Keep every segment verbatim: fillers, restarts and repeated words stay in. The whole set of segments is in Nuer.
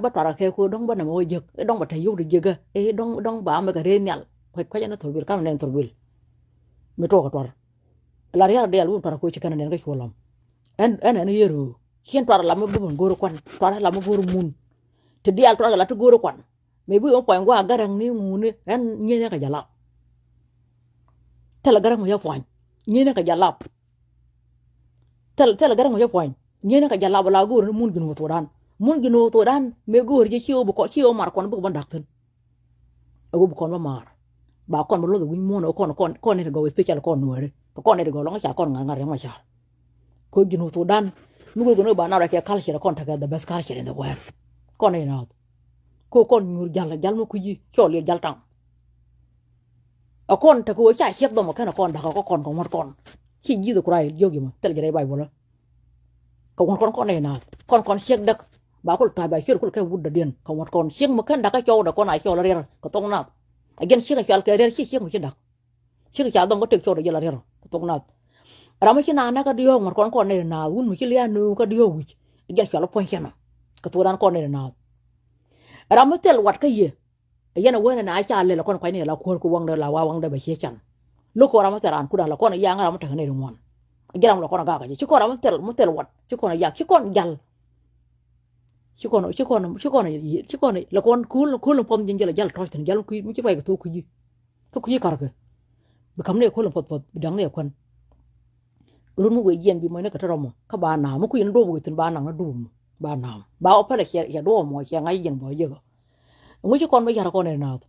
Bä tuar kɛ ko dɔ̱ŋ bä nɛmɛ wä jek, i̱ dɔ̱ŋ bä te yio̱w ti jek, i̱ dɔ̱ŋ, dɔ̱ŋ ba mɛ kɛ rɛy nhial. Kuec, kuec ɛn i̱ thurbil, kan nɛn thurbil. Mi tuɔɔk kɛ tuar. La riɛk rɛl wun tuar ko ci kɛn nɛn kä cuɔ lam. Ɛn, ɛn, ɛn i̱ yɛ röö. Cien tuar lam mi bä bän go̱o̱r kuan, tuar lam mi go̱o̱r mun. Ti diaal tuar kɛ la ti go̱o̱r kuan. Mëë bi wä puany gua̱a̱ garaŋni ŋuni, ɛn nyieenɛ kɛ jalap. Thilɛ garaŋ mi cä puany, nyieenɛ kɛ jalap. Thil, thilɛ garaŋ mi cä puany, nyieenɛ kɛ jalap, la go̱o̱r ni mun Junub Thudan. Mun Junub Thudan, mëë go̱o̱r jɛ ci wä bi kɔn, ci wä mar kɔn bikɛ bä da̱k thi̱n. Ɛ wä bi kɔn bä mar. Ba kɔn bä luɔth ɛ wi̱ny muɔ̱ɔ̱n ɛ kɔn, kɔn, kɔn nɛy ti gɔw, especially kɔn Nuääri. Kɛ kɔn nɛy ti gɔw lɔŋ ca kɔn ŋa̱r ŋa̱r Riɛk Macar. Ko Junub Thudan, mi go̱o̱r kɔn ba nar kɛ culture kɔn tekɛ the best culture in the world. Kɔn nɛy naath. Ko kɔn nyuur jal, jal mi kui̱ci, cɔl yɛ jal taŋ. Ɛ kɔn tekɛ wä ca ciek dhɔm ɛ kɛn ɛ kɔn da̱k ɛ kɔn kɛ ŋuɔ̱t kɔn. Ci Jesus Christ jiök yɛ mɛ, thil jɛ rɛy Baibol ɛ. Kɛ ŋuɔ̱t kɔn kɔn nɛy naath. Kɔn kɔn ciek däk. Ba kul ta̱a̱c ba ciöt kul kɛ wut dɔ̱diɛn. Kɛ ŋuɔ̱t kɔn ciek mi kɛn da̱k kä cɔwdɛ kɔn a cɔl a riɛr kɛ thok naath. Ɛ jɛn ciek ɛ cɔal kɛ riɛr ci ciek mi ci da̱k. Ciek ca dhɔŋ kä tëk cɔwdɛ jɛl a riɛr kɛ thok naath. Ram mi ci naath näk kä diɔ̱ɔ̱k ŋuɔ̱t kɔn kɔn nɛy naath, wun mi ci lia̱a̱ nööŋ kä diɔ̱ɔ̱k wi̱c. Ɛ jɛn cɔal a puɔ̱ny cɛn ɔ. Kɛ thok naath kɔn nɛy naath. Ram mi thil wat kä yɛ. Ɛ yɛn ɛ wen ɛ na ca lɛl ɛ kɔn kuany ni ɛ la kuäär kɛ waŋdɛ la wa waŋdɛ bɛ ciɛ can. Lo̱k kɔn ram mi thil raan kut a la kɔn ɛ yaŋ ram mi tekɛ nɛy ti ŋuan. Ɛ jɛn ram lɛ kɔn ɛ gak ɛ jɛ. Ci kɔn ram mi thil, mi thil wat. Ci kɔn ɛ yak. Ci kɔn jal. Ci kɔn, ci kɔn, ci kɔn, ci kɔn, lɛ kɔn ko̱l, ko̱l in puɔth ji̱n jɛ lɛ jal tɔ̱c thi̱n, jal kui̱, mi ci ruac kɛ thok kui̱ ji̱. Thok kui̱ ji̱ kärkɛ. Bi ka̱m ni ɛ ko̱l in puɔth puɔth, bi da̱ŋ ni ɛ kuän. Rut mi wëë jiɛn bi mɔcni kɛ te rɔmɔ, kä ba naam, mi kui̱ ni duɔ̱ɔ̱p wëë thi̱n ba naŋ ni duɔ̱ɔ̱p mɔ, ba naam. Ba wä pälɛ ciɛ, ciɛ duɔ̱ɔ̱p mɔ, ciɛ ŋa̱c jiɛn bɔ jiäkä. Ɛŋu ci kɔn bä ya̱r kɔn ɛ naath.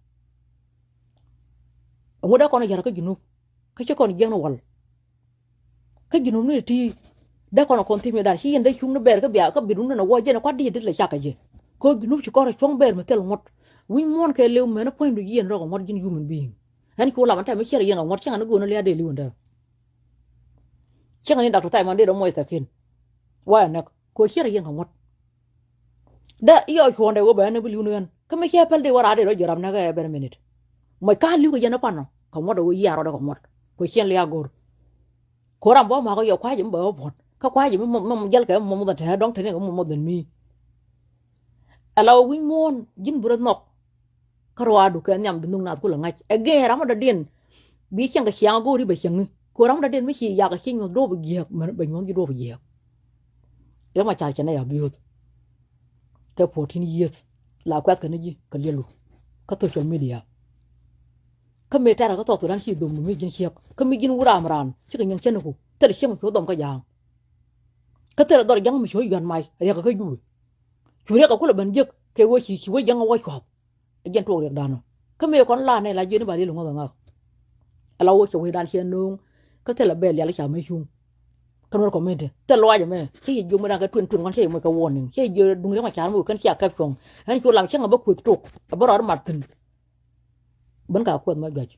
Ɛŋu dee kɔn ya̱r kä Junub. Kä ci kɔn jiäkni wäl. Kä Junub ni ti dee kɔn kɔn thim ni dan ci yɛn dee cuŋni bɛɛr kä bia kä bit wun ni wä jɛn kuat di dit lɛ cak kɛ jɛ. Kɛ Junub ci kɔn rɔ cuɔ̱ŋ bɛɛr mi thil ŋuɔ̱t. Wi̱ny muɔ̱ɔ̱n kɛ liw mɛn puɔ̱nydu yɛn rɔ kɛ ŋuɔ̱t ji̱n human being. Ɛn cu lam ɛn tɛm mi ciɛr yɛn kɛ ŋuɔ̱t cäŋ ni go̱o̱n lia̱a̱ dee liw ɛn dee. Cäŋ ni Doctor Simon dee rɔ muɔc thɛkin. Wa ɛ näk kɛ ciɛr yɛn kɛ ŋuɔ̱t. Dee iɔ cuɔ̱ɔ̱ŋdɛ wä bɛ ɛn bi li̱w ni ɣän. Kä mi cɛ päl dee wä raar dee rɔ ji̱ ram näk ɛ bɛn minit. Mɔc ka̱n li̱w kɛ jɛn ɛ pan ɔ kɛ ŋuɔ̱t ɛ wä yiaar rɔɔdɛ kɛ ŋuɔ̱t. Kɛ ciɛn lia̱a̱ go̱r. Kɛ ram bä ma̱k ɔ yɔ kua̱c mi bɛ wä puɔ̱t. Kä kuac mi mɔ, mɔ, mɔ jäl kɛ mɔ mɔ dhɛn tɛ̱̈ɛ̱̈ dɔ̱ŋ tɛ̱̈ɛ̱̈ kɛ mɔ mɔ dhɛn mi. Ala wä wi̱ny muɔ̱ɔ̱n ji̱n bi rɔ nhɔk. Kä ruaadu kɛ nhiam bi nhök naath kulɛ ŋa̱c. Ɛ gɛɛ ram mi dɔ̱diɛn. Bi cieŋ kɛ ciaŋ go̱o̱ri bɛ cieŋni. Kɛ ram mi dɔ̱diɛn mi ci yak ci nyuɔ̱th duɔ̱ɔ̱p jiääk mɛ bɛ nyuɔ̱th ji̱ duɔ̱ɔ̱p jiääk. Riɛk Macar cɛ nɛy abuse. Kɛ fourteen years la kuɛth kɛ ni ji̱ kɛ liɛlu kä social media. Kä mëë tɛ̈rɛ kä South Sudan ci dhomdu mi ji̱n ciek kä mi ji̱n wut ram raan cikɛ nyin cäniku thilɛ cieŋ cu dhom kä ja̱a̱ŋ. Kä thilɛ dhɔr ja̱ŋ mi cu yuan mac riɛk kä Jubɛ. Cu riɛk kɛ kulɛ ben jiäk kɛ ɣöö ci ci wec ja̱ŋ wä cua̱th. Ɛ jɛn tuɔɔk riɛkdan ɔ. Kä mëë kɔn la nɛ la jiɛn i̱ ba liɛl iŋuɔth aŋak. Ala wä cɛ wecdan ciɛ nööŋ kä thilɛ bɛl lial i̱ ca mi cuŋ. Kä nuɔr community thil luac ɛmɛ cä yɛ jiök mi da̱ŋ kɛ tuin tuin kɔn cä yɛ moc kɛ warning cä yɛ jiök duŋ Riɛk Macar mi wek kɛn cia kɛp cuɔ̱ŋ. Ɣän cu lam cäŋ ɛ bä kueth tok ɛ bä rɔɔd mat thi̱n. Bän ka kuɛth ma juac.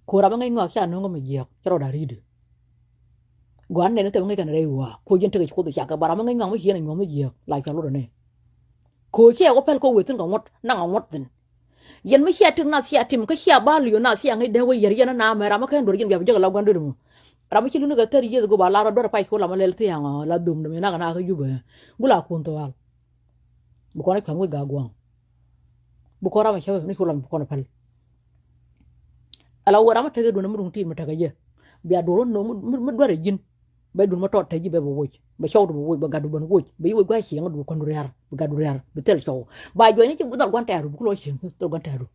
Ko̱ ram mi ŋäc ŋɔak ca no̱o̱ŋ mi jiääk cä rɔɔd a ri̱i̱dɛ. Gua̱a̱r nɛn ni thɛm ŋäc kɛn rɛy ɣɔaa ko̱ ji̱n tekɛ ci kuoth cakɛ ba ram mi ŋäc ŋɔak mi cieen a nyuɔ̱th mi jiääk la cual wä dɔ̱nɛ. Ko̱ ciɛ wä pɛl ko̱ wëë thi̱n kɛ ŋuɔ̱t naŋ a ŋuɔ̱t thi̱n. Yɛn mi cia tik nath cia tim kä cia ba li̱w nath cia ŋäc dee wä yiɛr yɛn a naamɛ ram mi kɛn duɔ̱r yɛn bia bi jek a la gua̱n duɔ̱r mu. Ram mi ci luŋni kɛ thäri yieth go̱o̱r ba lar rɔ duɔ̱r a pay cu lam a lɛl thiaŋ a la dhom däm yɛn a kɛ na kä Jubɛ. Gula kuɔn thɔal. Bi kɔn a cua̱th wec Gaguaŋ. Bi kɔn ram a cäpɛ ni cu lam bi kɔn a päl. Ala wä ram mi tekɛ duɔ̱n mi ruŋ ti̱i̱t mi tekɛ jɛ. Bia duɔ̱r wä no̱o̱ŋ mi, mi, mi duer ɛ ji̱n. Bɛ duɔ̱n mi tɔt te ji̱ bɛ bɛ woc. Bɛ cɔwdu bɛ woc, bɛ gatdu ben woc. Bɛ yi woc gua̱a̱c cieŋdu bɛ kuändu ria̱r. Bɛ gatdu ria̱r. Bi thil cɔw. Ba juɔcni ci dhɔl gua̱n tɛ̈ru, bi ku lɔ cieŋ dhɔl gua̱n tɛ̈ru.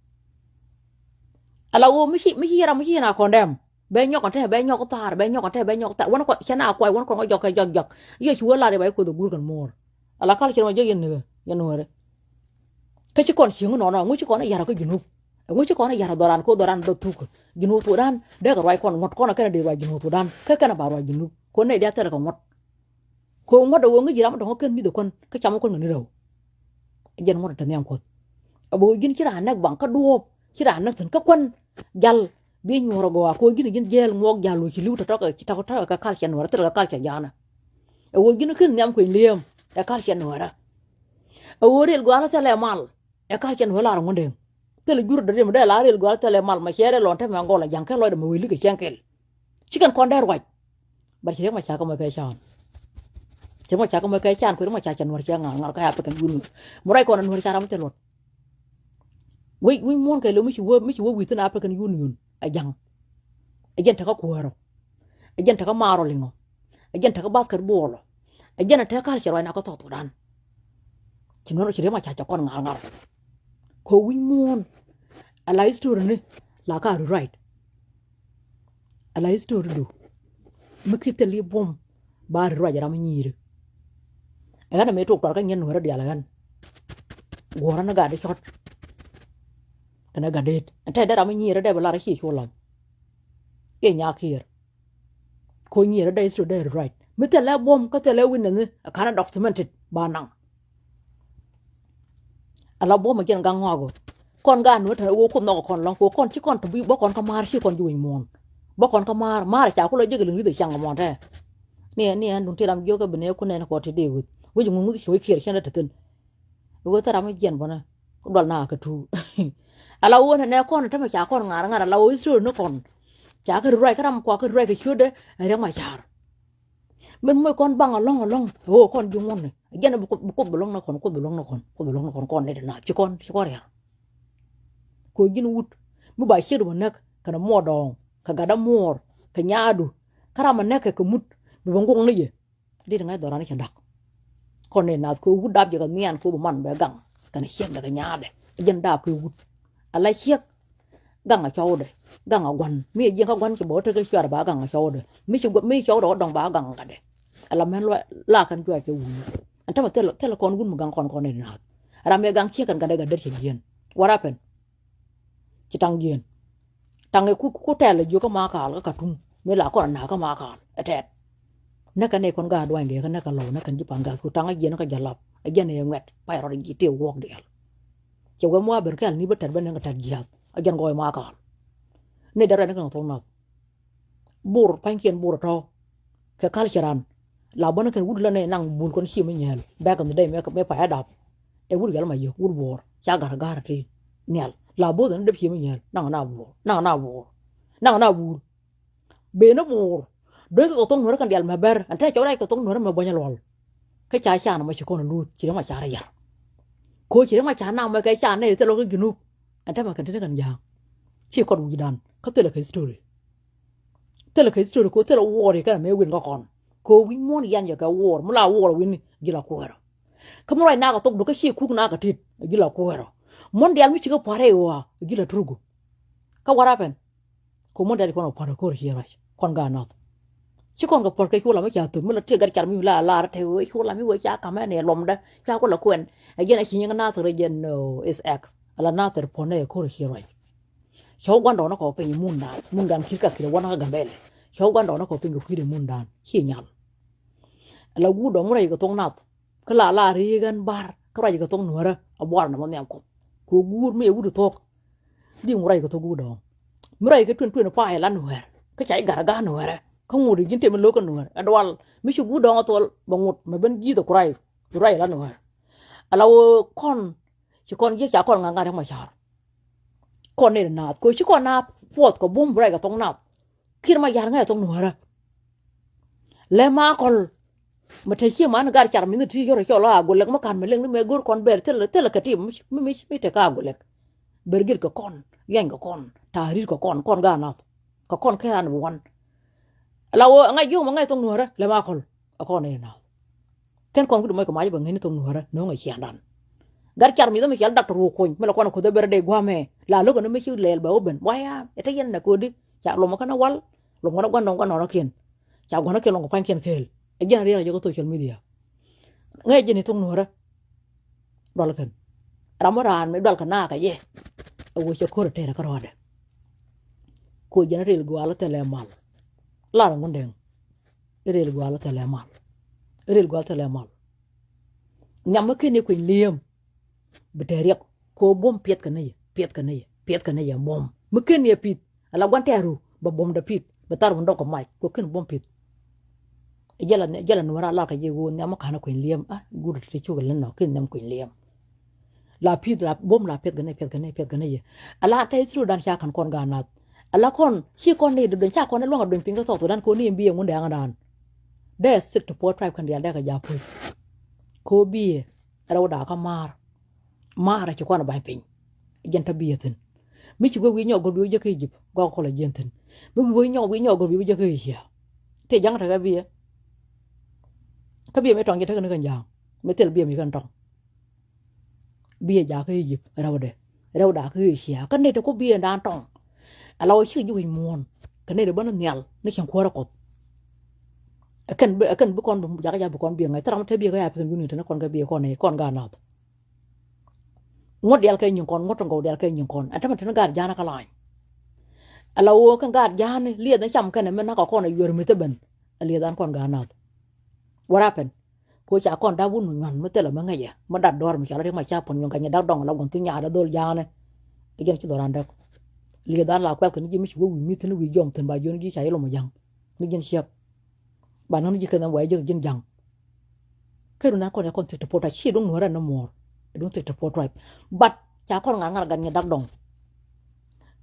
Ala wä mi ci, mi ci ram mi ci na condemn. Bɛ nyɔk kɔn te, bɛ nyɔk thaar, bɛ nyɔk kɔn te, bɛ nyɔk thaar. Wän kɔ, cɛ na kuay, wän kɔn kɔ jɔk kɛ jɔk jɔk. Yɛ ci wä lar yɛ ba yi kuoth ɛ guur kɛn muɔɔr. Ala kal cɛ rɔ jɛ yɛn ni, yɛn nuɔɔri. Kä ci kɔn cieŋ nɔnɔ, ɛŋu ci kɔn a ya̱r kä Junub. Ɛŋu ci kɔn a ya̱r dhɔran, ko dhɔran dhɔ thuk. Junub Thudan, dee kɛ ruac kɔn ŋuɔ̱t, kɔn a kɛn a dee ruac Junub Thudan. Kä kɛn a ba ruac Junub. Ko nɛy diaal thɛl kɛ ŋuɔ̱t. Ko ŋuɔ̱t a wä ŋäc ram mi dɔ̱ŋ kä kɛn mi̱th ɛ kuän, kä cam kä kuän ŋäni rɛw. Jɛn ŋuɔ̱t a te nhiam kuɔth. A bä ji̱n ci raan näk baŋ kä duɔ̱ɔ̱p, ci raan näk thi̱n kä kuän. Jal, bi nyuɔ̱ɔ̱r a gɔaa, ko ji̱n a ji̱n jɛɛl ŋuɔk jal wä ci li̱w tɔ̱tɔ̱ kɛ, ci tɔ̱tɔ̱ kɛ culture Nuäärä, thil kɛ culture ja̱a̱nä. Ɛ wä ji̱n kä nhiam kueny li̱em, ɛ culture Nuäärä. Ɛ wä ril gɔaa lä thilɛ mal, ɛ culture Nuäärä lar ŋuɔ̱ndɛŋ. Thilɛ jur dɔ̱diɛn mi dee la ril gɔaa lä thilɛ mal, mɛ cɛ ril lɔn te mɛ gɔl a ja̱ŋ kɛ lɔcdɛ mɛ wee likɛ cɛŋ kɛl. Ci kɛn kɔn dee ruac. But ci Riɛk Macar kɛ mɔ kɛ ca̱a̱n. Cɛ mɔ ca kä mɛ kɛ can kuɛ mɔ ca cɛ nuɔr cɛ ŋa̱r ŋa̱r kɛ African Union. Mɔ ruac kɔn a nuɔr ca ram thil luɔt. Wec wec muɔ̱ɔ̱n kɛ lo mi ci wä mi ci wä wi̱i̱ thin African Union. A ja̱ŋ. A jɛn tekä kuäärä. A jɛn tekä maarɔ liŋɔ. A jɛn tekä basketball. A jɛn a tekä culture ruac na kä South Sudan. Ci nuɔr ci riɛm a ca cɛ kɔn ŋa̱r ŋa̱r. Kɛ wi̱c muɔ̱ɔ̱n. A la history ni la ka rewrite. A la history du. Mi ki thil i̱ buɔ̱m ba rewrite ram nyiiri. Ɛ ɣän a mi tok tuar kä nyin nuɔrä dial ɛ ɣän. Guɔ̱rä ni gat i̱ cɔt. Kɛnɛ gat det ɛn tɛ dee ram nyiiri dee bi lar i̱ ci cu lam. I̱ nyaak kiɛɛr. Ko nyiɛrɛ dee history dee rewrite mi thilɛ buɔ̱m kä thilɛ witness ni a kanɛ documented ba naŋ. Ala buɔ̱m a jiɛn gaŋ ŋɔak ɣöö kɔn gaat nuɔ̱t tɛn ɣöö kuoth nhɔk kɔn lɔ̱ŋ kɛ ɣöö kɔn ci kɔn te bi bä kɔn kä maar ci kɔn ji̱ wi̱c muɔ̱ɔ̱n. Bä kɔn kä maar maar ca kulɔ jek liŋ ri̱th ɛ caŋ mɔn tɛ. Ni ɛn ni ɛn duŋ ti ram jiök ɛ bi ni ɛ kun ɛn kɔ ti dee wi̱c wi̱c ŋuŋ wi̱c ci wec kiɛɛr cɛn dee te thi̱n. Ɣöö thil ram mi jiɛn bä ni dual na kɛ tuuk. Ala ɣöö nɛ nɛ kɔn tämɛ ca kɔn ŋa̱r ŋa̱r ala ɣöö history ni kɔn. Ca kɛ ruac kä ram kua kɛ ruac kɛ ciötdɛ ɛ riɛk ma ca̱r. Min moc kɔn baŋ alɔ̱ŋ alɔ̱ŋ ɣöö kɔn ji̱ ŋuɔ̱tni. Jɛn bi kuoth bi lɔ̱ŋ ni kɔn kuoth bi lɔ̱ŋ ni kɔn kuoth bi lɔ̱ŋ ni kɔn kɔn ni di naath ci kɔn ci kɔn rial. Kɛ ɣöö ji̱n wut mi ba ciet wä näk kɛnɛ muɔɔr dɔɔŋ kɛ gatdä muɔɔr kɛ nyaadu. Kä ram a näk kɛ kɛ mut bi bɛ ŋuɔ̱k ni yɛ. Dit ŋa̱c dhɔran i̱ cɛ dak. Kɔn ni nath kɛ wut dap jɛ kɛ nhian kɛ wut bɛ man bɛ gaŋ kɛn ciek dɛ kɛ nyaadɛ. Jɛn dap kɛ wut ala ciek. Gaŋ a cɔwdɛ gaŋ a gua̱n mi a jiɛn kä gua̱n cɛ bɛ wä tekɛ cuar ba gaŋ a cɔwdɛ mi ci gua̱n mi cɔwdɛ wä dɔŋ ba gaŋ gatdɛ. Ala mɛn la kɛn juac kɛ wut. Ɛn tämɛ thilɛ thilɛ kɔn wut mi gaŋ kɔn kɔn ni nath. Ram mi gaŋ ciek kɛn gatdɛ gatdɛ cɛ jiɛn. What happened? Ci taŋ jiɛn. Taŋ i̱ ku ku tɛl i̱ jiök kä Makal kä Khartoum mi la kɔn a na̱a̱k kä Makal ɛ tɛt. Näkɛ nɛy kɔn gaat duany gɛɛ kä näkɛ Lɔw näkɛ ji̱ Pangak cu taŋ a jiɛn kä Jalap a jiɛn ɛ ŋuɛt pay rɔt ji̱ tëë wuɔk diaal. Cɛ wee mua̱a̱ ber kɛl ni bä tɛt bä nɛn kɛ tɛt jiath a jiɛn gɔɔy Makal. Nɛy dɛ rɛn kä Ŋa̱thok Nath. Bor pa̱nykiɛn Bor tɔ̱ kɛ culture an la bä ni kɛn wut lä nɛ naŋ bul kɔn ci mi nyɛɛl back in the day mɛ pay a dap. Ɛ wut gɛl ma yök wut Bor ca gat gat ti nhial la both ni dep ci mi nyɛɛl naŋ na Bor naŋ na Bor naŋ na bul. Ben ni Bor do̱i kɛ kɛ thok nuɔ̱rä kɛn dial mɛ bɛr ɛn te cɔk rac kɛ thok nuɔ̱rä mɛ buɔ̱nyä luɔl. Kä ca can mɛ ci kɔn luth ci ri ma ca rɛ yar. Ko ci ri ma ca naŋ mɛ kɛ can nɛ thilɛ kɛ Junub. Ɛn te mɛ kɛn te ni kɛn ja̱a̱ŋ ci kɔn wi̱cdan kä thilɛ kɛ history. Thilɛ kɛ history ko thilɛ wuɔɔr ikɛn mɛ win kä kɔn. Ko wi̱c muɔ̱n yan yɛ kɛ wuɔɔr mi la wuɔɔr win ji̱ la kuɛɛrä. Kä mi ruac nakɛ thok du kä ci kuk nakɛ tit ji̱ la kuɛɛrä. Muɔ̱n dial mi cikɛ pua̱rɛ iwaa ji̱ la turugu. Kä what happened? Ko muɔ̱n dial ikɔn kɛ pua̱rɛ ko̱r ci ruac kɔn gaat nath. Ci kɔn kɛ pua̱r kɛ cuɔl ami ca thop mi la tiɛ gat car mi la lar te wee cuɔl ami wee ca kamɛ ni lomdä ca ku la kuɛn. Ɛ jɛn a ci nyiŋ nath rɛ jɛn is act ala nath rɛ puɔ̱n nɛ ko̱r ci ruac. Cɔw gua̱ndɔɔŋ ni kɔ piny mundan mundan ki̱t ka ki̱t ɛ wän kä Gambɛlɛ. Cɔw gua̱ndɔɔŋ ni kɔ piny kɛ kui̱dɛ mundan ci nyal. Ala wut dɔ̱ŋ mi ruac kɛ thok nath kä la la ri̱i̱k ɛn bar kä ruac kɛ thok nuäärä a buar nɔmɔ nhiam kuɔth. Kɛ guur mi ɛ wut thok. Di ŋu ruac kɛ thok wut dɔ̱ŋ mi ruac kɛ twen twen pay la nuäär kä ca i̱ gat a gat nuäärä kä ŋut i̱ ji̱n tëë mi lo̱k kä nuäär ɛ dual mi ci wut dɔ̱ŋ a thol bɛ ŋut mɛ ben ji̱th ɛ ku ruac ruac la nuäär. Ala wee kɔn ci kɔn ji̱ ca kɔn ŋa̱ŋ gat ɛ ma ca̱r. Kɔn ni naath ko ci kɔn na puɔth kɛ bum bi ruac kɛ thok nath. Kiɛt ma ya̱r ŋa̱c thok nuäärä. Lɛ ma kɔl mɛ te cie man gar car mi ni ti yɔr cɔl a gulɛk mɛ kan mɛ leŋ ni mɛ go̱r kɔn ber thil thil kɛ tim mi mi mi te ka gulɛk. Ber gir kɛ kɔn yɛny kɛ kɔn ta̱a̱ ri̱t kɛ kɔn kɔn ga nath kɛ kɔn kɛ an bi wan. La wä ŋa̱c yio̱w mɛ ŋa̱c thok nuäärä lɛ ma kɔl. A kɔn ni naath. Kɛn kɔn wi̱cdu mɔc kɛ mac bɛ ŋäcni thok nuäärä no̱o̱ŋ ɛ ciaŋdan. Gat car mi̱th mi cial daktor wä kuny mi la kuan kuoth ɛ ber dee gua̱a̱mɛ la lo̱k ɛn mi ci lɛɛl bɛ wä ben waya ɛ te yɛn nɛ ko̱di. Ca lomɔ kɛn ɛ wal lomɔ kɛn ɛ gua̱n nɔŋ gua̱n nɔŋ kiɛn. Ca gua̱n kiɛn lomɔ pa̱ny kiɛn kɛɛl ɛ jɛn riɛk ɛ jɛ kä social media. Ŋäc jɛn i̱ thok nuäärä. Dual kɛn ram mi raan mi dual kɛ naakɛ jɛ. Ɛ wee cɛ ko̱r ɛ tɛɛrɛ kä rɔɔdɛ. Ko jɛn ril gua̱a̱l thilɛ mal. Lar ŋundɛŋ. Ril gua̱a̱l thilɛ mal. Ril gua̱a̱l thilɛ mal. Nhiam mi ken i̱ kueny li̱em. Bi te riɛk ko buɔ̱m piɛth kɛ ni yɛ piɛth kɛ ni yɛ piɛth kɛ ni yɛ buɔ̱m mi ken i̱ pith. Ala gua̱n tɛɛru bɛ buɔ̱m dɛ pith bɛ thar wundɔk kɛ mac ko ken buɔ̱m pith. Jɛlɛ jɛlɛ nuɔ̱ra lar kɛ ji̱ ɣöö nhiam mi ka̱n i̱ kueny li̱em a guur ti cuk lɛ nɔ ken nhiam kueny li̱em. La pi̱th la bom la piɛth kɛ nɛ piɛth kɛ nɛ piɛth kɛ nɛ yɛ. Ala tɛ Israel dan ca ka̱n kɔn gaat nath. Ala kɔn ci kɔn ni dɔ̱dɔ̱ny ca kɔn ni luaŋ a dɔ̱ny piny kä South Sudan kɔn ni bi yɛ ŋun dɛŋ dan. Dee sixty four tribe kɛn diaal dee kɛ ja̱ puc. Kɛ ɣöö biɛ rɛw da̱a̱ kä maar. Maar a ci kɔn a ba̱ny piny. Jɛn tɔ biɛ thi̱n. Mi ci guäk wi̱i̱ nyɔk guäk wi̱i̱ jɛ kä Egypt, guäk kɔl a jiɛn thi̱n. Mi wi̱i̱ wi̱i̱ nyɔk wi̱i̱ nyɔk guäk wi̱i̱ jɛ kä Asia. Ti ja̱ŋ tekɛ biɛ. Kä biɛ mi tɔŋ jɛ tekɛ ni kɛn ja̱a̱ŋ. Mi thil biɛ mi kɛn tɔŋ. Biɛ jakä Egypt rɛwdɛ, rɛwdɛ kä Asia. Kä nɛy ti ku biɛ dan tɔŋ. Ala wä ci ji̱ wi̱c muɔ̱ɔ̱n. Kä nɛy ti bä ni nhial ni cieŋ kuäärä Kuɔth. Ɛ kɛn bi, ɛ kɛn bi kɔn bi jakä ja̱ bi kɔn biɛ ŋa̱c. Thil ram te biɛ kä ya pi̱th ni wuni te ni kɔn kɛ biɛ kɔn ɛ kɔn gaat nath. Ŋuɔ̱t diaal kɛ nyiŋ kɔn, ŋuɔ̱t ti gɔw diaal kɛ nyiŋ kɔn. Ɛn tämɛ te ni gaat ja̱a̱n kä la̱ny. Ala wä kä gaat ja̱a̱n liɛth ni cam kɛn ɛ mi nak kɛ kɔn ɛ yuɛr mi̱th ɛ ben. Ɛ liɛth an kɔn gaat nath. What happened? Ko ca kɔn dap wun mi nyuan mi thilɛ mi ŋäcɛ mi dat duɔ̱ɔ̱r mi ca la riɛk ma ca puɔ̱n nyuan kɛ nyi dak dɔŋ la guɔ̱n thi nyaat a dhol ja̱a̱nɛ. Ɛ jɛn ci dhɔran däk. Lieth an la kuɛth kɛn ji̱ mi ci wä wi̱i̱ mi thi̱n wi̱i̱ jɔm thi̱n ba jiɔn ji̱ ca yɛ lom a ja̱ŋ. Mi ji̱n ciɛk. Ba nɔn ji̱ kɛn wɛ ji̱ ji̱n ja̱ŋ. Kɛ run an kɔn yɛ kɔn thiek ti puɔt a ci duŋ nuɔ̱rɛ ni muɔ̱ɔ̱r. Duŋ thiek ti puɔt ruac. But ca kɔn ŋa̱r ŋa̱r gat nyi dak dɔŋ.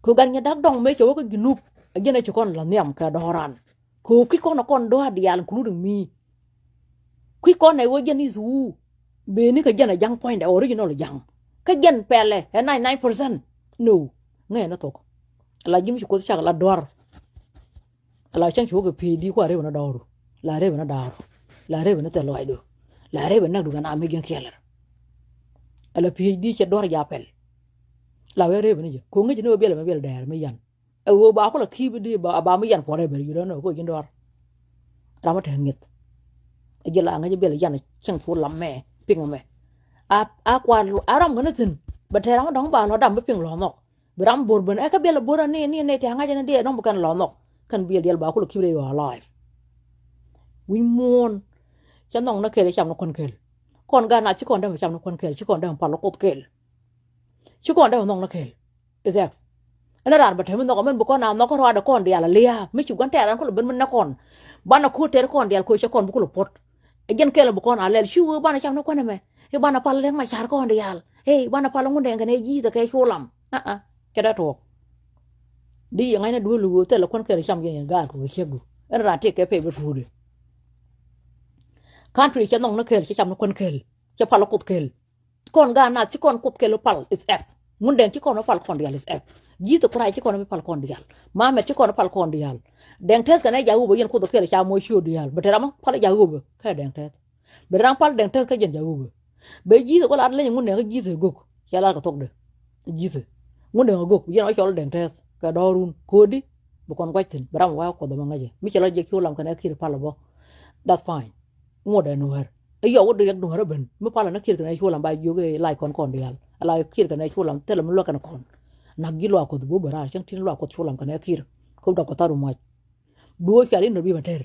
Ko gat nyi dak dɔŋ mëë cɛ wä kä Junub. Ɛ jɛn ɛ ci kɔn la nhiam kɛ dɔ̱ran. Kɛ ɣöö kui̱ kɔn ɛ kɔn dɔ̱a̱r diaal including me. Kui̱ kɔn ɛ wä jɛn is who. Beni kɛ jɛn ɛ ja̱ŋ puɔ̱nydɛ original ja̱ŋ. Kä jɛn pɛlɛ ɛ ninety nine percent. No. Ŋäcɛ ni thok. La ji̱ mi ci Kuoth cak la duar. La cäŋ ci wä kɛ P H D kua rep ni dɔɔru. La rep ni daaru. La rep ni thil lɔaacdu. La rep ni näkdu kɛ na mi ji̱n kiɛlɛr. Ala P H D cɛ duar ja pɛl. La wee rep ni jɛ. Ko ŋäc ni wä biɛl mɛ biɛl dɛɛr mi yan. Ɛ ɣöö ba kulɛ ki̱i̱p di ba, ba mi yan forever, you don't know, ko ji̱n dɔ̱r. Ram mi te ŋi̱th. Ɛ ji̱ la ŋäc biɛl yan cieŋ cu lam mɛ, piŋ mɛ. A, a kua, a ram ŋäni thi̱n. Bɛ te ram mi dɔ̱ŋ ba lɔ dam bi piŋ lɔ nhɔk. Bi ram bor ben, ɛ kä biɛl bor a ni, ni, ni te ŋa̱c ni diɛ dɔ̱ŋ bi kɛn lɔ nhɔk. Kɛn biɛl diɛl ba kulɛ keep you alive. Wi̱ny muɔ̱ɔ̱n. Cɛ nhɔk ni kɛl, cam ni kuän kɛl. Kɔn gaat na ci kɔn däm cam ni kuän kɛl, ci kɔn däm pal kuoth kɛl. Ci kɔn däm nhɔk ni kɛl. Is that? Ɛn raan bɛ tɛm nhɔk ɛmɛn bi kɔn a nhɔk kä rɔadɛ kɔn diaal a lia̱a̱. Mi ci gua̱n tɛɛr ɛn kulɛ ben mi nɛ kɔn. Banɛ ko̱r tɛɛr kɔn diaal ko̱ cɛ kɔn bi kulɛ puɔt. Ɛ jɛn kɛl bi kɔn a lɛl ci wee banɛ cam ni kuän ɛmɛ. I̱ banɛ pal Riɛk Macar kɔn diaal. Ɛ banɛ pal ŋundɛ kɛnɛ ji̱th kɛ cu lam. Aa, cɛ dee tuɔɔk. Di yɛ ŋa̱cnɛ duel ɣöö thilɛ kuän kɛl cam yɛn yɛn gaat kɛ ciekdu. Ɛn raan tëëk kɛ pɛy bä tuutdɛ. Country cɛ nhɔk ni kɛl, cɛ cam ni kuän kɛl. Cɛ pal kuoth kɛl. Kɔn gaat nath ci kɔn kuoth kɛl pal is ɛp. Ŋundɛŋ ci kɔn pal kɔn diaal is ɛp. Ji̱th Kurac ci kɔn mi pal kɔn diaal. Mamɛt ci kɔn pal kɔn diaal. Dɛŋ tɛth kɛnɛ ja̱ wupä yɛn kuoth kɛl ca moc ciö diaal. Bɛ te ram pal ja̱ wupä kɛ dɛŋ tɛth. Bɛ te ram pal dɛŋ tɛth kä jɛn ja̱ wupä. Bɛ ji̱th kɔ la leny ŋundɛŋ kä ji̱th ɛ gök. Cɛ lar kɛ thokdɛ. Ji̱th ɛ. Ŋundɛŋ ɛ gök. Yɛn ɔ cɔl dɛŋ tɛth. Kɛ dɔɔrun. Ko̱di. Bi kɔn gua̱c thi̱n. Bi ram wä kuɔth ɛmɛ ŋäcɛ. Mi cɛ lɔ jɛ kiu lam kɛnɛ kiir pal bä. That's fine. Ŋuɔ̱t ɛn wär. Ɛ yɔ wä direct duŋärä ben mi palä ni kiɛt kɛnɛ cu lam ba jiök ɛ lac kɔn kɔn diaal. Ala kiɛt kɛnɛ cu lam thilɛ mi luäk kɛn kɔn. Nak ji̱ luaak kuɔth bo̱o̱ bä raar cäŋ tin luaak kuɔth cu lam kɛnɛ kiɛt. Kop dɔk kɔ thar rumac. Bi wä cual in nɔ bi ma tɛr.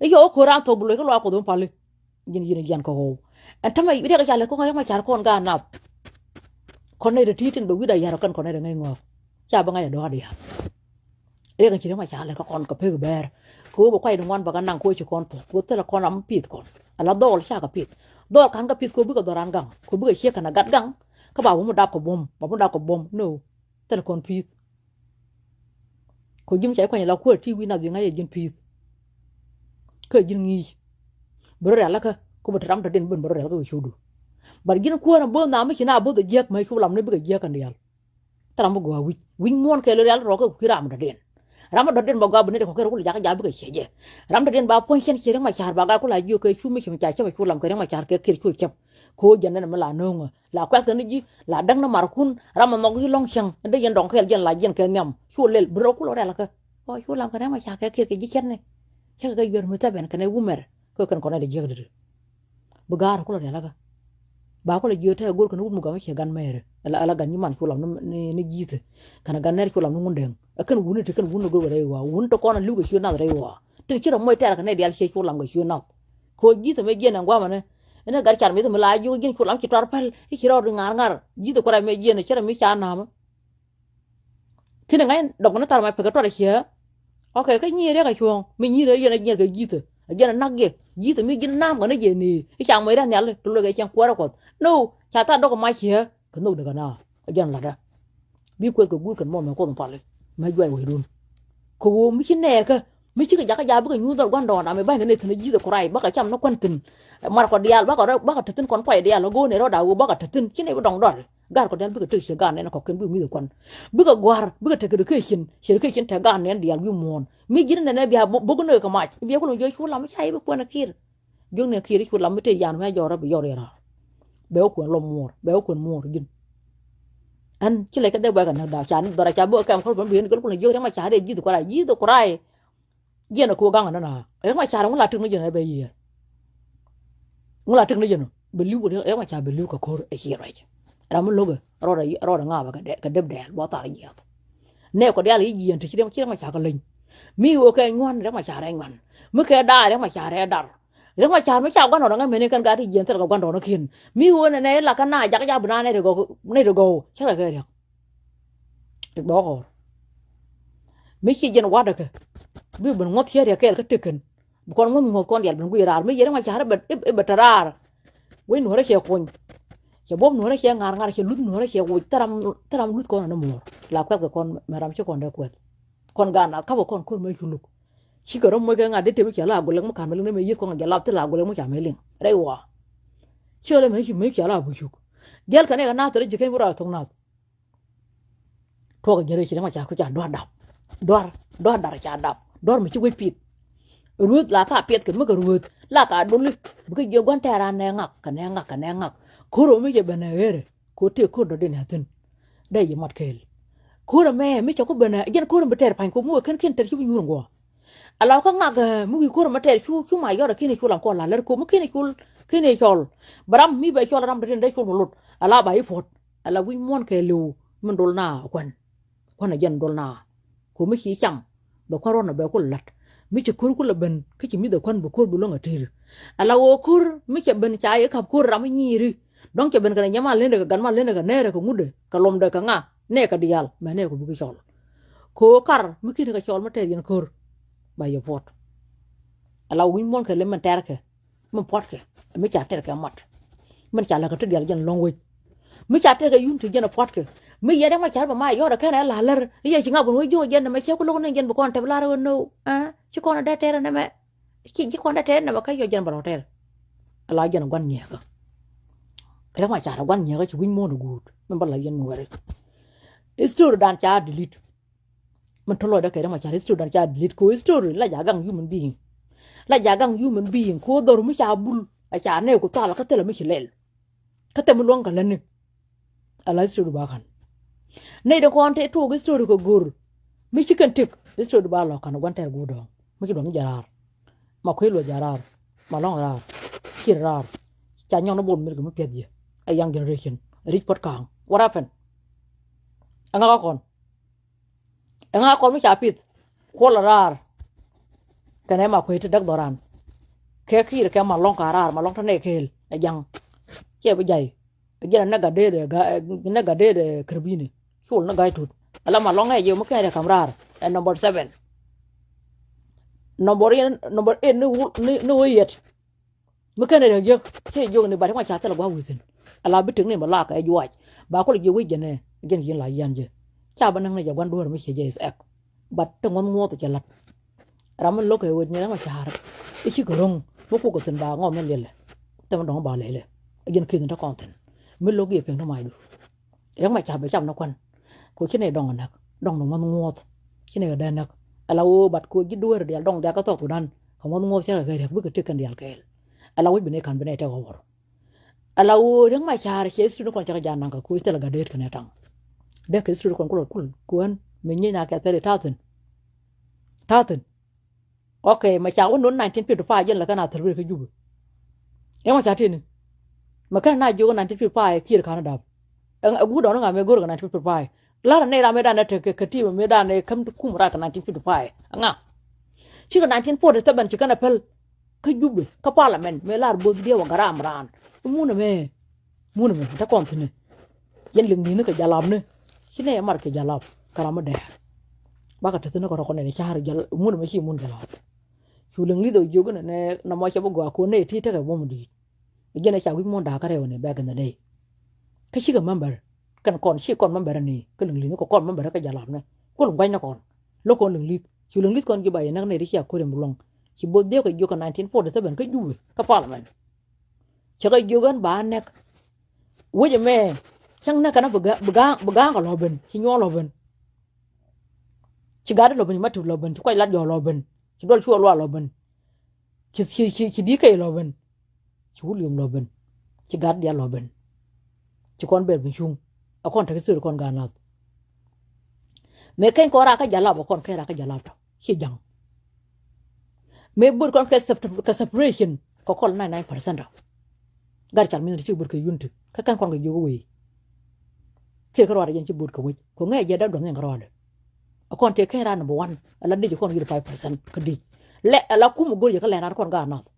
Ɛ yɔ wä ko̱r raan thok bi loc kä luaak kuɔth mi pali. Ji̱n ji̱n jian kɛ ɣɔw. Ɛn tämɛ riɛk ca lɛ kɔn riɛk ma car kɔn gaat nath. Kɔn nɛy ti ti tin bɛ wi̱cda yar kɛn kɔn nɛy ti ŋäc ŋɔɔk. Ca bi ŋa̱c ɛ dɔ̱a̱r diaal. Riɛk in ci riɛk ma ca lɛ kä kɔn kɛ pek bɛɛr. Kɛ ɣöö bɛ kuay di ŋuan bɛ kɛ naŋ kɛ ɣöö ci kɔn thuɔ̱k kɛ ɣöö thilɛ kɔn ram mi pith kɔn. Ala dhɔɔl ca kɛ pith. Dhɔɔl ka̱n kɛ pith kɛ ɣöö bikɛ dhɔran gaŋ kɛ ɣöö bikɛ ciek kɛn a gat gaŋ. Kä ba wä mi dap kɛ buɔ̱m ba mi dap kɛ buɔ̱m no. Thilɛ kɔn pith. Kɛ ɣöö ji̱n mi ca ji̱ kuany ala kuäär ti wi̱i̱ nath bi ŋa̱c ɛ ji̱n pith. Kä ji̱n ŋi̱i̱c. Bi rɔ rialikä kä bi te ram tɔ̱diɛn ben bi rɔ rialikä kɛ cukdu. But ji̱n kuäär a bo̱o̱th nam mi ci na bo̱o̱th a jiäk mɛ cu lam ni bikɛ jiäk kɛn diaal. Thil ram mi gɔaa wi̱c wi̱c muɔ̱ɔ̱n kɛɛl rial rɔɔk kä kui̱ ram dɔ̱diɛn. Ram mi dɔ̱diɛn ba gɔaa bi nɛy ti kɔ̱kiɛn rɔ kulɛ jakä ja̱ bikɛ ciɛ jɛ. Ram dɔ̱diɛn ba puɔ̱ny cɛn ciɛ riɛk ma ca̱r ba gat kulɛ a jiök kɛ cu mi ci mi ca cäp a cu lam kɛ riɛk ma ca̱r kɛ kiɛt cu cäp. Ko̱ jɛn nɛn mi la no̱o̱ŋä la kuɛth kɛn ji̱ la däk ni markun ram mi nhɔk ji̱ lɔ̱ŋ cäŋ in dee yɛn dɔ̱ŋ kɛɛl jɛn la jiɛn kɛ nhiam cu lɛl bi rɔ kulɛ rialikä. Ɔ cu lam kɛ riɛk ma ca̱r kɛ kiɛt kɛ ji̱ cɛn ni. Cä kɛ kɛ yuɛr mi thɛpɛn kɛn ɛ wumɛr. Kä kɛn kɔn ɛ dee jiäk di̱t. Bi ga̱a̱r kulɛ rialikä. Ba kulɛ jiök tɛk go̱r kɛn wut mi gɔam ciɛ gan mɛɛri. Ala, ala gan nyiman cu lam ni, ni, ni ji̱thi. Kɛn gan nɛɛr cu lam ni ŋundɛŋ. Ɛ kɛn wuni ti kɛn wuni go̱r kɛ rɛy ɣɔaa. Wuni ti kɔn a li̱w kɛ ciö nath rɛy ɣɔaa. Tin ci rɔ moc tɛɛr kɛ nɛy diaal ciɛ cu lam kɛ ciö nath. Kɛ ɣöö ji̱thi mɛ jiɛn ɛn guamɛnɛ. Ɛn ɛ gat car mi̱th mi la jiök ji̱n cu lam ci tuar päl. I̱ ci rɔɔd ŋa̱r ŋa̱r. Ji̱thi kuarɛ mɛ jiɛn ɛ cɛ rɛ mi ca na̱a̱mä. Kinɛ ŋa̱c dɔk ni thar ma pekɛ tuɔt a ciɛ. Ok, kä nyier riɛk a cuɔ̱ɔ̱ŋ mi nyier a yɛn a nyier kɛ ji̱thä a jɛn a nak jɛ ji̱thä mi ji̱n na̱a̱m kɛ ni jɛ ni i̱ ca mɔc rɛn nhial ti luek ɛ cieŋ kuäärä kuɔth. No, ca thaar dɔk kɛ mac ciɛ kɛ nhök dee kɛ na a jɛn la̱tdä. Bi kueth kɛ guur kɛn mɔmɛ kuoth mi pali mɛ juac wecdun. Kɛ ɣöö mi ci nɛɛkä Mi cikɛ jakä ja̱ bikɛ nyuur dhɔl gua̱ndɔɔŋda mi ba̱ny kɛ nɛy thi̱n a Jesus Christ, bakɛ cam ni kuän thi̱n. Mar kɔ diaal bakɛ rɔ, bakɛ te thi̱n kɔn puay diaal a go̱o̱r nɛy rɔɔda wee bakɛ te thi̱n, ci nɛy bi dɔŋ dɔr. Gaat kɔ diaal bikɛ tek ciɛ gaat nɛn kɔ kɛn bikɛ mi̱th kuän. Bikɛ gua̱r, bikɛ tek education, ciɛ education te gaat nɛn diaal wi̱i̱ muɔ̱ɔ̱n. Mi ji̱n nɛnɛ bia bo̱k nöökɛ mac bia kulɛ jiök cu lam mi ca i̱ bi kuɛn a kiɛɛr. Jiök nɛn kiɛɛr cu lam mi tëë yan mi a jɔɔr rɔ bi yɔr yɛ raar. Bɛ wä kuɛn lɔm muɔɔr, bɛ wä kuɛn muɔɔr ji̱n. Ɛn ci lɛc kä dee bɔy kɛ näk da̱a̱ ca ni dhɔr a ca bikɛ kɛm kɔl bä bi yen gel kulɛ jiök Riɛk Macar i̱ Jesus Christ, Jesus Christ. Jiɛn a ko̱o̱k gaŋ a nana Riɛk Macar ŋu la tik ni jɛn a bɛ yiëër. Ŋu la tik ni jɛn bɛ li̱w Riɛk Macar bɛ li̱w kɛ ko̱r a ci ruac. Ram mi lo̱kɛ rɔɔdɛ ŋa̱a̱ bɛ kɛ dep dɛɛl bɔ thar jiɛth. Nɛ kɔ diaal i̱ jiɛn ti ci Riɛk Macar kɛ leny. Mi ɣöö kɛ nyuan Riɛk Macar ɛ nyuan. Mi kɛ daar Riɛk Macar ɛ dar. Riɛk Macar mi ca gua̱n ɣɔn ɛ ŋa̱ meni kɛn gaat i̱ jiɛn thil kɛ gua̱n dɔɔn ɛ kiɛn. Mi ɣöö nɛ nɛ ila kɛ na jak ja bi na nɛ ti gɔw nɛ ti gɔw cä kɛ kɛ Riɛk. I̱ bɔkɔr mi ci jɛn wa̱däkɛ bi ben ŋuɔ̱th ciɛ riɛk kɛɛl kä tekɛn. Bi kɔn ŋuɔ̱th ŋuɔ̱th kɔn dial ben guic raar mi yɛn ŋuac ca̱r ibɛ tɛ raar. Wec nuɔ̱rä ciɛ kuny. Cɛ buɔ̱p nuɔ̱rä ciɛ ŋa̱r ŋa̱r cɛ luth nuɔ̱rä ciɛ wuc. Thil ram luth kɔn ani muɔ̱ɔ̱r la kuɛth kɛ kɔn mɛ ram ci kɔn dee kuɛth. Kɔn gaat nath ka̱pkɛ kɔn ko̱r mɛ cu luk. Cikɛ rɔ moc kɛ ŋa̱t dee temi cɛ la gulɛk mi ka̱n mɛ liŋ ni mɛ yieth kɔn kɛ jɛ lap thil la gulɛk mi ca mɛ liŋ rɛy wa. Ciɛ lɛ mɛ ci mɛ ca la bucuk. Jiɛl kɛn ɛ kɛ nath thil ci keny bi rɔ thok nath. Tuɔk jɛ rɛy ci dee ma ca ku ca duar dap. Duar duar dar ca dap duar mi ci wec pith. Rueth la ka piɛth kɛ mi kɛ rueth la ka doli. Bikɛ jiɛ guan tɛɛr anɛ ŋak kɛ nɛ ŋak kɛ nɛ ŋak. Koro mi jɛ bɛn ɛ ɣerɛ ko tëë kor dɔ̱diɛn ɛ thi̱n. Dee jiɛ mat kɛɛl. Kor ɛmɛ mi ca ku bɛn ɛ jɛn kor mi bi tɛɛr pa̱ny ko mi wee kɛn kiɛn tɛɛr ci bi nyuur ŋuɔ. Ala kä ŋak mi wi̱i̱ kor ɛmɛ tɛɛr cu cu ma yɔr ɛ kiɛn i̱ cul aŋkɔ la lɛr ko mi kiɛn i̱ cul kiɛn i̱ cɔl. Bɛ ram mi bɛ cɔl ram dɔ̱diɛn dee cul mi lot ala ba i̱ puɔ̱t. Ala wi̱c muɔ̱ɔ̱n kɛɛliw min dol na kuan. Kuan a jɛn dol na ko mi ci cam. Bɛ kuan ruɔn a bɛ kul lat mi ci ko̱r kul a ben kä ci mi̱th a kuan bi ko̱r bi luäŋ a tir. Ala woo ko̱r mi cɛ ben ca i̱ kap ko̱r ram i̱ nyiiri. Dɔ̱ŋ cɛ ben kɛ nɛ nyɛ ma lendɛ kɛ gat ma lendɛ kɛ nɛɛrɛ kɛ ŋutdɛ kɛ lomdɛ kɛ ŋa nɛɛ kɛ diaal mɛ nɛɛ kɛ bikɛ cɔl. Ko kar mi ki̱n kɛ cɔl mi tɛɛr yɛn ko̱r ba yɛ puɔt. Ala wi̱ny muɔ̱n kɛ lem mɛn tɛɛr kɛ mi puɔtkɛ mi ca tɛr kɛ mat. Min ca lɛ kɛ ti dial jɛn lɔŋ wec mi ca tɛr kɛ yun ti jɛn puɔtkɛ. Mi yɛ dɛŋ ma car bɛ ma yɔt kɛn ɛ la lɛr yɛ ci ŋak bun wec jiök jɛn mɛ cɛ ku lo̱k ni jɛn bi kɔn tɛp lar wä no. Ci kɔn dee tɛr nɛmɛ ci ci kɔn dee tɛr nɛmɛ kä yɔ jɛn bɛ lɔ tɛr. Ala jɛn guan nyɛɛkä. Rɛk ma car guan nyɛɛkä ci wi̱ny muɔ̱n guut min bä la yɛn nuɛri. Story dan ca delete. Min tɔ lɔcdä kɛ ri ma ca history dan ca delete ko history la ja gaŋ human being. La ja gaŋ human being ko dhɔr mi ca bul a ca nɛ ku thal kä thilɛ mi ci lɛl. Kä thɛ mi luɔŋ kɛ lätni. Ala history ba kan nɛy de kɔn te tok history kɛ go̱r. Mi ci kɛn tik history ba lɔ kan guan tɛr guur dɔ̱ŋ mi ci duɔm jɛ raar. Ma kui̱ luɔ jɛ raar. Ma lɔŋ raar. Cir raar. Ca nyɔŋ ni bol mi rik mi piɛth jɛ a young generation. Rich pot kaŋ what happened? Ɛŋa kä kɔn Ɛŋa kɔn mi ca pith kuɔl a raar. Kɛnɛ ma kuec ti däk dhɔran kɛ kiir kɛ ma lɔŋ ka raar ma lɔŋ te nɛ kɛɛl ɛ jaŋ. Ciɛ bi jay ɛ jiɛn ɛ nɛ gat deet ɛ nɛ gat deet ɛ kärbini. Cul ni ga̱c tut ala ma lɔŋ ɛ jiɛ mi kɛn ɛ kam raar ɛ number seven. Number eight ni wä yɛt. Mi kɛn riɛk jiäk ci jiök ni bat ŋuac ca thil a gua̱a̱k wi̱thin. Ala bi tek ni mi lak ɛ juac ba kul jiök wi̱c jɛn ɛ jɛn ji̱n la yian jɛ. Ca ba näk ni jɛ gua̱n duɔ̱ɔ̱r mi ciɛ jɛ is ɛk. Bat te ŋuɔ̱th ŋuɔ̱th cɛ la̱t. Ram mi lo̱k kɛ wet ni rɛm a ca̱a̱r i̱ cikɛ ro̱ŋ mi kuk kɛ thi̱n ba ŋɔm ni liɛlɛ. Thɛmɛ dɔ̱ŋ ba lɛlɛ ɛ jɛn ki̱thin te kɔn thi̱n. Mi lo̱k yɛ piɛŋ te macdu. Riɛk ma ca̱p bɛ cam ni kuan. Ko ci nɛ dɔŋ näk dɔŋ ni ŋuɔ̱th ŋuɔ̱th. Ci nɛ dee näk ala ɣöö bat ko ji̱ dueer dial dɔŋ dial kä South Sudan. Kɛ ŋuɔ̱th ŋuɔ̱th cä kɛ kɛ riɛk bikɛ tëk kɛn dial kɛɛl. Ala wec bi nɛ ka̱n bi nɛ tɛk ɣɔr. Ala ɣöö Riɛk ma ca̱a̱r cɛ student kɔn cä kɛ ja̱ naŋ kɛ ko ithil gat deet kɛn ɛ taŋ. Dee kɛ student kɔn kulɔ kul kuɛn mi nyiec na kɛ thɛli ta̱thin. Ta̱thin. Ok, mɛ ca wä no̱n nineteen fifty-five jɛn lɛ kɛn a thil wec kä Jubɛ. Ɛmɔ ca tini mɛ kɛn na jiök nineteen fifty-five kiɛr ka̱n dap. Ɛ guut dɔn ŋa mɛ go̱r kɛ nineteen fifty-five. Lar nɛ ram mɛ dan ɛ tekɛ kɛ ti mɛ dan ɛ käm kum rak kɛ nineteen fifty-five. Ŋa cikɛ nineteen forty-seven ci kɛn ɛ päl. Kä Jubɛ kä parliament mɛ lar bo̱th diɛ wä garam ran. Imun ɛmɛ. Mun ɛmɛ te kɔn thi̱n ɛ. Yɛn liŋ ni̱n kɛ jalapni ci nɛ yɛ mar kɛ jalap. Kɛ ram mi dɛɛr bakɛ te thi̱n kɛ rɔkɔ nɛ ni ca̱r mun ɛmɛ ci mun jalap. Cu liŋ li̱th ɛ jiök inɛ nɛ nɔmɔ cɛ bi gɔaa ko̱n nɛ ti tekɛ buɔ̱m di̱i̱t. Ɛ jɛn ɛ ca wi̱c muɔ̱n da̱a̱k kä rɛw ni back in the day. Kä cikɛ member kɛn kɔn ci kɔn member ni kä liŋ li̱th kɛ kɔn member kä jalapni. Kul gua̱cni kɔn lo̱k kɔn liŋ li̱th. Cu liŋ li̱th kɔn ji̱ ba yɛ näk nɛy ti cia ko̱r yɛn bi luɔ̱ŋ. Ci bo̱th dhieu kɛ jiök kɛ nineteen forty seven kä Juubɛ kä parliament. Cɛ kɛ jiök ɛn ba näk. Wec ɛmɛ cäŋ näk kɛn bi ga̱a̱ŋ kɛ lɔ ben, ci nyuɔɔn lɔ ben. Ci gat lɔ ben, ci matuk lɔ ben, ci kuac lat jɔɔk lɔ ben, ci duɔl cuɔ lual lɔ ben. Ci ci ci ci di̱i̱t kɛy lɔ ben. Ci William lɔ ben. Ci gat diaal lɔ ben. Ci kɔn bɛr bi cuŋ. A kɔn tek story kɔn gaat nath. Mëë keny kɔn rak kä jalap, a kɔn keny rak kä jalap tɔ. Ci jaŋ. Mëë bur kɔn kɛ sep-, kɛ separation kɛ kɔl ninety nine percent tɔ. Gat cal mi ni ci bur kɛ unity. Kä keny kɔn kɛ jiök wei. Kiɛ kä ruaadɛ jɛn ci bur kɛ wec. Kɛ ŋäc jɛ dee duɔth ni kɛ ruaadɛ. A kɔn tëë keny rak number one. A la dic kɔn yi̱t five percent kä dic. Lɛ a la kum go̱r jɛ kä lɛn ran kɔn gaat nath.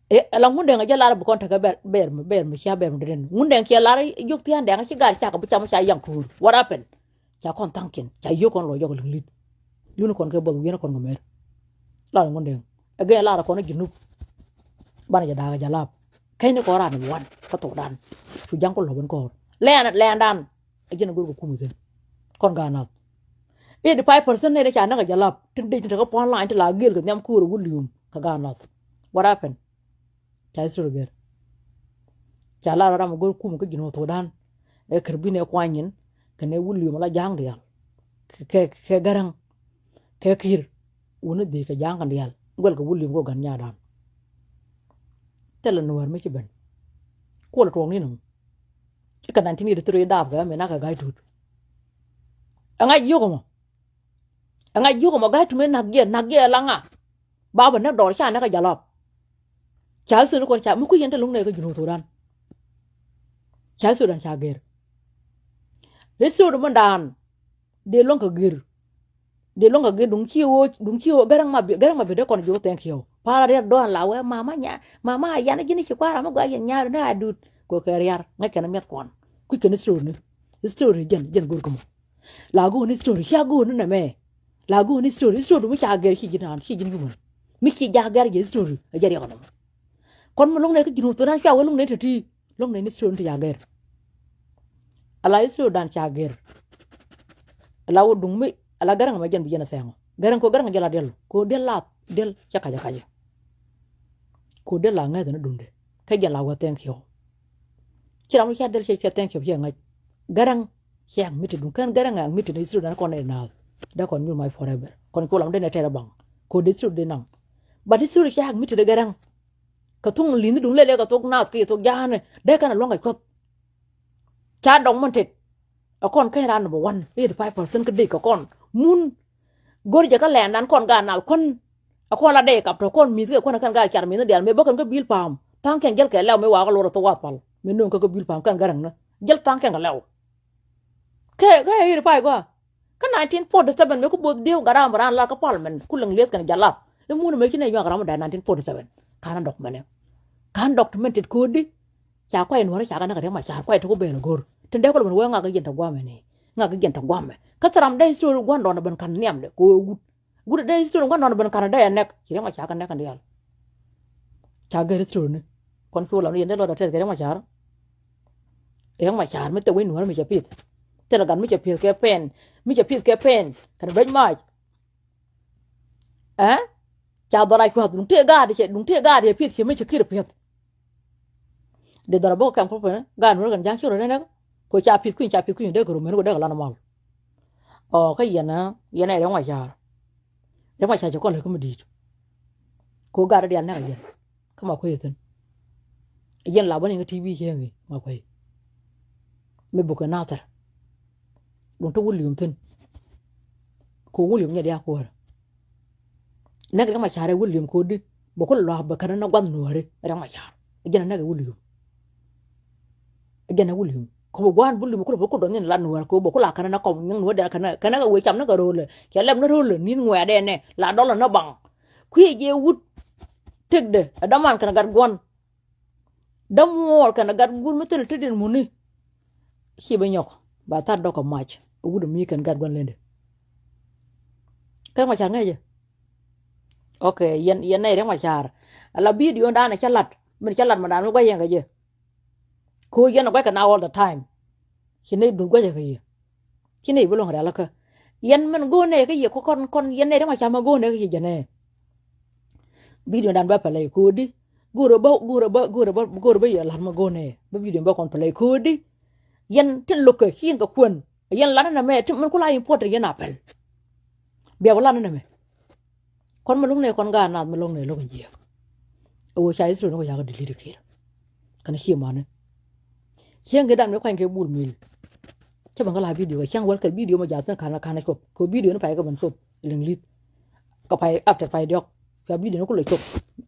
Ɛ, ala Ŋundɛŋ a jɛ lar bi kɔn tekɛ bɛr, bɛr mi, bɛr mi cia bɛr mi deden. Ŋundɛŋ ciɛ lar jiök thia̱a̱n dɛŋ ci gat cakɛ bi cam ca yaŋ ko̱o̱r. What happened? Ca kɔn thaŋkiɛn, ca yio̱k kɔn lɔ jɔk liŋ li̱th. Luni kɔn kɛ buɔth wi̱i̱n kɔn kɛ mer. Lar Ŋundɛŋ. Ɛ gɛn lar kɔn i̱ Junub. Banɛ jɛ da̱a̱k ɛ jalap. Kɛn ni kɔn ran ni wan kä thokdan. Cu jaŋ kɔn lɔ ben kɔɔr. Lɛn, lɛndan. A jɛn a go̱r kɛ kum ithin. Kɔn gaat nath. Eighty five percent nɛy ti ca näk a jalap tin dec tin te kä pua̱n la̱ny ti la gel kɛ nhiam ko̱o̱r a William kɛ gaat nath. What happened? Ca history gɛr. Ca lar ram a go̱r kum kä Junub thokdan. Ɛ kär bin ɛ kuany nyin kɛnɛ William a la ja̱a̱ŋ diaal. Kɛ, kɛ, kɛ Garaŋ. Kɛ Kiir. Wuni dhiec kɛ ja̱a̱ŋ kɛn diaal. Guɛl kɛ William kɛ gat nyadan. Thilɛ Nuäär mi ci ben. Kuɔl tuɔɔk ni nɔm. I̱ kɛ nineteen eighty three daap kɛ mi nak kɛ Gai Tut. Ɛŋa jiök ɛmɔ. Ɛŋa jiök ɛmɔ Gai Tut mi nak jiɛ, nak jiɛ la ŋa. Ba bä näk dɔɔr ca näk kɛ jalap. Ca Sudan kɔn ca mi kui̱ yɛn te lo̱ŋ nɛ kä Junub Thudan. Ca Sudan ca gɛr. Ri Sudan mi daan. Dee luäŋ kɛ gir. Dee luäŋ kɛ gir duŋ ci ɣöö, duŋ ci ɣöö Garaŋ ma bi, Garaŋ ma bi dee kɔn jiök thank you. Para riɛr dɔɔn la wee mama nya, mama a yan ji̱n ci kua̱r ram mi gɔaa yɛn nyaar ni a dut. Kɛ kɛ riar ŋäc kɛn miɛth kɔn. Kui̱ kɛn story ni. Story jɛn, jɛn go̱r kä mɔ. La go̱o̱n story, cia go̱o̱n ni nɛmɛ. La go̱o̱n story, story mi ca gɛr ci ji̱n an, ci ji̱n human. Mi ci jak gɛr jɛ story, a jɛ riɛk nɔmɔ. Kɔn mi luŋ nɛ kä Junub Thudan cua wee luŋ nɛ teti. Lo̱ŋ nɛ ni Israel ti ca gɛr. Ala Israel dan ca gɛr. Ala wä duŋ mi, ala Garaŋ mɛ jɛn bi jɛn a thɛŋɔ. Garaŋ ko Garaŋ jɛ la diɛl. Ko diɛl la, diɛl cɛ kacä kacä. Ko diɛl la ŋäth ni duŋdɛ. Kä jɛn la wä thank you. Ci ram mi ca diɛl cɛ, cɛ thank you cɛ ŋa̱c. Garaŋ cɛ aŋ mi ti duŋ. Kɛn Garaŋ aŋ mi ti ni Israel dan kɔn ni naath. Dee kɔn nyur mac forever. Kɔn cu lam dee nɛ tɛrɛ baŋ. Ko dee Israel dee naŋ. But Israel cɛ aŋ mi ti dee Garaŋ. Kɛ thuŋ li̱nh duŋ lɛl yɛ kɛ thok naath kɛ thok ja̱a̱nɛ dee kɛn a luäŋ kɛ cuɔth. Ca dɔŋ mɔn tet. Ɛ kɔn kɛn raan number one, eighty five percent kä dee kɛ kɔn. Mun go̱r jɛ kä lɛɛndan kɔn gaat nal kuän. Ɛ kɔn la dee kap tɔ kɔn mi̱th kɛ kuän ɛ kɛn gaat car mi̱th ni diaal mëë bä kɛn kä bil pa̱a̱m. Tha̱a̱ŋ kɛn jäl kɛ lɛw mëë wakä luɔr ɛ thok wath pal. Mëë nööŋ kä kä bil pa̱a̱m kɛn Garaŋ ni. Jäl tha̱a̱ŋ kɛn kɛ lɛw. Kɛ, kɛ eighty five gɔaa. Kä nineteen forty seven mëë ku both dieu gat ram ran lar kä parliament ku läŋ lieth kɛn jalap. I̱ mun mëë ci nɛ nyuak ram da nineteen forty seven. Ka̱n a dɔk mɛnɛ. Ka̱n dɔk ti mɛn tet ko̱o̱di. Ca kuay nuɔ̱ɔ̱ri ca kɛ näk kä Riɛk Macar kuay ti ku bɛɛl a go̱r. Tin dee kɔl mɛn wee ŋak kä jiɛn tɛ guamɛ ni. Ŋak kä jiɛn tɛ guamɛ. Kä thil ram dee story gua̱n dɔɔn a ben ka̱n nhiamdɛ kɛ wee wut. Guut dee history ŋuan nɔn ben ka̱n dee a nɛk. Ci Riɛk Macar kɛ nɛk kɛn diaal. Ca gɛr history ni. Kɔn cu lam ni yɛn dee lɔt a tɛth kɛ Riɛk Macar. Riɛk Macar mi thil wec nuɔ̱ɔ̱r mi cɛ pith. Thil gat mi cɛ pith kɛ pɛn. Mi cɛ pith kɛ pɛn. Kɛn bɛc mac. Ɛ? Ca dhɔr a cua̱th duŋ tëë gaat cɛ, duŋ tëë gaat cɛ pith cɛ mi cɛ ki̱r pi̱eth. Dee dhɔr a bok kɛm kɔp kɛn gaat nuɔ̱ɔ̱r kɛn ja̱ŋ ci rɔ dee nɛk. Ko ca pith kui̱ny, ca pith kui̱ny dee kɛ rom mɛn ko dee kɛ lan mal. Ɔ, kä yɛn ɛ, yɛn ɛ Riɛk Macar. Riɛk Macar cɛ kɔn lɛ kä mi di̱i̱t. Ko gat diaal nɛk a yɛn. Kä ma kuec thi̱n. Yɛn la bä ni ŋä T V cieŋ i̱ ma kuec. Mi bukɛ nathɛr. Duŋ te William thi̱n. Ko William nyɛ diaal kuäärä. Nɛk Riɛk Macar ɛ William ko̱di. Bɛ ku luaak bɛ känä ni gua̱th nuääri Riɛk Macar. Jɛn a näk ɛ William. Jɛn a William. Kɛ bɛ gua̱a̱n William kulɛ bɛ ku dɔ̱ŋ in la nuäär kɛ bɛ ku la känä ni kɔm nyin nuäär dɛn känä, känä kɛ wee cam ni kɛ ro̱o̱lɛ. Cɛ lɛm ni ro̱o̱lɛ ni̱n ŋuɛ̈ɛ̈dɛ nɛ la dɔlɛ ni baŋ. Kui̱ jɛ wut tëkdɛ ɛ däman kɛnɛ gat gua̱n. Dämuɔɔr kɛnɛ gat guur mi thil tetdin muni. Ci bɛ nyɔk ba thar dɔk kɛ mac. Wut mi kɛn gat gua̱n lendɛ. Kɛ Macar ŋäcɛ. Ok, yɛn, yɛn nɛy Riɛk Macar. Ala video dan cä lat. Min cä lat mi dan mi gua̱c yɛn kɛ jɛ. Ko yɛn a gua̱c kɛ na all the time. Ci nɛy duth gua̱c kɛ yɛ. Ci nɛy bi luɔ̱ŋ rialikä. Yɛn min go̱o̱nɛ kä yɛ kɔn kɔn yɛn nɛ ri ma ca ma go̱o̱nɛ kä yɛ jɛ nɛ. Video dan bä pɛlɛ ko̱o̱di. Go̱o̱rɛ bä go̱o̱rɛ bä go̱o̱rɛ bä go̱o̱rɛ bä yɛ lat ma go̱o̱nɛ bä video bä kɔn pɛlɛ ko̱o̱di. Yɛn tin lo̱kɛ ci yɛn kɛ kuän yɛn lat ni nɛ mɛ tin min kula important yɛn a pɛl. Bia bä lat ni nɛ mɛ. Kɔn mi lo̱ŋ nɛ kɔn gaat naath mi lo̱ŋ nɛ lo̱k in jiɛk. Ɛ wee ca Israel ni kɔ yakä delete kir. Kɛn ci mani. Cieŋ kɛ dan mi kuany kɛ bul mil. Cä ben kä la video kɛ cäŋ wäl kɛ video mɔ jath ni kan kan cop kɛ video ni pay kɛ ben cop liŋ lith. Kɛ pay after pay diɔk. Ca video ni kulɛ cop.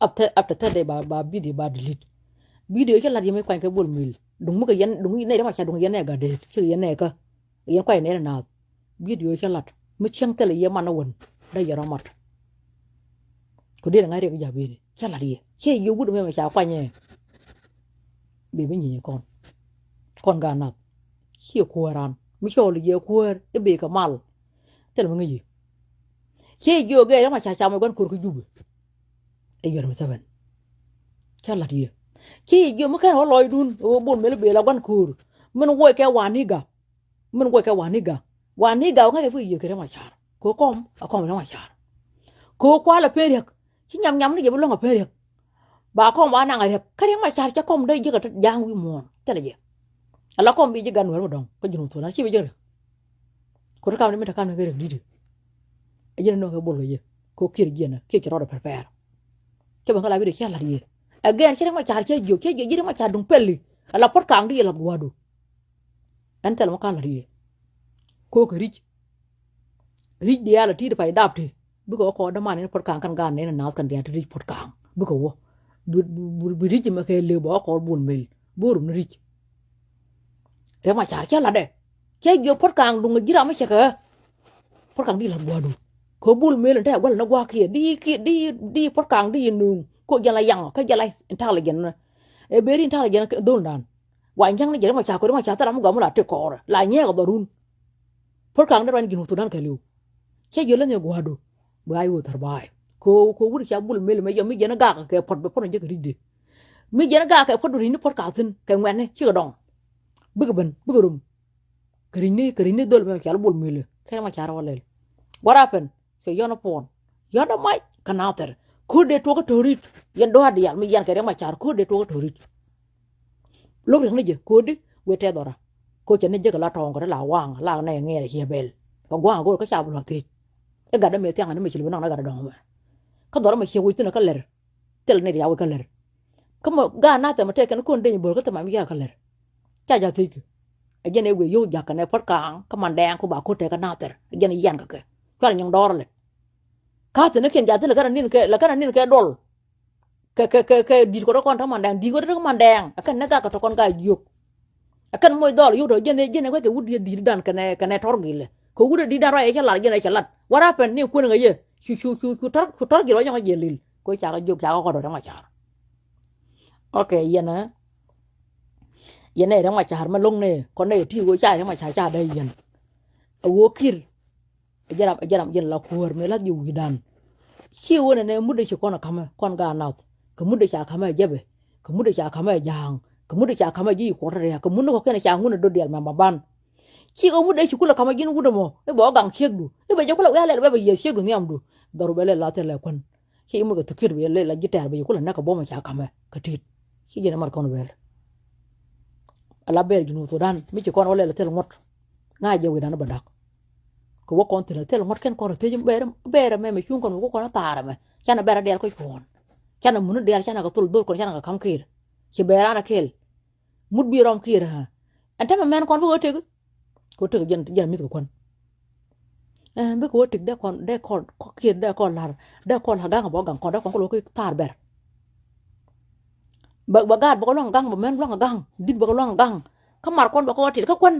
After after third day ba ba video ba delete. Video cä lat yɛ mi kuany kɛ bul mil. Duŋ mi kɛ yɛn duŋ nɛ dee ma ca duŋ yɛn nɛ gat dee ci kɛ yɛn nɛ kä. Yɛn kuay nɛn naath. Video cä lat mi cieŋ thilɛ yɛ man wän dee yɛ rɔ mat. Ku dee ŋa̱c riɛk ja̱ beni cä lat yɛ cɛ yɛ wut mɛ mɛ ca kuanyɛ. Bee mi nyinyɛ kɔn kɔn ga nath. Ciɛ kuäär ran mi cɔɔl yɛ kuäär i̱ bee kɛ mal. Thilɛ mi ŋäc yɛ cɛ yɛ jiök gɛɛr yɛ ma ca cam ɛ gua̱n ko̱r kä Jubɛ. Ɛ yuɛr mi thäbɛn cä lat yɛ cɛ yɛ jiök mi kɛn wä lɔcdun ɛ wä bol mel i̱ bee la gua̱n ko̱r. Min wuɔc kɛ waniga. Min guɔckɛ waniga. Waniga wä ŋäcɛ bi yiëth kɛ Riɛk Macar kɛ kɔm a kɔm Riɛk Macar. Kɛ kual a pen riɛk ci nyam nyam ni jɛ bi luäŋ a pen riɛk. Ba kɔm ba naŋ a riɛk kä Riɛk Macar cɛ kɔm dee jiäk a ja̱a̱ŋ wi̱i̱ muɔ̱ɔ̱n thilɛ jɛ. Ala kɔm bi ji̱ gan Nuɛr mi dɔ̱ŋ kä Junub Thudan ci bi jiäk riɛk. Ku ti kam ni mi te kam ni kɛ riɛk di̱t. A jiɛn a nöŋ kɛ bol kɛ jɛ kɛ kiɛr jiɛn a kiɛr ci rɔɔdɛ pɛrpɛr. Cɛ ben kä la bi dee cɛ lat yɛ. Again ci Riɛk Macar cɛ jiök cɛ jiök ji̱ Riɛk Macar duŋ pɛli. Ala puɔ̱t kaŋ di yɛ lath gua̱a̱du. Ɛn thɛl mɔ ka̱n la̱t yɛ ko̱o̱k kɛ ri̱c. Ri̱c diaal a ti̱i̱t pay dap ti bikɛ wä kɔɔr däman in puɔ̱t ka̱a̱ŋ kɛn gaat nɛn in naath kɛn diaal ti ri̱c puɔ̱t ka̱a̱ŋ bikɛ wä. Bi ri̱c mɛ kɛ lëë bɛ wä kɔɔr bul mel bi wä rum ni ri̱c. Riɛk Macar cä la̱tdɛ cä jiök puɔ̱t ka̱a̱ŋ duŋ ji̱ ram mi cɛ kɛ ɣä. Puɔ̱t ka̱a̱ŋ di la̱th gua̱a̱du kɛ bul mel in te a gua̱l in a gua̱a̱k kiɛ di kiɛ di di puɔ̱t ka̱a̱ŋ di yɛ nuŋ ko jɛn la yaŋ kä jɛn la intelligent. Ɛ beri intelligent dhol dan. Wa nyäŋ ni jɛ Riɛk Macar kɛ Riɛk Macar thil ram mi gɔaa mi la tëk kɔɔrɛ la nyɛɛk ɛ dhɔrun. Puɔ̱t ka̱a̱ŋ dee ruany Junub Thudan kɛɛliw. Cä jiök länh yɛ gua̱a̱du. Bɛ a yo̱o̱ thɛr ba̱a̱y kɛ wut ca bul mel mɛ yɛ mi jɛn gak kɛ puɔ̱t bɛ puɔ̱t ni jɛ kɛ ri̱cdɛ. Mi jɛn gak kɛ puɔ̱t bɛ ri̱cni puɔ̱t ka̱a̱thin kɛ ŋuɛ̈tni cikɛ dɔŋ. Bikɛ ben bikɛ rum. Kɛ ri̱cni kɛ ri̱cni dhol mɛ cal bul mel kɛ Riɛk Macar wä lɛl. What happened? Cɛ yɔn a puɔn yɔn a mac kä Nathɛr. Ko̱r dee tuɔk kä to̱rit yɛn dɔ̱a̱r diaal mi yɛn kɛ Riɛk Macar ko̱r dee tuɔk kä to̱rit. Lo̱k riɛk ni jɛ ko̱di wëë tɛth dhɔra. Ko̱ cɛ ni jek la tɔ̱ɔ̱ŋ kɛ ti la waŋ la nɛ ŋɛɛr ciɛ bɛl kɛ gua̱a̱ŋ go̱o̱r kä ca bi lua̱k thiec. I̱ gat dämɛ thiaŋ ni mi ci li bi naŋ na gat dɔ̱ŋ mɛ. Kä dhɔra mɛ ciɛ wec thi̱n kä lɛr. Thil ni riaw wec kä lɛr. Kä mɔ gaat Nathɛr mɛ tɛk kɛn ko̱n deny bo̱r kä thil mam ya̱a̱ kä lɛr. Ca ja̱ thiec kɛ. Ɛ jɛn ɛ wëë yio̱w ja̱k kɛnɛ puɔ̱t ka̱a̱ŋ kä Mandɛɛŋ ku ba ko̱t tɛk kä Nathɛr ɛ jɛn ɛ yian kɛ kɛ. Cuarɛ nyiŋ dɔɔr lɛ. Ka̱thi̱n ni kiɛn ja̱ thi̱n lɛ kɛn a nin kɛ lɛ kɛn a nin kɛ duɔl. Kɛ kɛ kɛ kɛ di̱t kɔn rɔ kɔn te Mandɛɛŋ di̱t kɔn te Mandɛɛŋ ɛ kɛn ni gak kɛ tɔ kɔn ka jiök. Ɛ kɛn moc dhɔl yio̱w tɔ jiɛn jiɛn ɛ wec kɛ wut diɛ di̱t dan kɛnɛ kɛnɛ tɔr gilɛ kɛ wut di̱t dan rɔ ɛ cɛ lat jiɛn ɛ cɛ lat. What happened ni kuän ŋä yɛ cu cu cu cu tɔr cu tɔr gil wä nyɔŋ jiɛ lil. Ko cakɛ jiök cakɛ kɔn dɔ Riɛk Macar. Ok yɛn ɛ yɛn ɛ Riɛk Macar mɛ lo̱ŋ nɛ kɔn nɛ yɛ ti wä ca Riɛk Macar ca dee yɛn. Ɛ wä kir. Ɛ jɛ ram ɛ jɛ ram jɛn la kuäär mëë la̱th ji̱ wi̱i̱dan. Ci wen ɛnɛ mut dee ci kɔn ɛ ka̱mɛ kɔn gaat Nath kɛ mut dee ca ka̱mɛ ɛ jɛpɛ kɛ mut dee ca ka̱mɛ ɛ ja̱a̱ŋ kɛ mut dee ca ka̱mɛ ɛ ji̱ kuɔt ria̱a̱k kɛ mut ni kɔ̱kiɛn ɛ ca ŋun ɛ do̱t diaal mɛm ba ban. Cikɛ mut dee ci kulɛ ka̱mɛ ji̱n wut ɛmɔ i̱ bɛ ɣä gaŋ ciekdu i̱ bɛ jɛ kulɛ wi̱i̱ a lɛl bɛ bɛ yiëth ciekdu nhiamdu. Dhɔr bɛ lɛl la thil ɛ kuän. Ci imuk ɛ thukir bɛ lɛl la ji̱ tɛɛr bɛ jɛ kulɛ näk kɛ buɔ̱mɛ ca ka̱mɛ kɛ ti̱i̱t. Ci jɛn ɛ mat kɔn bɛɛr. Ala bɛɛr Junub Thudan mi ci kɔn wä lɛl thil ŋuɔ̱t. Ŋa̱c jɛ wi̱i̱dan bä da̱k. Kɛ wä kɔn thi̱n thil ŋuɔ̱t kɛn kɔn rɔ thiec bɛɛr bɛɛr ɛmɛ mɛ cuŋ kɔn wä kɔn thaar ɛmɛ canɛ bɛɛr a diaal kɔc kuɔ̱ɔ̱n. Canɛ mun diaal canɛ kɛ thol dhol kɔn canɛ kɛ ka̱m kiɛɛr. Ci bɛɛr an a kɛɛl. Mut bi rɔm kiɛɛr ɛ ɛn tämɛ mɛn kɔn bi wä tek. Kɛ wä tek jɛn jɛn mi̱th kɛ kuän. Ɛɛ bikɛ wä tek dee kɔn dee kɔn kiɛɛr dee kɔn la̱r dee kɔn la̱r ga̱ŋ bɔ ga̱ŋ kɔn dee kɔn kɛ lo̱k thaar bɛr. Bɛ bɛ gaat bɛ kɛ luaŋ ga̱ŋ bɛ mɛn luaŋ ga̱ŋ di̱t bɛ kɛ luaŋ ga̱ŋ. Kä mar kɔn bɛ kɛ wä tet kä kuän.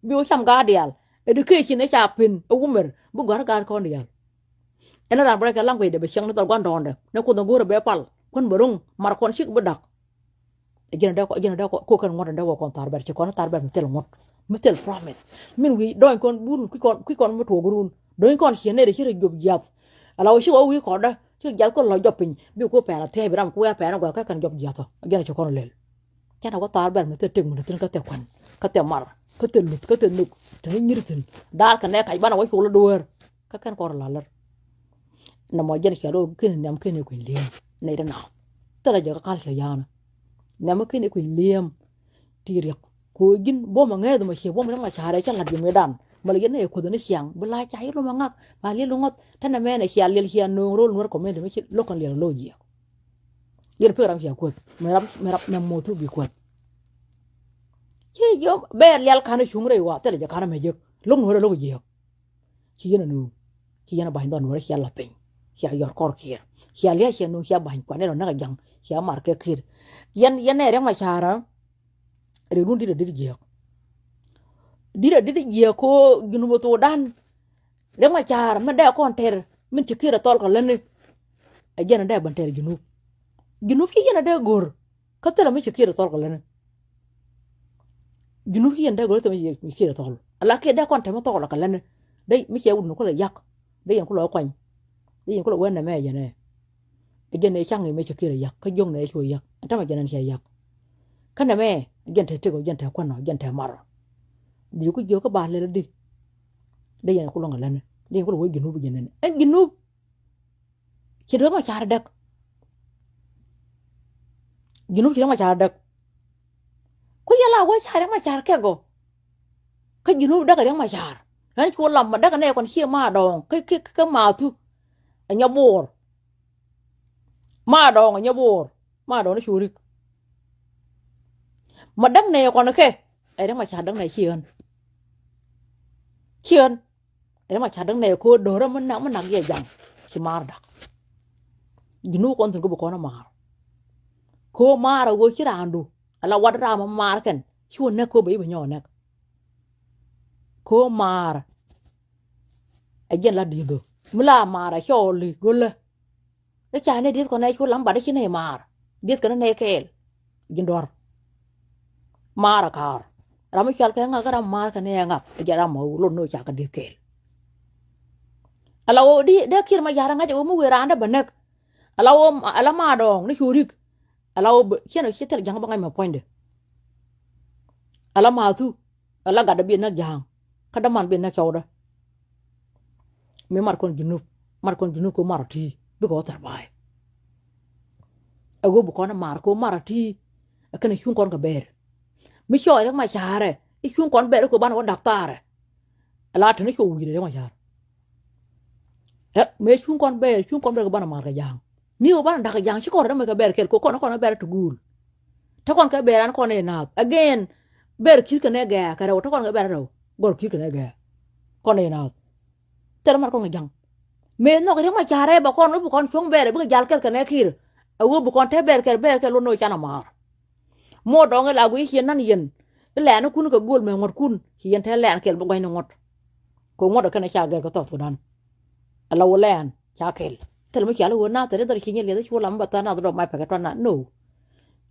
Bi wä cam gaat diaal. Education ɛ ca pen ɛ wumɛr bi gɔ̱a̱r gaat kɔn diaal. Ɛn ran bɛ rɔ kɛ language dɛ bɛ cieŋ ni dhɔl gua̱ndɔɔŋdɛ ni kuoth ɛ go̱o̱rɛ bɛ pal kuän bɛ ro̱ŋ mar kɔn cik bi da̱k. Ɛ jiɛn dee kɔ jiɛn dee kɔ ko kɛn ŋuɔ̱t dee wä kɔn thar bɛr ci kɔn thar bɛr mi thil ŋuɔ̱t mi thil promise. Min wi̱i̱ dɔ̱ny kɔn bun kui̱ kɔn kui̱ kɔn mi tuɔɔk run dɔ̱ny kɔn ciɛ nɛy dee ci rɔ jop jiath. Ala wä ci wä wi̱i̱ kɔn dee ci jiath kɔn lɔ jɔp piny bi ku pɛn a thiɛɛc bi ram ku wee pɛn a gua̱a̱k kä kɛn jɔp jiath ɔ. Ɛ jiɛn ci kɔn lɛl. Canɛ wä thar bɛr mi thil tëk mi ni thi̱n kä thil kuan kä thil mar. kä thil luth kä thil nhök te ni nyir thi̱n. Da̱a̱r kɛ nɛ kac banɛ wä col i̱ dueer kä kɛn kɔr la lär. Nɛ mɔ jɛn cɔal i̱ ken nhiam ken i̱ kui̱ny li̱em nɛy ti naath. Thilɛ jɛ kä kal cɛ ya̱a̱nä. Nhiam ken i̱ kui̱ny li̱em ti riɛk. Kɛ ɣöö ji̱n buɔ̱m ɛ ŋäth mɔ ciɛ buɔ̱m riɛk ma ca̱rɛ cä la̱t jɛ mëëdan. Mɛ lɛ yɛn ɛ kuäth ni ciaŋ bi la ca i̱ lom ɛ ŋak ba liɛl ŋɔth. Tɛnɛ mɛn ɛ cia liɛl cia nööŋ ro̱l nuɛr kɔmɛn ti mi ci lo̱k kɛn liɛl lo̱c jiɛk. Liɛl pek ram cia kuäth mɛ ram mɛ ram mɛ moth thuk bi kuäth. Ci jiɔ bɛɛr liɛl ka̱n cuŋ rɛy wa thilɛ jɛ ka̱n mɛ jek lo̱k nuɛr ɛ lo̱k jiɛk. Ci yɛn a nuŋ ci yɛn a ba̱ny dhɔn wärä cia la̱th piny. Cia yɔr kɔr kiɛɛr cia lia̱c cia nuŋ cia ba̱ny kuanɛ lɔ näk a ja̱ŋ cia mar kɛ kiɛɛr. Yɛn yɛn nɛ riɛk ma ca̱rä. Riɛk dun dit a dit jiääk. Dit a dit jiääk ko Junub Thudan. Riɛk ma ca̱rä min dee kɔn tɛr min ci kiɛɛr a thɔl kɛ läni. A jɛn a dee bän tɛr Junub. Junub ci yɛn a dee go̱r. Kä thilɛ mi ci kiɛt ɛ thɔl kɛ läni. Junub ci yɛn dee gɔl thilɛ mi ci kiɛt ɛ thɔl ala kiɛ dee kɔn tɛm ɛ thɔl kɛ läni. Dee mi ciɛ wut ni kulɛ yak. Dee yɛn kulɛ kuany. Dee yɛn kulɛ wee nɛmɛ yɛn ɛ. Ɛ jɛn ɛ caŋ ɛ mi ci kiɛt ɛ yak kä jiɔk nɛ cu yak ɛ tämɛ jɛn ɛn ciɛ yak. Kä nɛmɛ ɛ jɛn tɛ tëk ɔ jɛn tɛ kuän ɔ jɛn tɛ mar ɔ. Bi ku jiök kä ba lɛl di. Dee yɛn kulɛ ŋɛ läni dee yɛn kulɛ wee Junub jɛn ɛn ɛ Junub. Ci riɛk ma ca̱r däk. Junub ci riɛk ma ca̱r däk. Ku yɛ la wee ca riɛk ma ca̱r kɛ gɔ. Kä Junub däk riɛk ma ca̱r. Ɣän cu lam ma däk nɛ kɔn ciɛ ma dɔɔŋ kä kä kä ma thu. Ɛ nyɔ buɔɔr. Ma dɔɔŋ ɛ nyɔ buɔɔr. Ma dɔɔŋ ni cu rik. Ma däk nɛ kɔn kɛ ɛ riɛk ma ca̱r däk nɛ ci ɣän. Ci ɣän. Riɛk ma ca̱r däk nɛ ko̱o̱r do̱rä mi nak mi nak yɛ jaŋ. Ci maar da̱k. Ji̱n wä kɔn thi̱n kä bi kɔn a maar. Ko̱o̱r maar a ɣöö ci raandu ala wat ram a maar kɛn ci wä näk ko̱o̱r bɛ i̱ bɛ nyɔk a näk. Ko̱o̱r maar. Ɛ jɛn la di̱i̱th ɣöö mi la maar a cɔɔl i̱ go̱lä. Kä ca nɛ dieth kɔn nɛ cu lam bat ci nɛ maar dieth kɛn nɛ kɛɛl. Ji̱n duar maar a kaar ram mi cual kɛ ŋak kä ram maar kɛ nɛ ŋak ɛ jɛ ram ma lot ni ca kɛ dieth kɛɛl. Ala wä di dee kiɛr ma ya̱r ŋa̱c ɛ wä mi wëë raan dee bä näk. Ala wä ala ma dɔɔŋ ni cu rik. Ala wä ciɛn ci thil ja̱ŋ bä ŋa̱c mɛ puɔ̱nydɛ. Ala ma thu ala gatdä bi näk ja̱a̱ŋ. Kä däman bi näk cɔwdä. Mi mat kɔn Junub mat kɔn Junub kɛ mat rɔ ti bikɛ wä thar ba̱a̱y. Ɛ wä bi kɔn ɛ mar kɛ wä mat rɔ ti. Ɛ kɛn ɛ cuŋ kɔn kɛ bɛɛr. Mi cɔɔc rɛk ma ca̱rɛ i̱ cuŋ kɔn bɛɛr kɛ wä banɛ wä daktharɛ. Ala teni cɔ wi̱i̱dɛ rɛk ma ca̱r. Rɛk mëë cuŋ kɔn bɛɛr cuŋ kɔn bɛɛr kɛ banɛ mar kɛ ja̱a̱ŋ. Mi wä banɛ da̱k kɛ ja̱a̱ŋ ci kɔn rɛk mɛ kɛ bɛɛr kɛl kɛ kɔn kɔn bɛɛr ti guul. Te kɔn kɛ bɛɛr an kɔn ɛ naath again. Bɛɛr ki̱th kɛ nɛ gɛɛ kɛ rɛw te kɔn kɛ bɛɛr rɛw. Gɔr ki̱th kɛ nɛ gɛɛ kɔn ɛ naath. Thilɛ mat kɔn kɛ ja̱ŋ. Mëë nhɔk riɛk ma ca̱rɛ bɛ kɔn wä bi kɔn cuɔ̱ŋ bɛɛr bikɛ jal kɛl kɛ nɛ ki̱r. A wä bi kɔn te bɛɛr kɛl bɛɛr kɛl wä no̱o̱c can a maar. Muɔɔr dɔ̱ŋ ila guiy ciɛ nan yɛn. Ilɛɛn ikun kɛ gööl mɛ ŋuɔ̱tkun ci yɛn te lɛɛn kɛl bi gua̱ny ni ŋuɔ̱t. Kɛ ŋuɔ̱t ɛ kɛn ɛ ca gɛr kɛ South Sudan. Ala wä lɛɛn ca kɛl thil mi cial i̱ wä nathɛr i̱ dhɔr ci nyɛ liɛth i̱ cu lam bä tha̱a̱n nath dɔ̱k mac pɛkɛ tɔ̱ na no.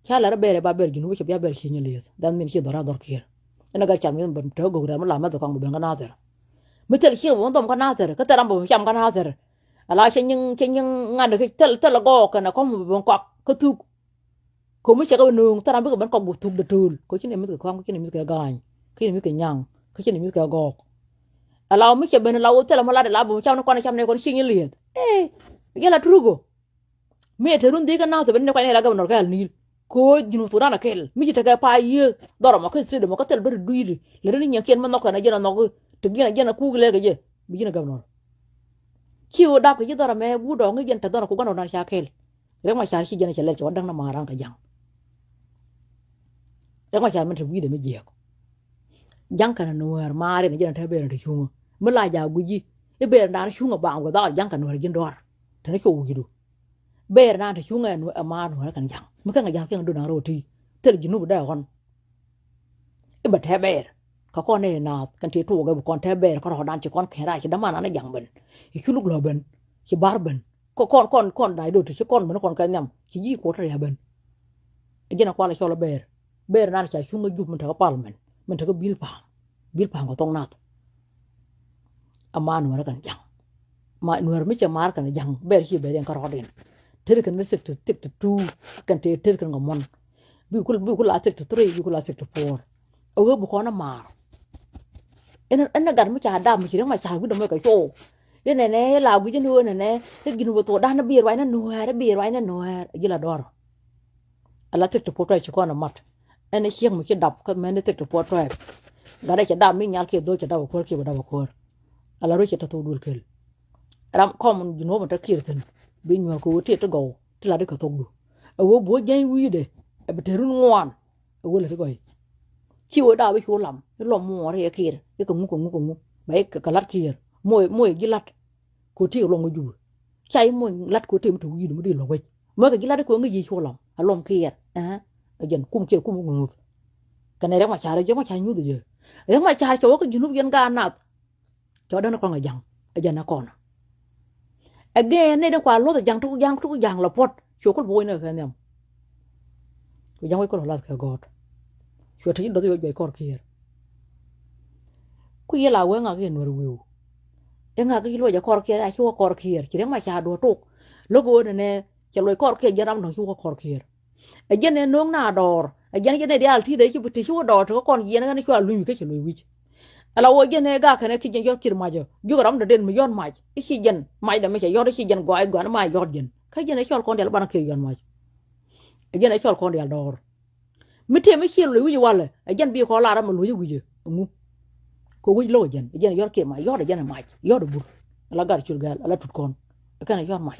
Ca lɛr i̱ bɛɛr i̱ ba bɛɛr Junub i̱ cɛ bia bɛɛr ci nyɛ liɛth dhan min ci dhɔr a dhɔr kiɛɛr. Inɛ gat cal mi bä te gök rɛm mi lam mɛth kɔŋ bä ben kä nathɛr. Mi thil ciek bä mi dhɔm kä nathɛr kä thil ram bä mi cam kä nathɛr. Ala cɛ nyiŋ cɛ nyiŋ ŋa̱n kä thil thil gɔɔk kɛn ɛ kɔm bä ben kɔak kä thuk. Ko̱ mi cɛ kɛ ben nööŋ thil ram bikɛ ben kɔk buk thuk dee tööl ko̱ ci nɛ mith kɛ kɔaŋ ko̱ ci nɛ mith kɛ ga̱a̱ny ko̱ ci nɛ mith kɛ nyaŋ ko̱ ci nɛ mith kɛ gɔɔk. Ala mi cɛ ben ala wä thil ram mi lat ala bä cam ni kɔn cam nɛ kɔn ci nyi lieth. Ee yɛl a turuk o. Mi ɛ te run dhik kɛ nath ben nɛ kɔn nɛ la gabnɔr kɛ al niil. Ko̱ Junub Thudan a kɛl mi ci tekɛ pa yiëë dhɔr mɔ kä state mɔ kä thil bä ri dui̱ri lɛ ri ni nyiɛŋkiɛn mi nhɔk kɛn a jɛn a nhɔk. Te jiɛn a jɛn a kuk lɛr kɛ jɛ bi ji̱n a gabnɔr. Ci ɣöö dap kɛ ji̱ dhɔr ɛmɛ wut ɔ ŋäc jɛn te dhɔr ku gua̱ndɔ nan ca kɛl. Riɛk ma ca̱r ci jɛn cɛ lɛl cɛ wä däk na ma̱a̱r ran kɛ ja̱ŋ. Riɛk ma ca̱r min te wi̱i̱dɛ mi jiɛɛk. Ja̱ŋ kɛn nuäär ma̱a̱r in jɛn te ber in te cuŋä mi la ja̱ gui̱ci. I̱ ber in dan cuŋä baŋ guɛ dhal ja̱ŋ kɛn nuäär ji̱n duaar. Te ni cɔ wi̱i̱du ber in dan te cuŋä ɛ ma̱a̱r nuäär kɛn ja̱ŋ mi kɛn kɛ ja̱ŋ kɛn dun an ro̱o̱ ti. Thil ji̱ nup dee ɣɔn. I̱ bɛ te ber kä kɔn i̱ naath kɛn ti tuɔɔk i̱ bi kɔn te ber kä rɔɔdan ci kɔn kɛn rac ci däman an i̱ ja̱ŋ ben. I̱ cu luk lɔ ben ci bar ben. Kɔn kɔn kɔn da̱c do̱t ci kɔn ben kɔn kɛ nhiam ci ji̱ kuɔt ria̱ ben. Ɛ ji̱n a kual a cɔl a bɛɛr bɛɛr nan ca cuŋ a jup min tekä parliament min tekä bil pa̱a̱m bil pa̱a̱m kɛ thok nath. Ama nuɛrä kɛn ja̱ŋ ma nuɛr mi cɛ maar kɛn ja̱ŋ bɛɛr ci bɛɛr yɛn kä rɔɔd in. Ter kɛn ni sixty sixty two kɛn te ter kɛn kɛ muɔn. Bi kul bi kul a sixty three bi kul a sixty four. A wee bi kɔn a maar. Ɛn, ɛn ɛ gat mi ca dap mi ci Riɛk Macar wi̱cdɛ mɔ kɛ cuɔw. I̱ nɛnɛ i̱ la gui̱c ɛn ɣöö nɛnɛ i̱ Junub ɛ thok dan i̱ bi ruacnɛ nuäär, i̱ bi ruacnɛ nuäär. Ɛ ji̱ la dɔɔr. Ala thiek ti puɔt tɔ̱ ci kɔn ɛ mat. Ɛn ɛ ciek mi ci dap kä mɛn i̱ thiek ti puɔt tɔ̱. Gat ɛ cɛ dap mi nyal kiɛ dho̱r cɛ dap ɛ kuäär kiɛ bi dap ɛ kuäär. Ala ruec cɛ te thok duël kel. Ram kɔm Junub mi te kiɛɛr thi̱n bi nyuäk kɛ ɣöö tëë ti gɔw ti lat i̱ kɛ thokdu. Ɛ ɣöö bi wä jiɛny wi̱i̱dɛ ɛ bi te run ŋuan. Ɛ wä lät i̱ gɔy. Ci wä daap i̱ cu lam i̱ lɔm muɔɔr i̱ ɛ kiɛɛr i̱ kɛ ŋu kɛ ŋu kɛ ŋu. Ba i̱ kɛ lat kiɛɛr moc moc ji̱ lat. Kɛ ɣöö tëë luɔm wä Jubɛ. Ca i̱ moc lat kɛ ɣöö tëë mi te wi̱i̱du mi dee luɔk wec. Mɛ kɛ ji̱ lat i̱ kɛ ɣöö ŋäc yiëë cu lam a luɔm kiɛɛr. Ɛɛ ɛ jɛn kum kiɛ kum wä ŋuuth. Kɛnɛ Riɛk Macar ɛ jɛ Macar nyuuth ɛ jɛ. Riɛk Macar cɛ wä kä Junub yɛn gaat nath. Cɛ wä däni kɔn kɛ ja̱ŋ ɛ jɛn ɛ kɔn. Again ni di kua luɔth ja̱ŋ tuk ja̱ŋ tuk ja̱ŋ la puɔt. Cu kul bi wec ni kɛ nhiam. Cu ja̱ŋ wec kul lath kɛ gɔɔt. Cu te ci dɔth i̱ wec juɔc kɔr kiɛɛr. Ku yɛ la wee ŋak i̱ nuɛr wi̱i̱w. I̱ ŋak i̱ luɔc ɛ kɔr kiɛɛr a ci wä kɔr kiɛɛr ci Riɛk Macar duɔ̱ɔ̱r tuk. Lo̱k ɣöö nɛnɛ cɛ luɔc kɔr kiɛɛr jiɛn ram dɔ̱ŋ ci wä kɔr kiɛɛr. Ɛ jɛn ɛ no̱o̱ŋ na dɔɔr ɛ jɛn ɛ jɛn ɛ diaal ti̱i̱t ɛ ci bi ti ci wä dɔɔr ti kä kɔn jiɛn ɛ ɣän cual luny wi̱i̱ kä ci luɔc wi̱c. Ala wä jɛn ɛ gak kɛn ɛ ki jɛn yɔt kiɛt mac ɛ jiök ram dɔ̱diɛn mi yɔt mac i̱ ci jɛn mac dɛ mi cɛ yɔt i̱ ci jɛn gɔaa i̱ gɔaa ni ma yɔt jɛn. Kä jɛn ɛ cɔl kɔn diaal banɛ kiɛt yɔt mac. Ɛ jɛn ɛ cɔl kɔn diaal dɔɔr. Mi tëë mi ciɛ luɔc wi̱c walɛ ɛ jɛn bi kɔn lar ram mi luɔc wi̱c ɛ ŋu. Kɛ wi̱c lo̱k ɛ jɛn ɛ jɛn ɛ yɔt kiɛt mac yɔt ɛ jɛn ɛ mac yɔt ɛ bur. Ala gat cul gɛl ala tut kɔn ɛ kɛn ɛ yɔt mac.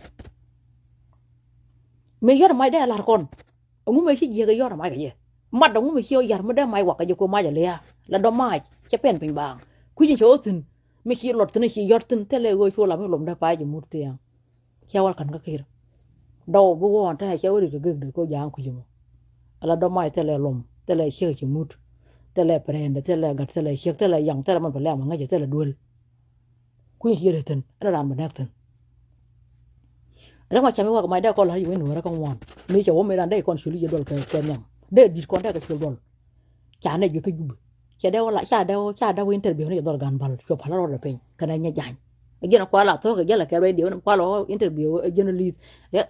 Mi yɔt ɛ mac dee ɛ lar kɔn. Ɛŋu mëë ci jiäk ɛ yɔt ɛ mac kɛ jɛ. Mat ɛŋu mëë ci ɣä yar mi dee mac wak kɛ jɛ kɛ mac ɛ lia̱a̱ la dɔ̱ mac cɛ pɛn piny baaŋ. Kui̱c in cɛ ɣä thi̱n mi ci luɔt thi̱n ci yɔt thi̱n thilɛ ɣöö cu lam i̱ lom dee pa̱a̱c jɛ mut thia̱a̱ŋ. Cɛ wal ka̱n kä ki̱i̱r. Dɔw bi wuɔ̱ɔ̱n te cɛ wä rit kɛ gek dee kɛ ja̱a̱ŋ kui̱c ɛmɔ. Ala dɔ̱ mac thilɛ lom thilɛ ciek ci mut. Thilɛ pɛrɛndɛ thilɛ gat thilɛ ciek thilɛ yaŋ thilɛ man pɛ lɛm ŋäcɛ thilɛ duel. Kui̱ny ci yet thi̱n ɛn raan bɛ nɛk thi̱n. Rɛk ma cam i̱ wak mac dee kɔn la̱r i̱ wec nuɔ̱ɔ̱rä kä ŋuan mi cɛ wä mi raan dee kɔn culi jɛ duɔl kɛ kɛ nhiam dee di̱t kɔn dee kɛ cul duɔl. Ca nɛ juɛ kä Jubɛ cɛ dee wä la ca dee wä ca dee wä interview ni jɛ dhɔl gan bal cuɛ pal rɔɔdɛ piny kɛnɛ nyɛ jany. Ɛ jiɛn kual a thok kɛ jɛl kɛ radio ni kual wä interview ɛ journalist.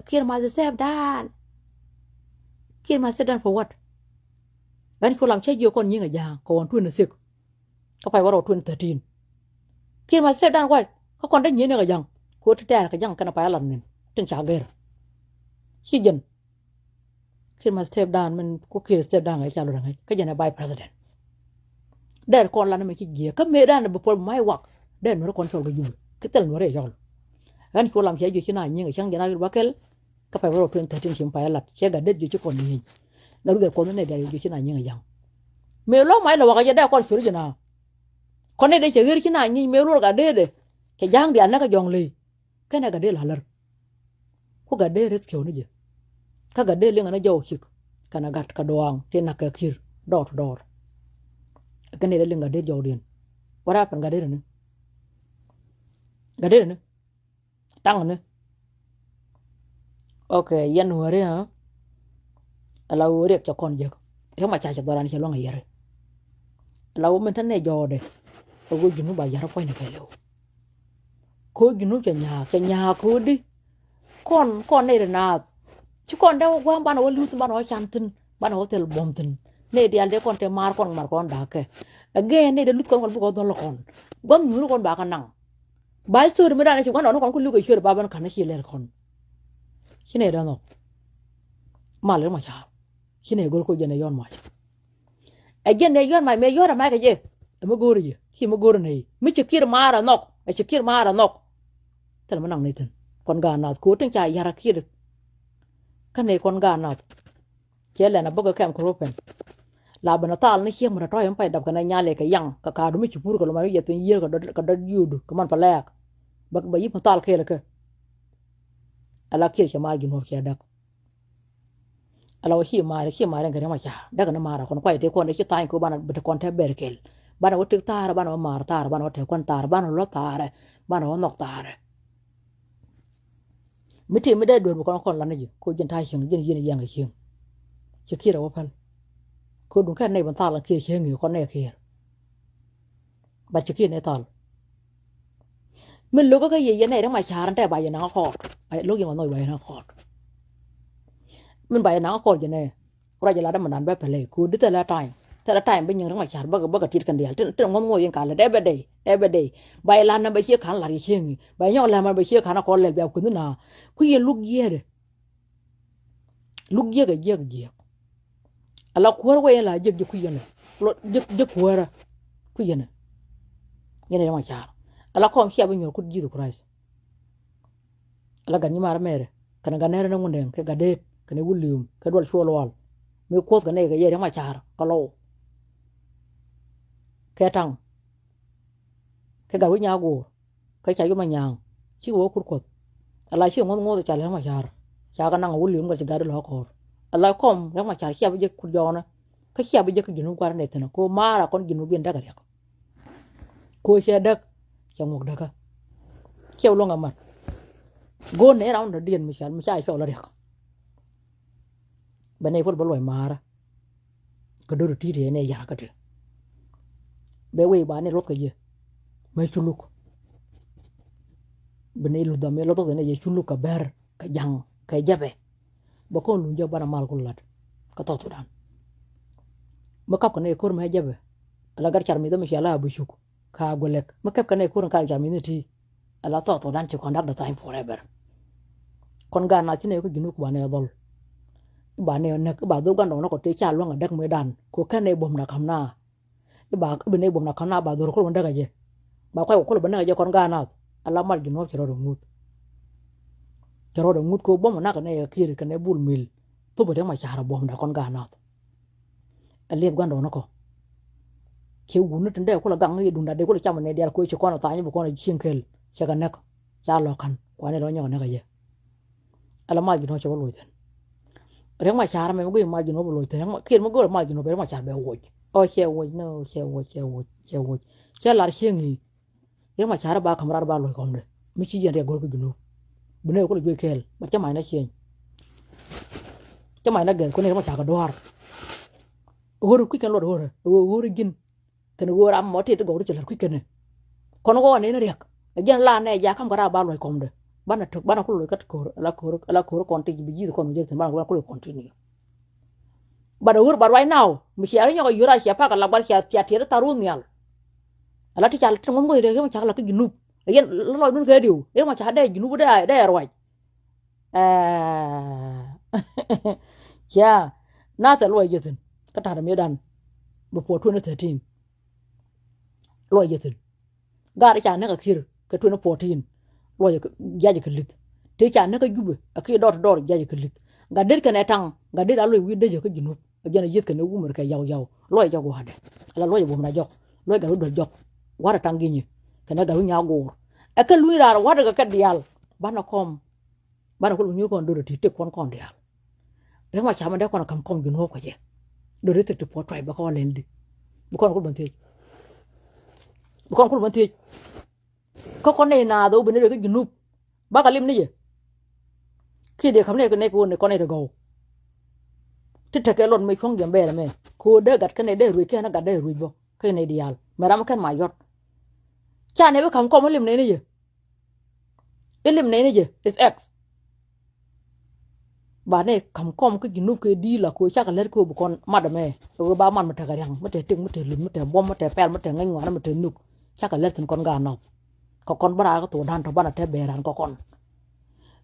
Kiir ma step down. Kiir ma step down for what? Ɣän cu lam cä jiök kɔn nyiŋ ɛ ja̱a̱ŋ kɛ ɣɔn twenty six. Kä pay wärä twenty thirteen. Kiir ma step down why? Kä kɔn dee nyieen ni kɛ ja̱ŋ. Kɛ ɣöö ti tɛɛr kɛ ja̱ŋ kɛn a pay a lat nin tin ca gɛr. Ci jɛn. Kiir ma step down min ku kiir step down ŋäc ca lut aŋäc kä jɛn ɛ vice president. Dɛɛr kɔn lan min ci jiɛɛk kä mëë dan bi puɔl bi mac wak. Dɛɛr nuɔri kɔn cɔl kɛ Jubɛ ki thil nuɔri ɛ cɔl. Ɣän cu lam cɛ jiök ci na nyiŋ ɛ cäŋ jɛn a rit ba kɛl. Kä pay wärä twenty thirteen ci pay a lat cɛ gat det jiök ci kɔn nyieny. Gat ruth ɛ kuɔth ni nɛ diaal jiök ci na nyiŋ ɛ ja̱ŋ. Mëë lɔ mac lɔ wak a jɛ dee kɔn curi jɛ na. Kɔn ni dee cɛ ɣer ci na nyieny mëë luɔr gat dee dee cɛ ja̱a̱ŋ diaal näk kä jɔ̱ɔ̱ŋ ley. Kɛnɛ gat dee la lär. Ku gat dee rescue ni jɛ. Kä gat dee liŋ ɛn a jɔw cik kɛn a gat kɛ duaaŋ ti nak kɛ ki̱i̱r door to door. Kɛnɛ dee liŋ gat dee jɔwdiɛn. What happened gat dee ni? Gat dee ni? Taŋ ni. Ok, yɛn wääri ɣä. Ala wä riɛk cɛ kɔn jek. Riɛk ma ca cɛ dhɔran cɛ luaŋ a yɛri. Ala wä min te nɛ jɔɔdɛ. Kɛ wä Junub ba yɛri puɔ̱ny ni kɛɛliw. Kɛ wä Junub cɛ nyaak cɛ nyaak kɛ wä di. Kɔn kɔn nɛy ri naath. Ci kɔn dee wä gua̱a̱m banɛ wä li̱w thi̱n banɛ wä can thi̱n banɛ wä thil buɔ̱m thi̱n. Nɛy diaal dee kɔn te maar kɔn mar kɔn da̱a̱kɛ. Again nɛy dee luth kɔn kɔn bikɛ wä dhɔl kɔn. Gua̱a̱m nyuuri kɔn ba kɛ naŋ. Ba story mi dan ci gua̱n ɔn kɔn ku luk ɛ cuer ba ben ka̱n ci lɛr kɔn. Ci nɛ dan nhɔk. Mal ri ma ca. Ci nɛ gor ko jɛn ɛ yɔn mac. Ɛ jɛn ɛ yɔn mac mɛ yɔn ɛ mac kɛ jɛ. Ɛ mi gor jɛ ci mi gor nɛ mi ci kir maar ɛ nhɔk ɛ ci kir maar ɛ nhɔk. Thil mi naŋ ni thin kɔn ga nath ko tin ca yar a kir. Kä nɛ kɔn ga nath. Cɛ lɛn a bäkɛ kɛm kɛ ruɔ̱pɛn. La ben a thal ni ciek mi tɔ̱tɔ̱ yɛn pay dap kɛn a nyal yɛ kɛ yaŋ kɛ ka̱a̱du mi ci pur kɛ lomar wi̱c yɛ piny yiër kɛ dɔ̱t kɛ dɔ̱t yuudu kɛ man pɛ lɛɛk. Bɛ bɛ yip mi thal kɛɛl kɛ. Ala kiɛl cɛ maar Junub cɛ däk. Ala wä ci maar ci maar in kɛ riɛm a ca däk ni maar a kɔn kuay tëë kɔn dee ci tha̱a̱ny kɛ banɛ bɛ te kɔn te ber kɛl. Banɛ wä tëk thaarɛ banɛ wä maar thaarɛ banɛ wä tëë kɔn thaarɛ banɛ wä lɔ thaarɛ banɛ wä nhɔk thaarɛ. Mi tëë mi dee duer bi kɔn kɔn lan ni ji̱ ko ji̱n ta̱a̱ cieŋ ji̱n yi̱n yiɛŋ cieŋ. Ci kiɛɛr a wä päl. Ko duŋ kɛn nɛy bi thal kiɛɛr cieŋ i̱ kɔn nɛy kiɛɛr. Ba ci kiɛɛr nɛy thal. Min lo̱k kä yɛ yɛn nɛy ri ma ca̱r in tɛ ba yɛ naŋ a kɔɔt a lo̱k yɛ ma nhɔc ba yɛ naŋ a kɔɔt. Min ba yɛ naŋ a kɔɔt jɛ nɛ. Ruac jɛ lat dämandan bɛ pɛlɛ ko di thilɛ ta̱a̱ny. Thilɛ time bi nyiŋ Riɛk Macar bäkɛ bäkɛ tit kɛn diaal tin tin ŋuɔ̱th ŋuɔ̱th yɛn ka lät every day, every day. Ba yɛ la̱t na bɛ ciek ka̱n la̱t yɛ cieŋ i̱ ba yɛ nyɔk la̱t ma bɛ ciek ka̱n a kɔn lɛl bia kueth na. Kui̱ yɛn luk jiɛɛdɛ. Luk jiäk ɛ jiäk jiäk. Ala kuäär wee in la jiäk jiäk kui̱ yɛn ɛ. Lɔ jiäk jiäk kuäärä kui̱ yɛn ɛ. Yɛn ɛ Riɛk Macar. Ala kɔm cia bi nyuɔr kut Jesus Christ. Ala gat nyi mar mɛrɛ kɛnɛ gat nɛrɛ ni Ŋundɛŋ kɛ gat Deet kɛnɛ William kɛ Dual Cuɔl Wal. Mi kuoth kɛ nɛy kɛ yɛ Riɛk Macar kɛ Lɔw kɛ Taŋ kɛ gat wi̱c nyagoor. Kä ca yom a nyaaŋ cikɛ wä kut kuɔth. Ala ci ŋuɔ̱th ŋuɔ̱th ca lɛl ma car ca kɛ naŋ a wä li̱em gat ci gat ilɔ kɔɔr. Ala kɔm Riɛk Macar cia bi jek kut jɔɔnä. Kä cia bi jek kä Junub gua̱r nɛ thi̱n ko maar a kɔn Junub in däk a riɛk. Ko cɛ däk cɛ ŋuɔk däkä. Cia bi luɔ̱ŋ a mat. Go̱o̱n nɛ ram dɔ̱diɛn mi ca mi ca cɔl a riɛk. Bɛ nɛ ikot bä luɔc maarä. Kä do̱r ti̱ti̱ ɛ nɛ ya̱r kä ti. Bɛ wee ba nɛ luɔth kɛ jɛ. Mɛ culuk. Bi nɛ luth dɔm yɛ luɔth kɛ nɛ jɛ culuk kɛ bɛr kɛ ja̱ŋ kɛ jɛpɛ. Bɛ kɔn luny jɛ banɛ mal ku lat. Kä South Sudan. Mɛ kap kɛ nɛ ko̱r mɛ jɛpɛ. Ala gat car mi dhɛ mi cia la bi cuk. Ka guɛ lɛk mi kɛp kɛn ɛ ko̱r in kar ca mi ni ti. Ala South Sudan ci kɔn dak dɔ thany forever. Kɔn gaat nath ci nɛ kä Junub ba nɛ dhɔl. Iba nɛ näk iba dhol gua̱ndɔɔŋ ni kɔ tëë ca luäŋ a däk mëëdan ko kɛn nɛ buɔ̱m na ka̱m na. Iba ibi nɛ buɔ̱m na ka̱m na ba dhor kol wä däk a jɛ. Ba kuay kɔ kol bä näk a jɛ kɔn gaat nath ala mal Junub cɛ rɔɔd a ŋuth. Cɛ rɔɔd a ŋuth ko buɔ̱m nak kɛn nɛ kiɛt kɛn nɛ bul mil. Thop a Riɛk Macar a buɔ̱m na kɔn gaat nath. Ɛ liɛp gua̱ndɔɔŋ ni kɔ. Ciɛ wuni tin dee kulɛ gaŋ i̱ duŋda dee kulɛ cam nɛ diaal koci kɔn ɛ thany bi kɔn ɛ cieŋ kel. Cɛ kɛ näk ca lɔ ka̱n kuanɛ lɔ nyɔk ɛ näk ɛ jɛ. Ala mal Junub cɛ bä loc thi̱n. Riɛk Macar mɛ mi go̱o̱c mal Junub bä loc thi̱n kiɛt mi go̱o̱c mal Junub bɛ Riɛk Macar bɛ woc. Ɔ cɛ woc ni cɛ woc cɛ woc cɛ woc. Cɛ lar cieŋ i̱ Riɛk Macar ba ka̱m rar ba luɔ̱c kɔmdɛ mi ci yɛn riɛk go̱r kä Junub. Bi nɛ kulɛ juec kɛɛl bat cä mac na cieny. Cä mac na gɛth kun Riɛk Macar kɛ duaar. Ɣöö kui̱c kɛn luɔt ɣöö ɣöö ji̱n kɛn ɣöö ram mɔ tit ti gɔw ri cɛ lät kui̱ kɛn. Kɔn ɣɔɔ nɛn riɛk ɛ jiɛn la nɛ ja ka̱m kɛ rar ba luɔ̱c kɔmdɛ. Banɛ tuk banɛ kulɛ loc kä ko̱r ala ko̱r ala ko̱r kɔn ti bi ji̱th kɔn mi jek thi̱n banɛ kulɛ continue. But a wur but right now mi cia ri nyɔk a yur a cia pak a lak but cia cia tiɛt tharu nhial. Ala ti ca ti ŋuɔ̱m go̱th Riɛk Macar la kä Junub. Yɛn la lɔc nun kɛ diw Riɛk Macar dee Junub dee dee ruac. Cia nath ɛ luɔc jɛ thi̱n kä ta̱t a mi̱edan. Before twenty thirteen. Luɔc jɛ thi̱n. Gaat ca näk a Kiir kɛ twenty fourteen. Luɔc jiac kɛ li̱th. Tëë ca näk a Jubɛ a Kiir dɔɔr ti dɔɔr jiac kɛ li̱th. Gat det kɛnɛ taŋ gat det a luɔc wi̱i̱ dec kä Junub. A jɛn a yieth kɛnɛ wumɛr kɛ yaw yaw luɔc jɔk wa̱dɛ. Ala luɔc a buɔ̱m na jɔk luɔc gat wi̱i̱ duɔl jɔk. Wa̱dɛ taŋ gi̱nyɛ kɛnɛ gat wi̱i̱ nyaak go̱o̱r. Ɛ kɛ luny raar wa̱dɛ kɛ kɛ diaal banɛ kɔm. Banɛ kul bi nyuur kɔn do̱r ti ti kɔn kɔn diaal. Riɛk Macar mɛ dee kɔn kam kɔm Junub kɔ jɛ. Do̱r ti ti puɔt tuay bɛ kɔn lɛl di. Bi kɔn kul bän thiec. Bi kɔn kul bän thiec. Kä kɔn nɛy naath ɣöö bi ni rɛk kä Junub. Bakɛ lim ni jɛ. Kiɛ dee kam nɛy kɛ nɛy kɛ ɣöö ni kɔn nɛy ti gɔw. Ti tekɛ luɔt mɛ cuɔ̱ŋ jɛ bɛɛr ɛmɛ kɛ ɣöö dee gat kä nɛy dee ruec kɛn gat dee ruec bä kä nɛy diaal mɛ ram kɛn ma yɔt. Ca nɛy bi kam kɔm lim nɛy ni jɛ. Ilim nɛy ni jɛ is ex. Ba nɛ ka̱m kɔm kä Junub kɛ di̱i̱t la kɛ ɣöö cakɛ lät kɛ ɣöö bi kɔn mat ɛmɛ. Ɛ ɣöö ba mat mi tekɛ ria̱ŋ mi tekɛ tik mi tekɛ luth mi tekɛ buɔ̱m mi tekɛ pɛl mi tekɛ ŋäc ŋuan mi tekɛ nhök. Cakɛ lät thi̱n kɔn gaat nath. Kɛ kɔn bä raar kä thokdan tɔ banɛ te ben raan kɛ kɔn.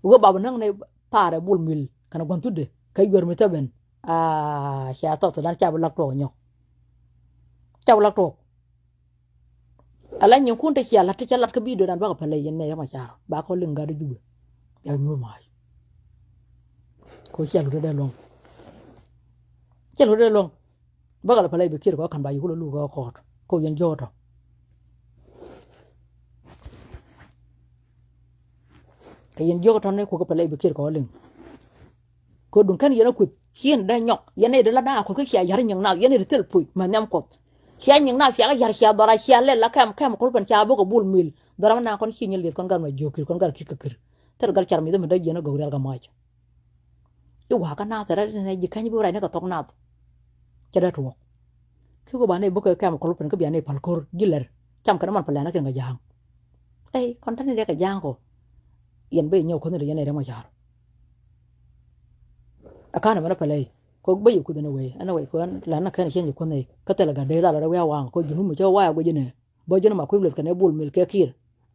Ɛ ɣöö ba bi näk nɛ thaarɛ bul mil kɛnɛ gua̱n thutdɛ kɛ yuɛr mi thäbɛn. Aa, cia South Sudan ca bi lak tuɔɔk nyɔk. Ca bi lak tuɔɔk. Ala nyinkun te cia lat te ca lat kä bidio dan bakɛ pɛlɛ yɛn nɛ yɛ ma car ba kɔ liŋ gat Jubɛ. Ya nyuur mac. Ko cia lut dee luɔŋ. Cia lut dee luɔŋ. Bakɛ la pɛlɛ bi Kiir kɔ kan ba yikul lu kɔ kɔɔt ko yɛn jɔɔtɔ. Kɛ yɛn jɔɔtɔ ni kukɛ pɛlɛ bi Kiir kɔ liŋ. Kɛ duŋ kɛn yɛn a kueth ci yɛn dee nyɔk yɛn nɛy dee la da̱a̱ kueth kä cia ya̱r nyiŋ nath yɛn nɛy dee thil puc mɛ nhiam kuɔth. Cia nyiŋ nath cia kä ya̱r cia dhɔra cia lɛl la kɛm kɛm kul pɛn ca bok kɛ bul mil dhɔra mi na kɔn ci nyin lieth kɔn gat mɛ jiök Kiir kɔn gat Kiir kɛ Kiir. Thil gat car mi dhɛ mi dee jiɛn a gɔk rial kɛ mac. I̱ wa̱a̱ kä nath rɛl nɛ ji̱ käny bi rac ni kɛ thok nath. Cɛ dee tuɔɔk. Ki ku ba nɛy bok kɛ kɛm kul pɛn kä bia nɛy pal ko̱r ji̱ lɛr cam kɛn man pal lɛn a kɛn kɛ ja̱a̱ŋ. Ey kɔn täni dee kɛ ja̱a̱ŋ kɔ. Yɛn ben nyɔk kuäthni dee yɛn nɛy rɛm a ca̱r. A ka̱n ɛmɛn a pɛlɛ i̱ Kɛ bä yɛ kuth ɛn wee, ɛn wee kɛ ɛn la na kɛn cieŋ yɛ kuth nɛy. Kä thilɛ gat dee la la rɛ wi̱i̱ a waŋ kɛ Junub mi cɛ waya guic ɛnɛ. Bä ji̱n ma kui̱ leth kɛn ɛ bul mil kɛ ki̱i̱r.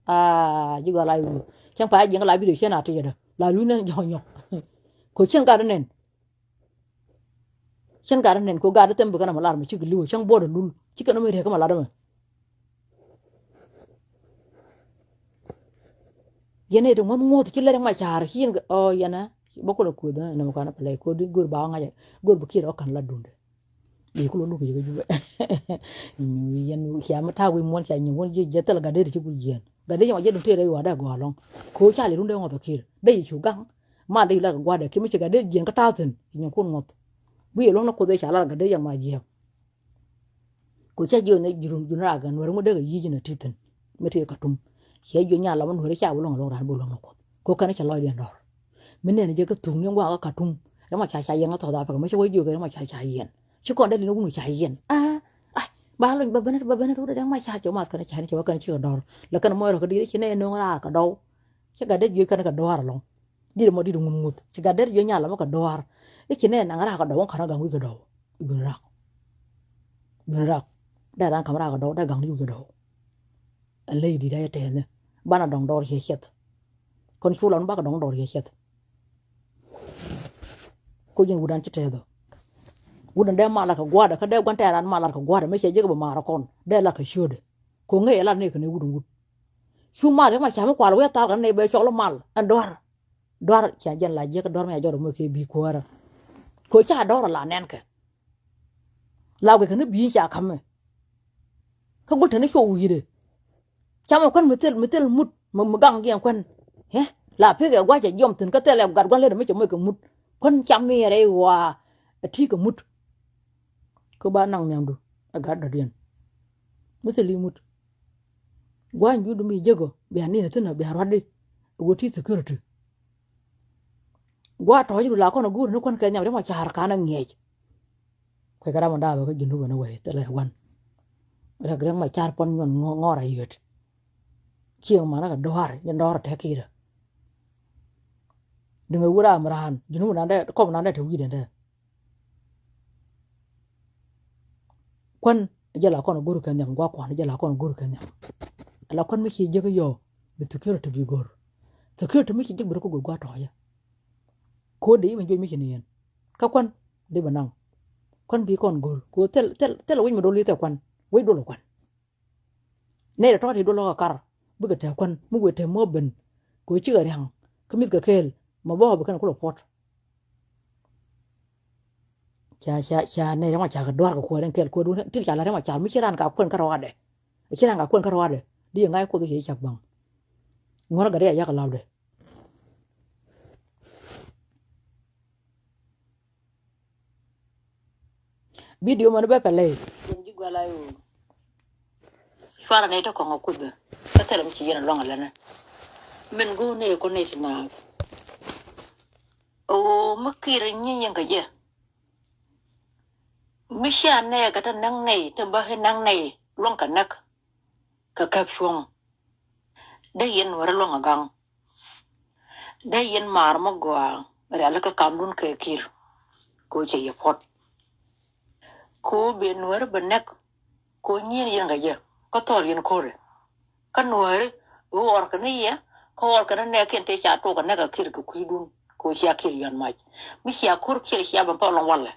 Aa, ji̱ gɔaa la i̱ ɣöö cäŋ pa jiɛŋ la bi̱i̱dɛ cien a tiɛɛdä la luny nɛn jɔ̱ɔ̱k nyɔk. Kɛ cien gat nɛn. Cien gat nɛn kɛ gat them bi kɛn ɛmɛ lar mɛ cikɛ li̱w cäŋ buɔt ɛ lul cikɛ nɔmɛ riek kɛ mɛ lat ɛmɛ. Yɛn ɛ ti ŋuɔ̱th ŋuɔ̱th ci lɛr ma ca̱r ci yɛn kɛ ɔ yɛn ɛ bä kulɛ kuoth ɛ nɛmɛ kɔn ɛ pɛlɛ kodi go̱r ba ɔ ŋa̱c ɛ go̱r bi kiɛt ɔ ka̱n la duundɛ. Yɛ kulɛ luk yɛ kɛ jubɛ. Yɛn cia mi ta̱a̱ wi̱i̱ muɔ̱n cia nyiŋ wun jiɛ jiɛ thil gat dee ti ci gul jiɛn gat dee yɛn wa jiɛ duun tëë rɛ yua̱a̱ dee gɔaa lɔŋ. Kɛ ɣöö ca lɛ run dee ŋuɔ̱th ɛ kiɛt dee yɛ cu gaŋ. Mal dee yu lat kɛ gua̱dɛ kiɛ mi ci gat dee jiɛn kä ta̱a̱ thi̱n yɛ nyiŋ kun ŋuɔ̱th. Wi̱i̱ luɔ̱ŋ ni kuoth ëë ca lar gat dee yɛn ma jiɛk. Ku ca jiök ni jurun jurun raak nuɛri ŋu dee kɛ yic ni ti thi̱n. Mi ti kɛ Katum. Cɛ jiök nyal lam nuɛri ca bi luɔ̱ŋ luɔ̱ŋ raan bi luɔ̱ŋ ni kuoth. Ku kɛn cɛ lɔcdiɛn dɔ̱r. Mi nɛn jɛ kä thuŋni ŋuak kä Katum. Rɛm a ca ca yɛŋ kä South Africa mi cɛ wä jiök rɛm a ca ca yɛn. Ci kɔn dee lin wun ca yɛn. Aa, ai, ba luny ba benet ba benet wun dee rɛm a ca cɛ math kɛn ca ni cɛ wä kɛn cikɛ dɔ̱r. Lɛ kɛn mɔc rɔ kä di̱t ci nɛ nöŋ raar kɛ dɔw. Ci gat dee jiök kɛn kɛ dɔ̱a̱r ɛlɔ̱ŋ. Dit mɔ dit ŋuth ŋuth ci gat der jiö nyal mɔ kɛ dɔɔr. I̱ ci nɛ naŋ rak kɛ dɔw ŋa̱ ka̱n gaŋ wi̱c kɛ dɔw. Jun rak. Jun rak. Dee ran ka̱m rak kɛ dɔw dee gaŋ wi̱c kɛ dɔw. Ɛ ley dit a yɛ tɛɛnɛ banɛ dɔŋ dɔɔr ciɛ ciɛth. Kɔn cu lan bakɛ dɔŋ dɔɔr ciɛ ciɛth. Ko ji̱n wut an ci tɛɛth ɔ. Wut an dee mal lat kɛ gua̱a̱dɛ kä dee gua̱n tɛɛr an mal lat kɛ gua̱a̱dɛ mi ciɛ jek bɛ maar kɔn dee lat kɛ ciötdɛ. Ko ŋäc ɛ lat ni kɛ ni wut an wut. Cu mal riɛk ma cam mi kual wee thal kɛ ni bɛ cɔl mal ɛn dɔɔr. Duar ca jɛn la jiäk duar mi a jɔt mɔ kɛ bi kuäärä. Kɛ ca dɔr la nɛn kɛ. La wek ni bi ca kamɛ. Kä gul teni cɔ wi̱i̱dɛ. Ca mɛ kuän mi thil mi thil mut mi gaŋ giɛn kuän. Hɛ la pek ɛ gua̱c ɛ jiɔm thin kä thil ɛ gat gua̱n lät mi cɛ mɔc kɛ mut. Kuän ca mi rɛy waa ɛ ti kɛ mut. Kä ba naŋ nhiamdu ɛ gat dɔ̱diɛn. Mi thil i̱ mut. Gua̱ny juut mi jek ɔ bia nin thi̱n ɔ bia ruatdi. Wä ti security. Gua̱a̱ tɔ̱ɔ̱c du la kɔn a guur ni kuän kɛ nhiam riɛm a ca̱a̱r ka̱n a ŋiɛc. Kuɛ kɛ ram a daapɛ kä Junub ɛn a wee thilɛ wan. Rɛk riɛk ma ca̱a̱r pɔn nyuɔn ŋɔɔr a yöt. Cieŋ manä kɛ dua̱a̱r yɛn dɔɔr a tɛk ki̱i̱rä. Diŋɛ wur a mi raan Junub nan dɛ kɔm nan dɛ te wi̱i̱dɛ dɛ. Kuän jɛ la kɔn go̱r kɛ nhiam gua̱ kuan jɛ la kɔn go̱r kɛ nhiam. Ala kuän mi ci jek yɔ bi security bi go̱r. Security mi ci jek bi rɛ ko go̱r gua̱ tɔɔyɛ. Ko de mi juɔc mi ci ni yɛn kä kuän de bi naŋ. Kuän bi kɔn go̱r ko thil thil thil wi̱c mi dol i̱ thɛ kuän wi̱c dol kuän. Nɛy tɔ̱ ti duɔl lɔk a kar bikɛ tɛ̈ kuän mi wëë tɛ̈ mɔ ben. Kɛ ɣöö cikɛ ria̱ŋ kä mi̱thkɛ kɛɛl mɔ bä ɣɔp bi kɛn kulɛ puɔ̱t. Ca ca ca nɛy ria̱ŋ a ca kɛ dua̱r kɛ kuäär in kɛɛl kuäär duun tin ca la ria̱ŋ a ca mi ci raan ka kuän kä rɔaadɛ. Ci raan ka kuän kä rɔaadɛ di yɛ ŋa̱c kuoth i̱ cɛ cak baŋ. Ŋuɔ̱n a gɛr i̱ a yak lapdɛ. Video mɔni bɛ pɛlɛ. Ji̱ guala yo. Cuara ni te kɔŋ a kuth bɛ kä thɛlɛ mi ci yɛn a luaŋ a lɛnɛ. Min go̱o̱r ni ko ni ti naath. O mi kir nyi yɛn kɛ jɛ. Mi cia nɛɛ kɛ te näk nɛy te bä hi näk nɛy luaŋ kɛ näk. Kɛ käp cuɔ̱ŋ. Dee yɛn nuäärä luäŋ a gaŋ. Dee yɛn maar mi gɔaa rialikä kamdun kɛ kir. Kɛ ɣöö cɛ yɛ puɔ̱t. Kɛ ɣöö ben nuäärä bɛ nɛk. Kɛ ɣöö nyieen yɛn kɛ jɛ kä thɔɔr yɛn ko̱rɛ. Kä nuäärä ɣöö ɣɔr kɛ ni yɛ kä ɣɔr kɛ ni nɛɛkiɛn tëë ca tok kɛ nɛk a kir kɛ kui̱dun. Kɛ ɣöö cia kir yɔ̱a̱n mac mi cia ko̱r kir cia ben thɔɔl ɛn walɛ.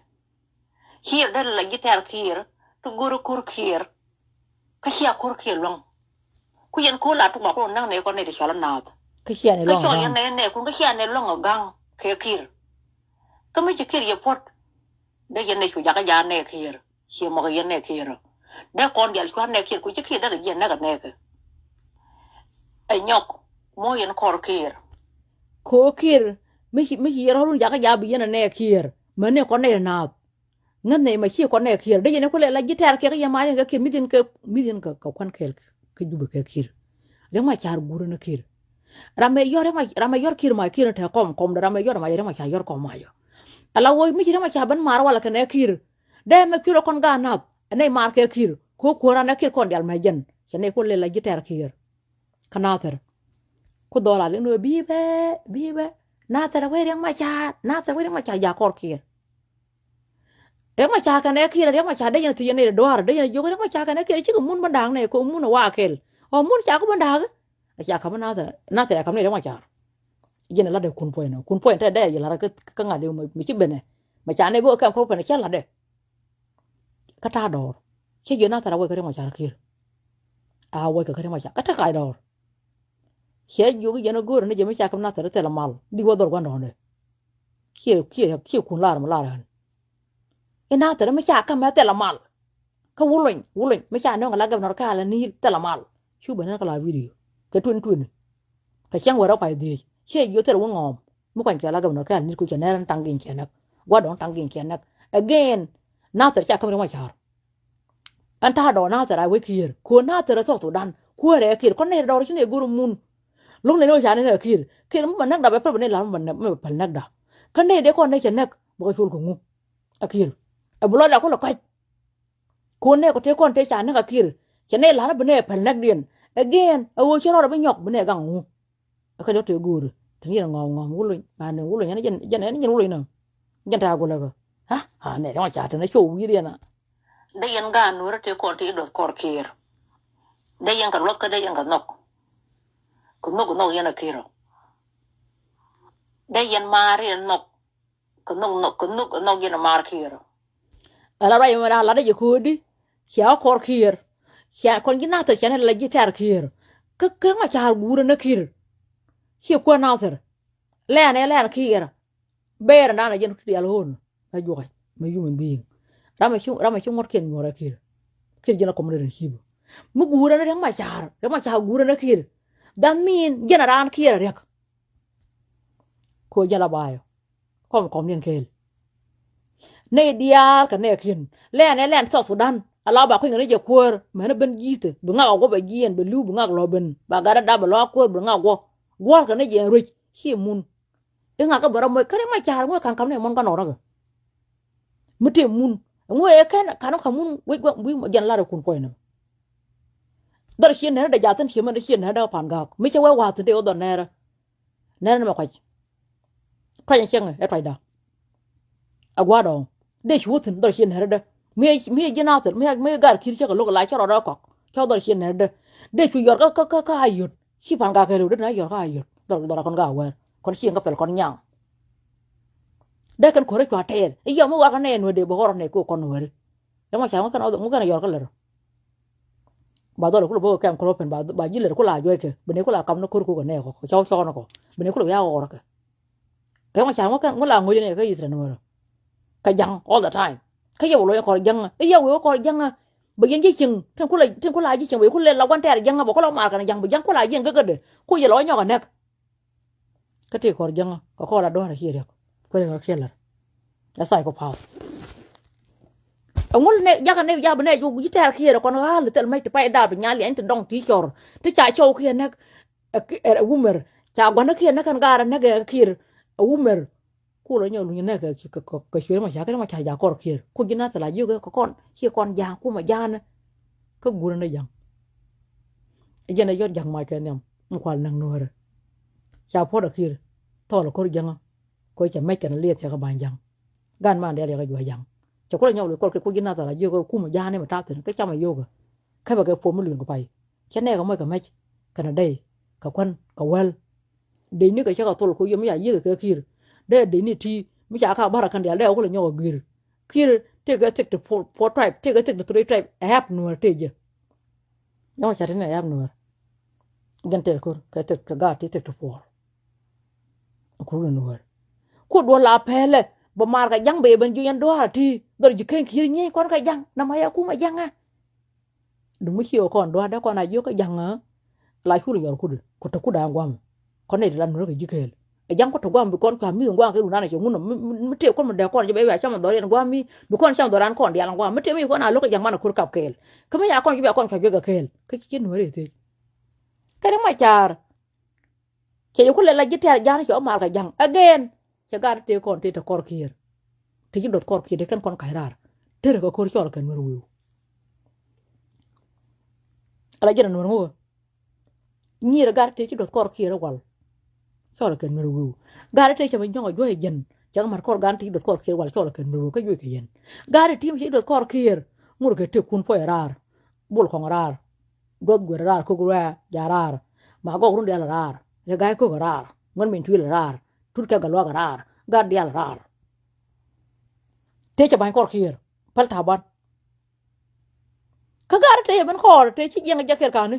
Kiir dee la ji̱ tɛr kiir ti go̱r ko̱r kiir. Kä cia ko̱r kiir luäŋ. Ku yɛn ko̱r la tuk ba ku näk nɛy kɔn nɛy ti cɔl a naath. Kä cia ni luäŋ a gaŋ. Kä cɔl yɛn nɛy nɛy kun kä cia nɛy luäŋ a gaŋ kɛ kiir. Kä mi ci kiir yɛ puɔ̱t. Dee yɛn nɛy cu jakä ja nɛy kiir. Cie mɔk yɛn nɛy kiir. Dee kɔn dial cua nɛy kiir ku ci kiir dee la jiɛn nɛk a nɛy kɛ. Ɛ nyɔk muɔ yɛn kɔr kiir. Ko̱r kiir mi ci mi ci yɛn rɔ̱run jakä ja bi yɛn a nɛy kiir. Mɛ nɛy kɔn nɛy naath. Ŋäth nɛy ma ci kɔn nɛ kiɛɛr dee yɛn ɛ kulɛ la ji̱ tɛɛr kɛ kɛ yɛ ma yɛn kɛ kiɛɛr mi dhi̱n kɛ mi dhi̱n kɛ kɛ kuan kɛɛl kɛ Jubɛ kɛ kiɛɛr. Riɛk ma ca̱r guur ni kiɛɛr. Ram mɛ yɔr riɛk ma ram mɛ yɔr kiɛɛr ma kiɛɛr ni tɛ kɔm kɔm dee ram mɛ yɔr ma yɛ riɛk ma ca̱r yɔr kɔm ma yɔ. Ala wä mi ci riɛk ma ca̱r ben maar walɛ kɛ nɛ kiɛɛr. Dee mɛ kiɛɛr kɔn gaat nath ɛ nɛy maar kɛ kiɛɛr. Kɛ wä kuäär an ɛ kiɛɛr kɔn dial mɛ jɛn cɛ nɛy kulɛ la ji̱ tɛɛr kiɛɛr. Kä Nathɛr. Ku dhɔl a liŋ ni wee bi̱i̱ bɛ bi̱i̱ bɛ Nathɛr wee riɛk ma ca̱r Nathɛr wee riɛk ma ca̱r ja kɔr kiɛɛr. Riɛk Macar kɛnɛ Kiir, Riɛk Macar dee yɛn thiec yɛn nɛy dɔaar, dee yɛn jiök Riɛk Macar kɛnɛ Kiir cikɛ mun bä da̱a̱k nɛ kɛ mun ɛ wa kɛl. Ɔ mun ca ku bä da̱a̱k. A ca ka̱m Nathir, Nathir a ka̱m ni Riɛk Macar. Jiɛn ɛ latdɛ kun puɔ̱nynɛ, kun puɔ̱ny te dee yɛ lat kä ŋa̱t mi ci benɛ. Mɛ ca nɛ bi kɛm kɔp pɛn cɛ latdɛ. Kä ta̱a̱ dɔɔr. Cɛ jiök Nathir a wec kä Riɛk Macar Kiir. A wec kä Riɛk Macar kä te kac dɔɔr. Cɛ jiök jɛn ɛ go̱o̱rä ni jɛ mi ca ka̱m Nathir thilɛ mal di wä dhɔr gua̱ndɔɔŋdɛ. Ciɛ, ciɛ, ciɛ kun lar mi lar ɣän. I̱ Nathir mi ca ka̱m ɛ thilɛ mal. Kä Wuluny, Wuluny mi ca nöŋ ala gɛp nɔr kɛ ala ni̱i̱l thilɛ mal. Cu ben kä la video kɛ tuin tuin. Kɛ cäŋ wärä pay dhiec ciɛ jiök thilɛ wä ŋɔɔm. Mi kuany kɛ ala gɛp nɔr kɛ ala ni̱i̱l ku cɛ nɛr ɛn taŋ gi̱i̱n cɛ näk. Gua̱dɔɔŋ ta̱ŋ gi̱i̱n cɛ näk. Again, Nathir ca ka̱m Riɛk Macar. Ɛn ta̱a̱ dɔɔr Nathir a wec Kiir ko̱ Nathir ɛ South Sudan. Kuäärɛ Kiir kɔn nɛy dɔɔr ci nɛy go̱r mun. Lo̱k nɛy ni wä ca nɛy ɛ Kiir Kiir mi bɛ näk da bɛ pɛl bɛ nɛy la̱r mi bɛ näk mi bɛ päl näk da. Kä nɛy dee kɔn nɛy cɛ näk bɛ kɛ col kɛ ŋu. A Kiir ɛ bi lɔcda kulɛ kɔc. Ko̱n nɛy kɔ tëë kɔn tëë ca näk a Kiir cɛ nɛy la̱r bi nɛy ɛ päl näkdiɛn. Again ɛ ɣöö ci rɔɔdɛ bi nyɔk bi nɛy gaŋ ŋu. Ɛ kä jɔk tëë go̱o̱ri te ni yɛn ŋɔm ŋɔm Wuluny. Ba ni Wuluny ɛn jɛn ɛn jɛn Wuluny nɔ. Jɛn ta̱a̱ gulɛ kɛ. Ha ha nɛ yɔŋ ca te nɛ cɔw wi̱i̱r yɛn a. Dee yɛn gaat Nuäärä tëë kɔn tëë dɔth kɔr Kiir. Dee yɛn kɛ luɔth kä dee yɛn kɛ nhɔk. Kɛ nhɔk kɛ nhɔk yɛn a Kiir ɔ. Dee yɛn maar yɛn nhɔk. Kɛ nhɔk nhɔk kɛ nhɔk kɛ nhɔk yɛn a maar Kiir ɔ. Ala ruac mɛ daa latdä jɛ ko̱o̱di. Cia kɔr Kiir. Cia kɔn ji̱ Nathir cia ni la ji̱ tɛ̈r Kiir. Kä kä ŋɔ ca guurä ni Kiir. Ciɛ kuäär Nathir. Lɛn ɛ lɛn Kiir. Ber ɛn da̱a̱n ɛ jɛn ti diaal ɣöön. Ɛ juɔc mɛ human being. Ram ɛ ci ram ɛ ci ŋuɔ̱tkiɛn nyuɔ̱ɔ̱r ɛ Kiir. Kiir jɛn ɛ kɔm ni rin cipä. Mi guurä ni Riɛk Macar Riɛk Macar guurä ni Kiir. That mean jɛn ɛ raan Kiir ɛ Riɛk. Ko̱ jɛn la baayɔ. Kɔm kɔm niɛn kɛɛl. Nɛy diaal kɛ nɛɛkiɛn lɛn ɛ lɛn South Sudan. Ala ba kui̱ny kɛ ni jɛ kuäär mɛn ben ji̱thɛ bi ŋak a guɔ bɛ jiɛn bɛ li̱w bi ŋak lɔ ben ba gat dap bɛ lɔ a kuäär bi ŋak guɔ. Guɔ̱ɔ̱r kɛ ni jɛ ɛn ruec ci mun. I̱ ŋak kä bɛ rɔ moc kä Riɛk Macar ŋuɛ ka̱n ka̱m ni mɔn kä nɔɔr näkɛ. Mi tëë mun ŋuɛ ɛ kɛn ka̱n kä mun wec gua̱ wi̱i̱ jɛn lar ɛ kun puɔ̱ny nɛ. Dhɔr ciɛ nɛrä dee ja̱thin ciɛ mɛn dee ciɛ nɛrä dee pan ga̱a̱k mi cɛ wee wa̱a̱thin dee wä dhɔr nɛrä. Nɛn ni mɛ kuac. Tuac in cieŋ ɛ tuacda. A gua̱a̱r dɔ̱ŋ dee cu wä thi̱n dhɔr cie nɛr dä. Mi mi ji̱ nathir mi mi gar ki̱r cä kɛ lo̱k la cä rɔɔdɛ kɔk cä dhɔr cie nɛr dä. Dee cu yɔr kä kä kä a yöt ci pan gak kɛ rɛw dee na yɔr kä a yöt dhɔr dhɔr a kɔn gak wɛr kɔn cieŋ kä pɛl kɔn nyaŋ. Dee kɛn ko̱rä cua tɛɛr i̱ yɔm mi warkä nɛy nuɛ dee bɛ ɣɔr nɛy kɛ kɔn wɛri. Dee mɔ ca ŋukä nɔ ŋukä nɔ yɔr kä lɛr. Ba dhɔl kula bo̱o̱k kɛm kɔrɔ pɛn ba ji̱ lɛr kula juɔc kɛ bi ni kula kam ni kor kukɛ nɛ kɔ kɛ cɔw cɔk ni kɔ bi ni kula wiak ɣɔr kɛ. Kɛ ŋɔ ca ŋukä ŋu la ŋuäc ni kɛ Israel ni wärä. Kɛ ja̱ŋ all the time. Kä yɛ wä lo̱c kɔr ja̱ŋä i̱ yɛ wee wä kɔr ja̱ŋä. Bɛ yɛn ji̱ cieŋ tin kula tin kula ji̱ cieŋ bɛ kula la guan tɛɛr ja̱ŋä bɛ kula mar kɛn ja̱ŋ bi ja̱ŋ kula jiɛn kä kädɛ ku yɛ la wä nyɔk kɛ nɛk. Kä tëë kɔr jäŋä kɛ kɔr la duɔ̱ɔ̱r a ciɛ riɛk. Kuɛ riɛk a kiɛ lär. A psychopath. Ɛŋul nɛ jakä nɛ jakä nɛ ji̱ tɛɛr kiɛ rɛ kɔn ɣa̱l thil mec ti pay daap ti nyal liany ti dɔŋ ti cɔr ti ca cɔw kiɛ näk. Ɛ wumɛr ca gua̱n kiɛ näk kɛn gaar näk ɛ kiɛ ɛ wumɛr. Kulɛ nyɔk luny nɛ kɛ kɛ kɛ cuɛ mɔ ca kɛ mɔ ca ja kɔr kiɛ ku ji̱ na thil a jiök kɛ kɔn ci kɔn ja̱a̱ŋ kumɛ ja̱a̱n. Kä guurä ni ja̱ŋ. Jɛn ɛ yɔt ja̱ŋ mac kɛ nhiam mi kual näk nuäärä. Ca puɔ̱t a ki̱i̱r thɔɔl a ko̱r jäŋä. Koc ca mec kɛn a liɛth cɛ kɛ ba̱ny ja̱ŋ. Gan man diaal yɛ kɛ juɔc ja̱ŋ. Cɛ kulɛ nyɔk luc kɔl kɛ kuc ji̱ nathar a jiök ɛ kumɛ ja̱a̱n ni mɛ ta̱a̱ thi̱n kä camɛ yio̱kä. Kä bɛ kɛ puɔ̱m mi luny kɛ pay. Cɛ nɛɛkɛ moc kɛ mec kɛn a dɛy kɛ kuän kɛ wäl. Dec ni kɛ cä kɛ thol ku yom ya yieth kɛ ki̱i̱r. Dee dec ni ti mi ca ka bar a kän diaal dee a wä kulɛ nyɔk a gi̱i̱r. Ki̱i̱r tëëkɛ thick to four, four tribe, tëëkɛ thick to three tribe. Ɛ hap nuäär tëë jɛ. Yɔŋ ca ti ni ɛ hap nuäär. Gɛn tëë ko̱r kɛ thick kɛ gaat ti thick to four. Kur ni nuäär. Ku duɔl la pɛlɛ bɛ maar kɛ ja̱ŋ bɛ yɛ ben jiök yɛn duaar ti dhɔr ji̱ ken ki̱i̱r nyieny kɔn kɛ ja̱ŋ na ma yɛ kumɛ ja̱ŋ ɛ. Duŋ mi ci ɣä kɔn dua̱a̱dä kɔn a jiök kä ja̱ŋä. La cur yɔr kudä ku te kudä an gua̱a̱mä. Kɔn nɛy ti la nuɔ̱rä kɛ ji̱ kɛɛl ɛ ja̱ŋ ku te gua̱a̱mä bi kɔn cua mi̱th in gua̱a̱ŋ kɛ run an cɛ ŋun mi tëë kuɔn mi dee kɔn jɛ bɛ bia cam a dhɔr yɛn gua̱a̱mä mi bi kɔn cam dhɔr an kɔn diaal an gua̱a̱mä mi tëë mi ci kɔn a lo̱k kɛ ja̱ŋ man a kur kap kɛɛl. Kä mi ca kɔn ci bia kɔn cua juek kɛ kɛɛl kä ci nuɔ̱rä ithëc. Kɛ ri mac caar. Cɛ yɛ ku lɛ la ji̱ tɛ̈r ja̱a̱n cɛ wä mal kɛ ja̱ŋ again. Cɛ gaat tëë kɔn tëë te kɔr kiɛɛr. Te ji̱ doth kɔr kiɛɛr te kɛn kɔn ka̱c raar. Tërɛ kɛ ko̱r cɔl kɛ nuɛr wi̱i̱w. Ala ji̱n a nuɛr ŋukä. Nyier gaat tëë ci doth kɔr kiɛɛr wal. Cɔl kɛ nuɛr wi̱i̱w. Gaat tëë cɛ mi nyɔk a juɔ̱c jɛn. Cäŋ mat kɔr gan ti ci duɔth kɔr kiɛɛr wal cɔl kɛ nuɔ̱k kä juɔc kɛ yɛn. Gan ti tim ci duɔth kɔr kiɛɛr ŋur kɛ tëk kun puɔc raar. Bol kɔŋ raar. Duɔth guer raar kok ruɛ ja raar. Ma gɔk run dial raar. Rɛ ga̱a̱c kok raar. Ŋuɛn min tuil raar. Tut kɛ galuak raar. Gat dial raar. Tëë cɛ ba̱ny kɔr kiɛɛr päl ta̱a̱ ban. Kä gat tëë yɛ ben kɔɔr tëë ci jiɛŋ jɛ kɛɛr ka̱ni.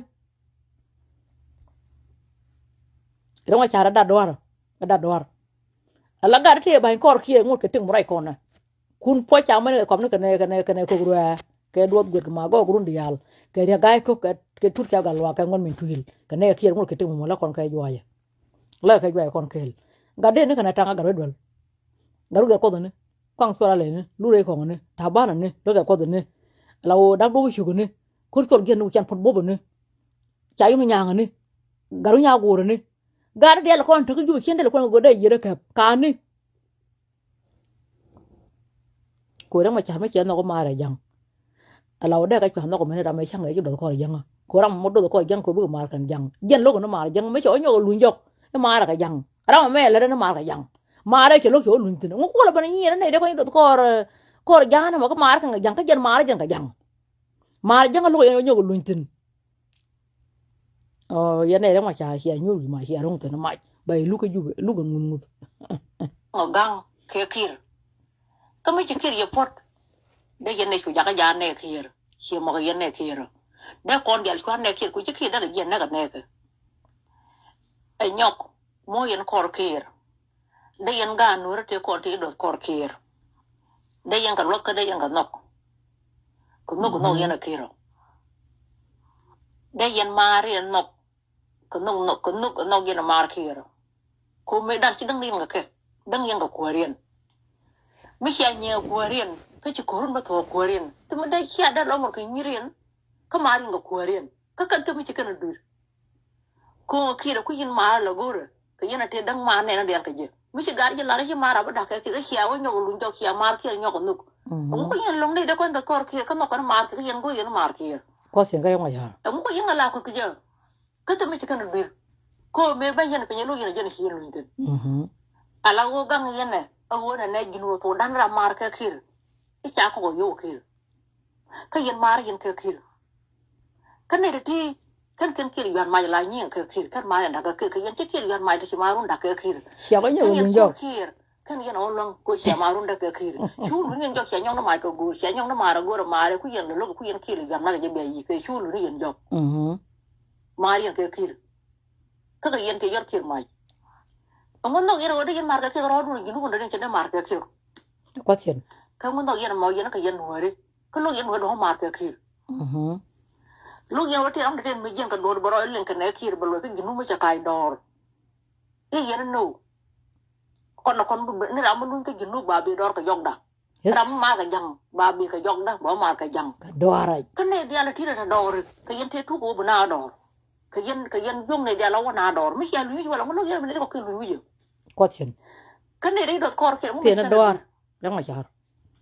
Rɛŋ wa ca̱r ɛ dat dua̱r ɛ dat dua̱r. Ala gat tëë ba̱ny kɔɔr kiɛɛr ŋut kɛ tiŋ mi ruac kɔnɛ. Kun puɔc ca mɛn kɛ kɔmni kɛ nɛ kɛ nɛ kɛ nɛ kok ruɛ kɛ duɔth guet kɛ ma gɔɔk run diaal kɛ riɛk ga̱a̱c kok kɛ tut kɛ gal luak kɛ ŋuɛn min tuil kɛ nɛ kiɛɛr ŋut kɛ tiŋ mi mɔ la kɔn kɛ juaacɛ. La kɛ juaacɛ kɔn kɛɛl. Gat dee ni kɛ nɛ taŋ a gat wec duel. Gat wec gat kuɔth ni. Kuaŋ cuɔl alɛ ni lu rɛy kɔŋ ni ta̱a̱ banɛ ni rɛy kɛ kuɔth ni. La wä dak duɔk cuk ni. Kur cuɔl giɛn ni wä can puɔt buɔp ni. Ca yum nyaŋ ni. Gat wä nyaŋ guur ni. Gat diɛl kɔn tek jup cien dɛl kuɔn kɛ go̱dɛ yier kɛp ka̱n ni. Ko rɛm a ca̱r mi cɛ nhɔk maar ɛ ja̱ŋ. Ala wä dee kɛ cua̱ nhɔk mɛn ram ɛ ca̱ŋ ɛ ci duɔth kɔr ja̱ŋ. Ko ram mɔ duɔth kɔr ja̱ŋ ko bikɛ maar kɛn ja̱ŋ. Jɛn lo̱k ni maar ja̱ŋ mi cɛ wä nyɔk ɛ luny jɔk. Ni maar kɛ ja̱ŋ. Ram mɛ lɛ ni maar kɛ ja̱ŋ. Maar cɛ lo̱k cɛ wä luny thi̱n ŋu kuɔl bɛn nyier ni dee kɔny duɔth kɔr kɔr ja̱ŋ ni mɔ kä maar kɛn kɛ ja̱ŋ kä jɛn maar jɛn kɛ ja̱ŋ. Maar ja̱ŋ lo̱k yɛn wä nyɔk ɛ luny thi̱n. Ɔ yɛn nɛ rɛm a ca cia nyuur wi̱i̱ ma cia ro̱ŋ thi̱n mac ba yi luk kä jup luk ɛ ŋuth ŋuth. Ɔ gaŋ kɛ kir. Kä mi ci kir yɛ puɔt. Dee yɛn nɛ cu jakä ja nɛ kir. Cie mɔk yɛn nɛ kir. Dee kɔn dial cua nɛ kir ku ci kir dee rɛ jiɛn nɛ kɛ nɛ kɛ. Ɛ nyɔk muɔ yɛn kɔr kir. Dee yɛn gaat nuɔ̱ɔ̱ri tëë kɔn ti i̱ duɔth kɔr kiɛɛr. Dee yɛn kɛ luɔth kä dee yɛn kɛ nhɔk. Kɛ nhɔk kɛ nhɔk yɛn ɛ kiɛɛr ɔ. Dee yɛn maar yɛn nhɔk. Kɛ nhɔk nhɔk kɛ nhɔk kɛ nhɔk yɛn ɛ maar kiɛɛr ɔ. Kɛ mëë dan ci däŋ yɛn kɛ kɛ däŋ yɛn kɛ kuäär yɛn. Mi cia nyiɛ kuäär yɛn kä ci ko̱run bä thuɔɔk kuäär yɛn. Thimɛ dee cia dee lɔmɔr kɛ nyir yɛn. Kä maar yɛn kɛ kuäär yɛn kä kɛn thimɛ ci kɛn ɛ dui̱r. Ko̱o̱ŋ kiɛt ku yɛn maar la go̱rɛ kɛ yɛn a tëë däŋ maar nɛn a diaal kɛ jɛ. Mi ci gar ji̱ lar ci maar a bä da̱k kɛ kiɛt cia wä nyɔk luny jɔk cia maar kiɛt nyɔk a nhuk. Ŋu ku yɛn lo̱ŋ ni dee kɔn kɛ kɔr kiɛt kä nhɔk kɔn maar kiɛt kä yɛn go̱r yɛn maar kiɛt. Kuɔth yɛn kä yɛn wa ya̱r. Ŋu ku yɛn a la kuth kɛ jɛ. Kä te mi ci kɛn a dui̱r. Ko̱o̱ŋ mëë ben yɛn piny a lo̱k yɛn a jɛn ci yɛn luny thin. A la wä gaŋ yɛn ɛ a wä nɛ nɛ ji̱n wä thok dan ram maar kɛ kiɛt. I̱ ca kɔk a yio̱w kiɛt. Kä yɛn maar yɛn kɛ kiɛt. Kä nɛy ti ti kɛn kɛn kiɛt yuan mac la nyiŋ kɛ kiɛt kɛn maar yɛn da̱k kɛ kiɛt kɛ yɛn ci kiɛt yuan mac ti ci maar run da̱k kɛ kiɛt. Cia kɛ nyɛ wä luny jɔk. Kiɛt kɛn yɛn ɔ luäŋ ko cia maar run da̱k kɛ kiɛt. Cu luny yɛn jɔk cia nyɔŋ ni mac kɛ go̱o̱r cia nyɔŋ ni maar a go̱o̱r a maar ku yɛn lɛ lo̱k ku yɛn kiɛt yuan mac kɛ jɛ bia yi̱k kɛ cu luny yɛn jɔk. Maar yɛn kɛ kiɛt. Kä kɛ yɛn kɛ yɔr kiɛt mac. Ɛŋu nhɔk yɛn ɣöö dee yɛn maar kɛ kiɛt rɔɔdun ji̱n wundä ni cɛ dee maar kɛ kiɛt. Kuathiɛn. Kä ŋu nhɔk yɛn mɔ yɛn kɛ yɛn nuääri. Kä lo̱k yɛn wä dɔ̱ŋ maar kɛ kiɛt. Lo̱k yɛn wä tëë ram tëë mi jiɛn kɛ duɔ̱ɔ̱r bɛ rɔ liŋ kɛ nɛ kiɛt bɛ luɔc kä ji̱n wä mi cɛ kac dɔɔr. I̱ yɛn ni nöw. Kɔn kɔn ni ram mi luny kä ji̱n wä ba bi dɔɔr kɛ jɔkda. Ram mi maar kɛ ja̱ŋ ba bi kɛ jɔkda ba maar kɛ ja̱ŋ. Kɛ dɔɔr. Kä nɛ diaal ti rɛ dɔɔr kɛ yɛn tëë tuk wä bi na dɔɔr. Kɛ yɛn kɛ yɛn juɔ̱ŋ nɛ diaal wä na dɔɔr mi cia luny wä la ŋun lo̱k yɛn mi ni kɔ kɛ luny wä. Kuathiɛn. Kä nɛ rɛ dɔɔr kɔr kɛ ŋun. Tëë ni dɔɔr. Rɛŋ ma car.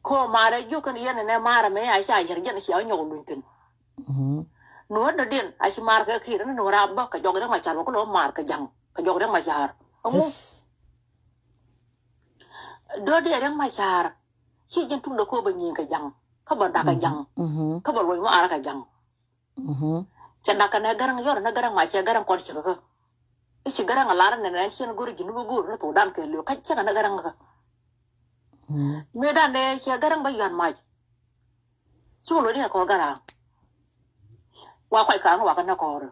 Ko marɛ jiök kɛn yɛn nɛ marɛ mɛ a ca yɛr jɛn cia nyɔk luny thin. Nuɔ̱t dɔ̱diɛn a ci mar kɛ kiɛt ni nuɔ̱t a bä kɛ jɔk rɛŋ ma car bä kä lɔ mar kɛ ja̱ŋ kɛ jɔk rɛŋ ma car. Ɛŋu? Dɔ̱diɛn rɛŋ ma car. Ci jɛn tuk dɛ ko bä nyiŋ kɛ ja̱ŋ kä bä dak kɛ ja̱ŋ kä bä luɔny ma ar kɛ ja̱ŋ. Cɛ dak kɛ nɛ gɛrɛŋ yɔr nɛ gɛrɛŋ ma cɛ gɛrɛŋ kɔn cɛ kä. I̱ ci gɛrɛŋ a lar nɛ nɛ cɛn go̱r ji̱n bi go̱r ni thok dan kɛ liw kä cɛ kɛ nɛ gɛrɛŋ kä. Mëë dan dee cɛ garaŋ bä yuan mac. Ci wä luɔt ni kɔr garaŋ. Wa kuac kaŋ wa kɛ nä kɔr.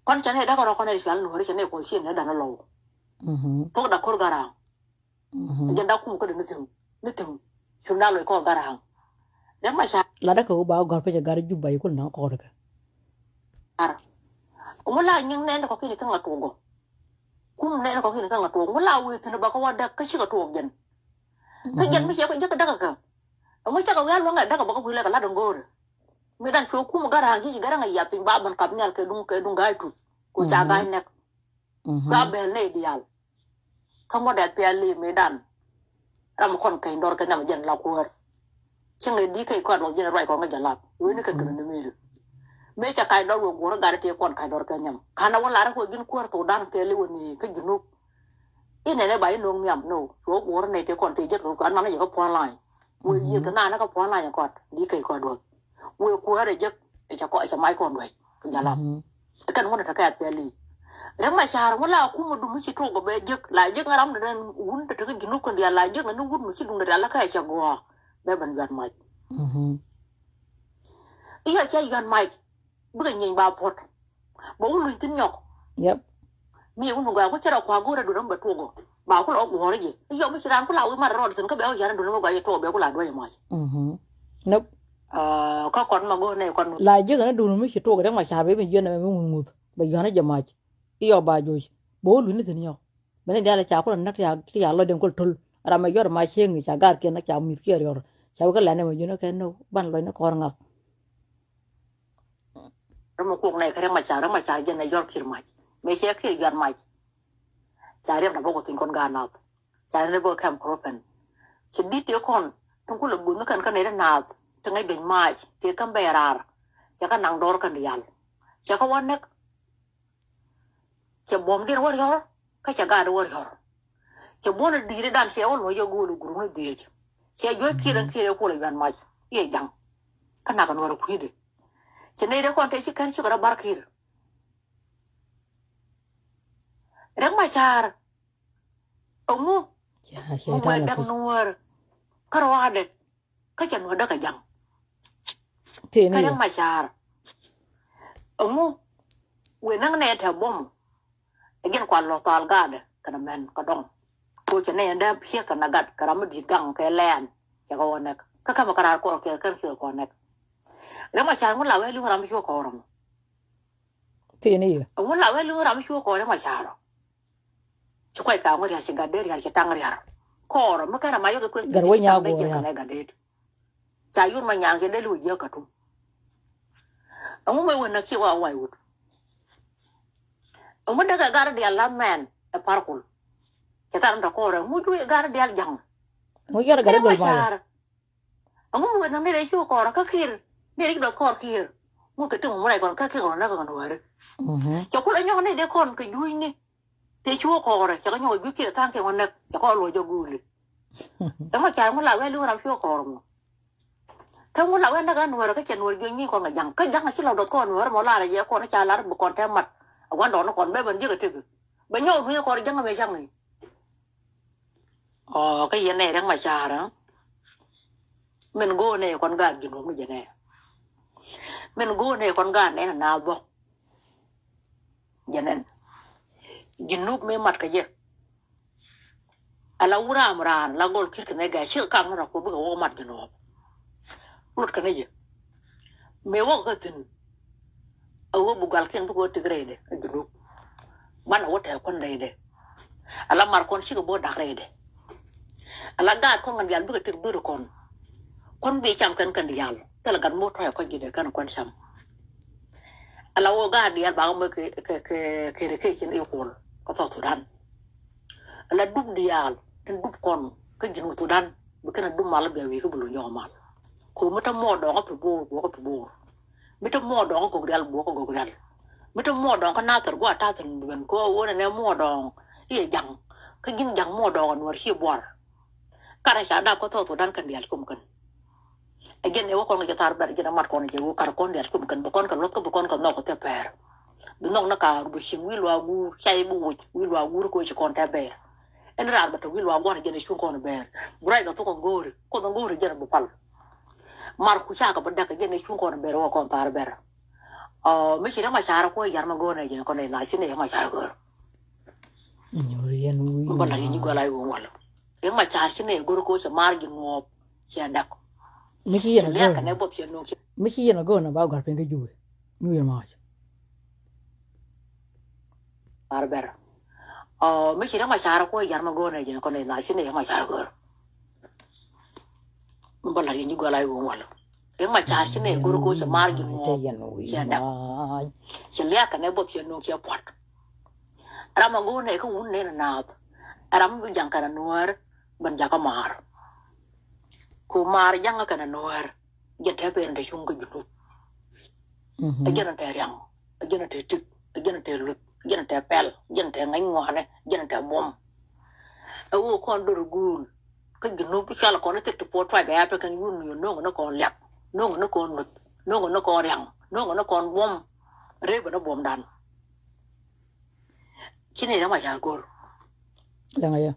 Kɔn cɛ ni däk rɔ kɔn ni cual nuɔri cɛ ni kuɔth ci ni dan lɔw. Thok da kɔr garaŋ. Jɛ da kum kä di ni thim ni thim. Cum da lɔc kɔr garaŋ. Dee ma ca. La däk kɛ wä ba gɔr pecɛ gar jup ba yi kul na kɔr kɛ. Ar. Ŋu la nyiŋ nɛn kɔ kini kä ŋa tuɔk gɔ. Kum nɛn kɔ kini kä ŋa tuɔk ŋu la wee thin ba kä wa däk kä cikɛ tuɔk jɛn. Kä jɛn mi cɛ kɔ jek däk kä. Ŋu cakɛ wial waŋɛ däk ba kä wile kɛ lat ŋo̱o̱rɛ. Mi dan cuɛ kum garaŋ ji̱ ci garaŋ a yiath piny ba ban kap nhial kɛ duŋ kɛ duŋ ga̱a̱c tut. Ku ca ga̱a̱c nɛk. Ka bɛl nɛy diaal. Kä ŋuɔ̱t dɛth pia li mëëdan. Ram kɔn keny dɔr kɛ nhiam jɛn la kuäär. Cieŋ ɛ di keny kɔn duɔth jɛn ruac kɔn kä jɛ lap wen ni kɛn kɛn ni meri. Mëë cɛ kac dɔr wek guɔ̱r gat ti kɔn kac dɔr kɛ nhiam kan a wä lar kɛ wek ji̱n kuäär thok dan kɛ li wä ni kä ji̱ nuk. Inɛnɛ ba inɔŋ nhiam no. Cuɔ guɔr nɛ tëë kɔn tëë jek kɛ kɔn man jɛ kä puɔ̱n lany. Wëë yiëth kɛ naan kä puɔ̱n lany kɔt di kɛ kɔt duɔth. Wëë kuäärɛ jek ɛ cɛ kɔn ɛ cɛ mac kɔn duec kɛ jɛ lat. Kɛn ŋun ɛ tekɛ a piɛli. Rɛk ma ca̱r ŋun la kum ɛ dum mi ci tok ɛ bɛ jek la jek ŋa ram ni den wun te tekä ji̱ nuk kɛn dial la jek ŋa ni wun mi ci dum de dial la kä ɛ cɛ guɔ bɛ ben yuat mac. Iɔ cɛ yuat mac. Bikɛ nyieeny ba puɔt. Bɛ wun luny thin nyɔk. Yep. Mi wun mi gɔaa ku cɛ rɔ kua go̱o̱rɛ duɔ̱rɛ mi bɛ tuɔk ɔ ba ku lɔ guɔ̱ɔ̱rɛ jɛ. Iɔ mi ci raan ku la wi̱i̱ mat rɔɔd thin kä bɛ wä yɛn duɔ̱rɛ mi gɔaa yɛ tuɔk bɛ ku la duɔ̱rɛ mac. Nope. Kä kɔn ma go̱o̱rɛ nɛ kɔn. La jiäk ni duɔ̱rɛ mi ci tuɔk rɛ ma ca̱r bɛ mi jiɛn ɛ mi ŋuth ŋuth bɛ yuan jɛ mac. Iɔ ba joc bɛ wä luny ni thin nyɔk. Beni diaal ca kulɛ näk ti ca lɔcdiɛn kul tul. Ram ɛ yɔr ma cieŋ ca gaatkiɛn ca mi̱thkiɛn riɔr. Ca wä kä lɛn ɛmɛ ji̱n ɛ kɛ ni ban lɔc ni kɔr ŋak. Ram ɛ kuɔk nɛ kɛ rɛm a ca rɛm a ca jɛn ɛ yɔr ki̱r mac. Mëë cɛ ki̱r yɔr mac. Ca riɛm na bä kɔ thiny kɔn gaat nath. Ca riɛm bä kɛm kɔrɔ pɛn. Cɛ dit tëë kɔn tin kulɛ buth ni kɛn kä nɛy ti nath ti ŋäc dueny mac tëë käm bɛ raar. Cɛ kä naŋ dɔɔr kɛn diaal. Cɛ kä wä näk. Cɛ buɔ̱mdiɛn wä riɔ̱r kä cɛ gaat wä riɔ̱r. Cɛ buɔ̱n di̱i̱t dan cɛ wä luɔ̱c jɛ go̱o̱l gurum ni dhiec. Cɛ juɔ̱c kiɛt ɛn kiɛt ɛ kuɔl ɛ yuan mac iɛ jaŋ. Kä nak ɛ nuɔr ɛ kui̱dɛ. Cɛ nɛy dee kɔn tëë ci kɛn cikɛ rɔ bar kiɛt. Rɛk ma ca̱a̱r. Ɛŋu mi wee däk nuɔɔr kä ruaadɛ. Kä cɛ nuɔ̱t däk kɛ ja̱ŋ. Kä rɛk ma ca̱a̱r. Ɛŋu wëë näk nɛ tɛ buɔ̱m. Ɛ jɛn kua lɔ thal gaatdɛ kɛnɛ mɛn kɛ dɔŋ. Ko cɛ nɛ yɛn dee piɛk kɛnɛ gat kɛ ram mi di̱i̱t gaŋ kɛ lɛɛn. Cɛ kɛ wä nɛk kä kɛmɛ kɛ raar kɔɔr kɛ kɛn kiɛ kɔɔr nɛk. Rɛk ma ca̱a̱r ŋun la wee li̱w ram mi cuɔ kɔɔr mɔ. Tini yɛ. Ŋun la wee li̱w ram mi cuɔ kɔɔr rɛk ma ca̱a̱r ɔ. Ci kuac ka̱a̱ŋ rial ci gat dee rial ci taŋ rial. Kɔɔr mi kɛn a ma yɔk i̱ kueth gat wä nyaak guɔ rial. Kɛn a gat dee ca yur ma nyaŋ ci dee li̱w jiäk ka̱tum. Ɛŋu mɛ wä näk ci wa wac wut. Ɛŋu dee kɛ gat dial la mɛn ɛ par kul. Ci tar in tɔ kɔɔr ɛŋu juɔc gat dial ja̱ŋ. Ɛŋu yɛr gat dee ma yɔk. Aŋu mi wet nɔ nɛy dee cu kɔɔr kä kiɛɛr nɛy dee ci dɔth kɔɔr kiɛɛr. Ŋu kɛ tiŋ ŋu mi rɛc kɔn kä kiɛɛr kɔn näk kɔn wääri. Cɛ kulɛ nyɔk nɛy dee kɔn kɛ juucni. Tëë cu kɔɔr cɛ kɛ nyɔk kɛ juuc kiɛɛr tha̱a̱ŋ kiɛɛr kɔn näk cɛ kɔn luɔc jɛ guuli. Ɛmɔ ca ŋu la wee liŋ ram cu kɔɔr mɔ. Kä ŋu la wee näk ɛ nuäärä kä cɛ nuäär juɔ̱ny ni kɔn kɛ ja̱ŋ kä ja̱ŋ ci la dɔth kɔn nuäärä mɔ larɛ jɛ kɔn ca lar bi kɔn tɛ mat. A gua̱n dɔɔni kɔn bɛ ben jiäk ɛ tëk. Bɛ nyɔk duuc kɔɔr ja̱ŋ mɛ ca̱ŋ i̱. Ɔ kä yɛn nɛy rɛk ma ca̱a̱r. Min go̱o̱r nɛy kɔn gaat Junub mi jɛ nɛ. Min go̱o̱r nɛy kɔn gaat nɛn a naath bä. Jɛ nɛn Junub mi mat kä jɛ. Ala wuraam raan la gɔl ki̱t kɛ nɛ gɛɛ cikɛ kam ni rɔ kɔ bikɛ wä mat Junub. Lut kɛ ni jɛ. Mëë wäk kä thi̱n. A wä bi gualkiɛn bikɛ wä tëk rɛydɛ ɛ Junub. Banɛ wä tɛɛ kuän rɛydɛ. Ala mar kɔn cikɛ bä dak rɛydɛ. Ala gaat kɔn kɛn diaal bikɛ tëk dhuri kɔn. Kuän bi cam kɛn kɛn diaal thilɛ gat mo̱o̱r tɔ̱ ɛ kɔc ji̱dɛ kɛn kuän cam. Ala wä gaat diaal bakɛ moc kɛ kɛ kɛ kɛ rɛ kecin i̱ kuɔl kä South Sudan. Ala dup diaal tin dup kɔn kä Junub Sudan. Bi kɛn a dup mal bia wi̱i̱ kä bi luny jɔk mal. Ko mi te muɔɔr dɔɔŋä pi bo̱o̱r buɔkä pi bo̱o̱r. Mi te muɔɔr dɔɔŋä gɔk rial buɔkä gɔk rial. Mi te muɔɔr dɔɔŋä kä Nathir gua̱a̱ ta̱thin ben ko wä nɛ nɛ muɔɔr dɔɔŋä i̱ ja̱ŋ. Kä ji̱n ja̱ŋ muɔɔr dɔɔŋä nuɔr ci buar. Karɛ ca dap kä South Sudan kɛn diaal cum kɛn. Ɛ jɛn ɛ wä kɔn kɛ jɛ thar bɛr jɛn ɛ mat kɔn jɛ wä kar kɔn diaal cum kɛn bi kɔn kɛ luɔth kä bi kɔn kɛ nhɔk kɛ thɛ pɛɛr. Bi nhɔk ni kaar bi cieŋ wi̱i̱ luaak guur ca i̱ bi woc wi̱i̱ luaak guur ko ci kɔn tɛ bɛɛr. Ɛn raar bɛ te wi̱i̱ luaak gua̱n jɛn ɛ cuŋ kɔn bɛɛr. Bi ruac kɛ thok kɔn go̱o̱ri kuoth kɔn go̱o̱ri jɛn ɛ bi pal. Mar ku cakɛ bi däk jɛn ɛ cuŋ kɔn bɛɛr wä kɔn thar bɛr. Ɔ mi ci rɛm a car kuɔ yar ma go̱o̱r nɛ jɛn kɔn ɛ na ci nɛ yar ma car go̱o̱r. Nyuri yɛn wi̱i̱. Bä la yɛn ji̱ gɔl a i̱ wä wal. Rɛm a car ci nɛ go̱o̱r ko cɛ mar ji̱ ŋuɔɔp cɛ däk. Mi ci yɛn a go̱o̱r. Mi ci yɛn a go̱o̱r na ba gɔ̱r piny kä Juubɛ. Nyuri yɛn mac. Bar bɛr. Ɔ mi ci rɛm a car kuɔ yar ma go̱o̱r nɛ jɛn kɔn ɛ na ci nɛ yar ma car go̱o̱r. Mi bä la̱t yɛn ji̱ gɔl a i̱ wä wal. Rɛm a car ci nɛ go̱o̱r ko cɛ mar ji̱ ŋuɔɔk cɛ däk. Cɛ liak kɛn ɛ both cɛ nuɔk cɛ puɔt. Ram a go̱o̱r nɛ kä wun nɛ naath. Ram mi bi jaŋ kɛn a nuäär ben jakä maar. Ko maar jaŋ kɛn a nuäär. Jɛn tɛ pɛn tɛ cuŋ kä Junub. Ɛ jɛn tɛ riaŋ, ɛ jɛn tɛ tik, ɛ jɛn tɛ luth, ɛ jɛn tɛ pɛl, ɛ jɛn tɛ ŋäc ŋuanɛ, ɛ jɛn tɛ buɔm. Ɛ wä kɔn dor guul. Kä Junub cɔal kɔn i̱ thik ti puɔt tuac bɛ ya pekɛn yun yun no̱o̱ŋ ni kɔn liak. No̱o̱ŋ ni kɔn nuth. No̱o̱ŋ ni kɔn riaŋ. No̱o̱ŋ ni kɔn buɔm. Rep ni buɔmdan. Ci ni rɛm a ca go̱r. Liɛŋ a yɛ.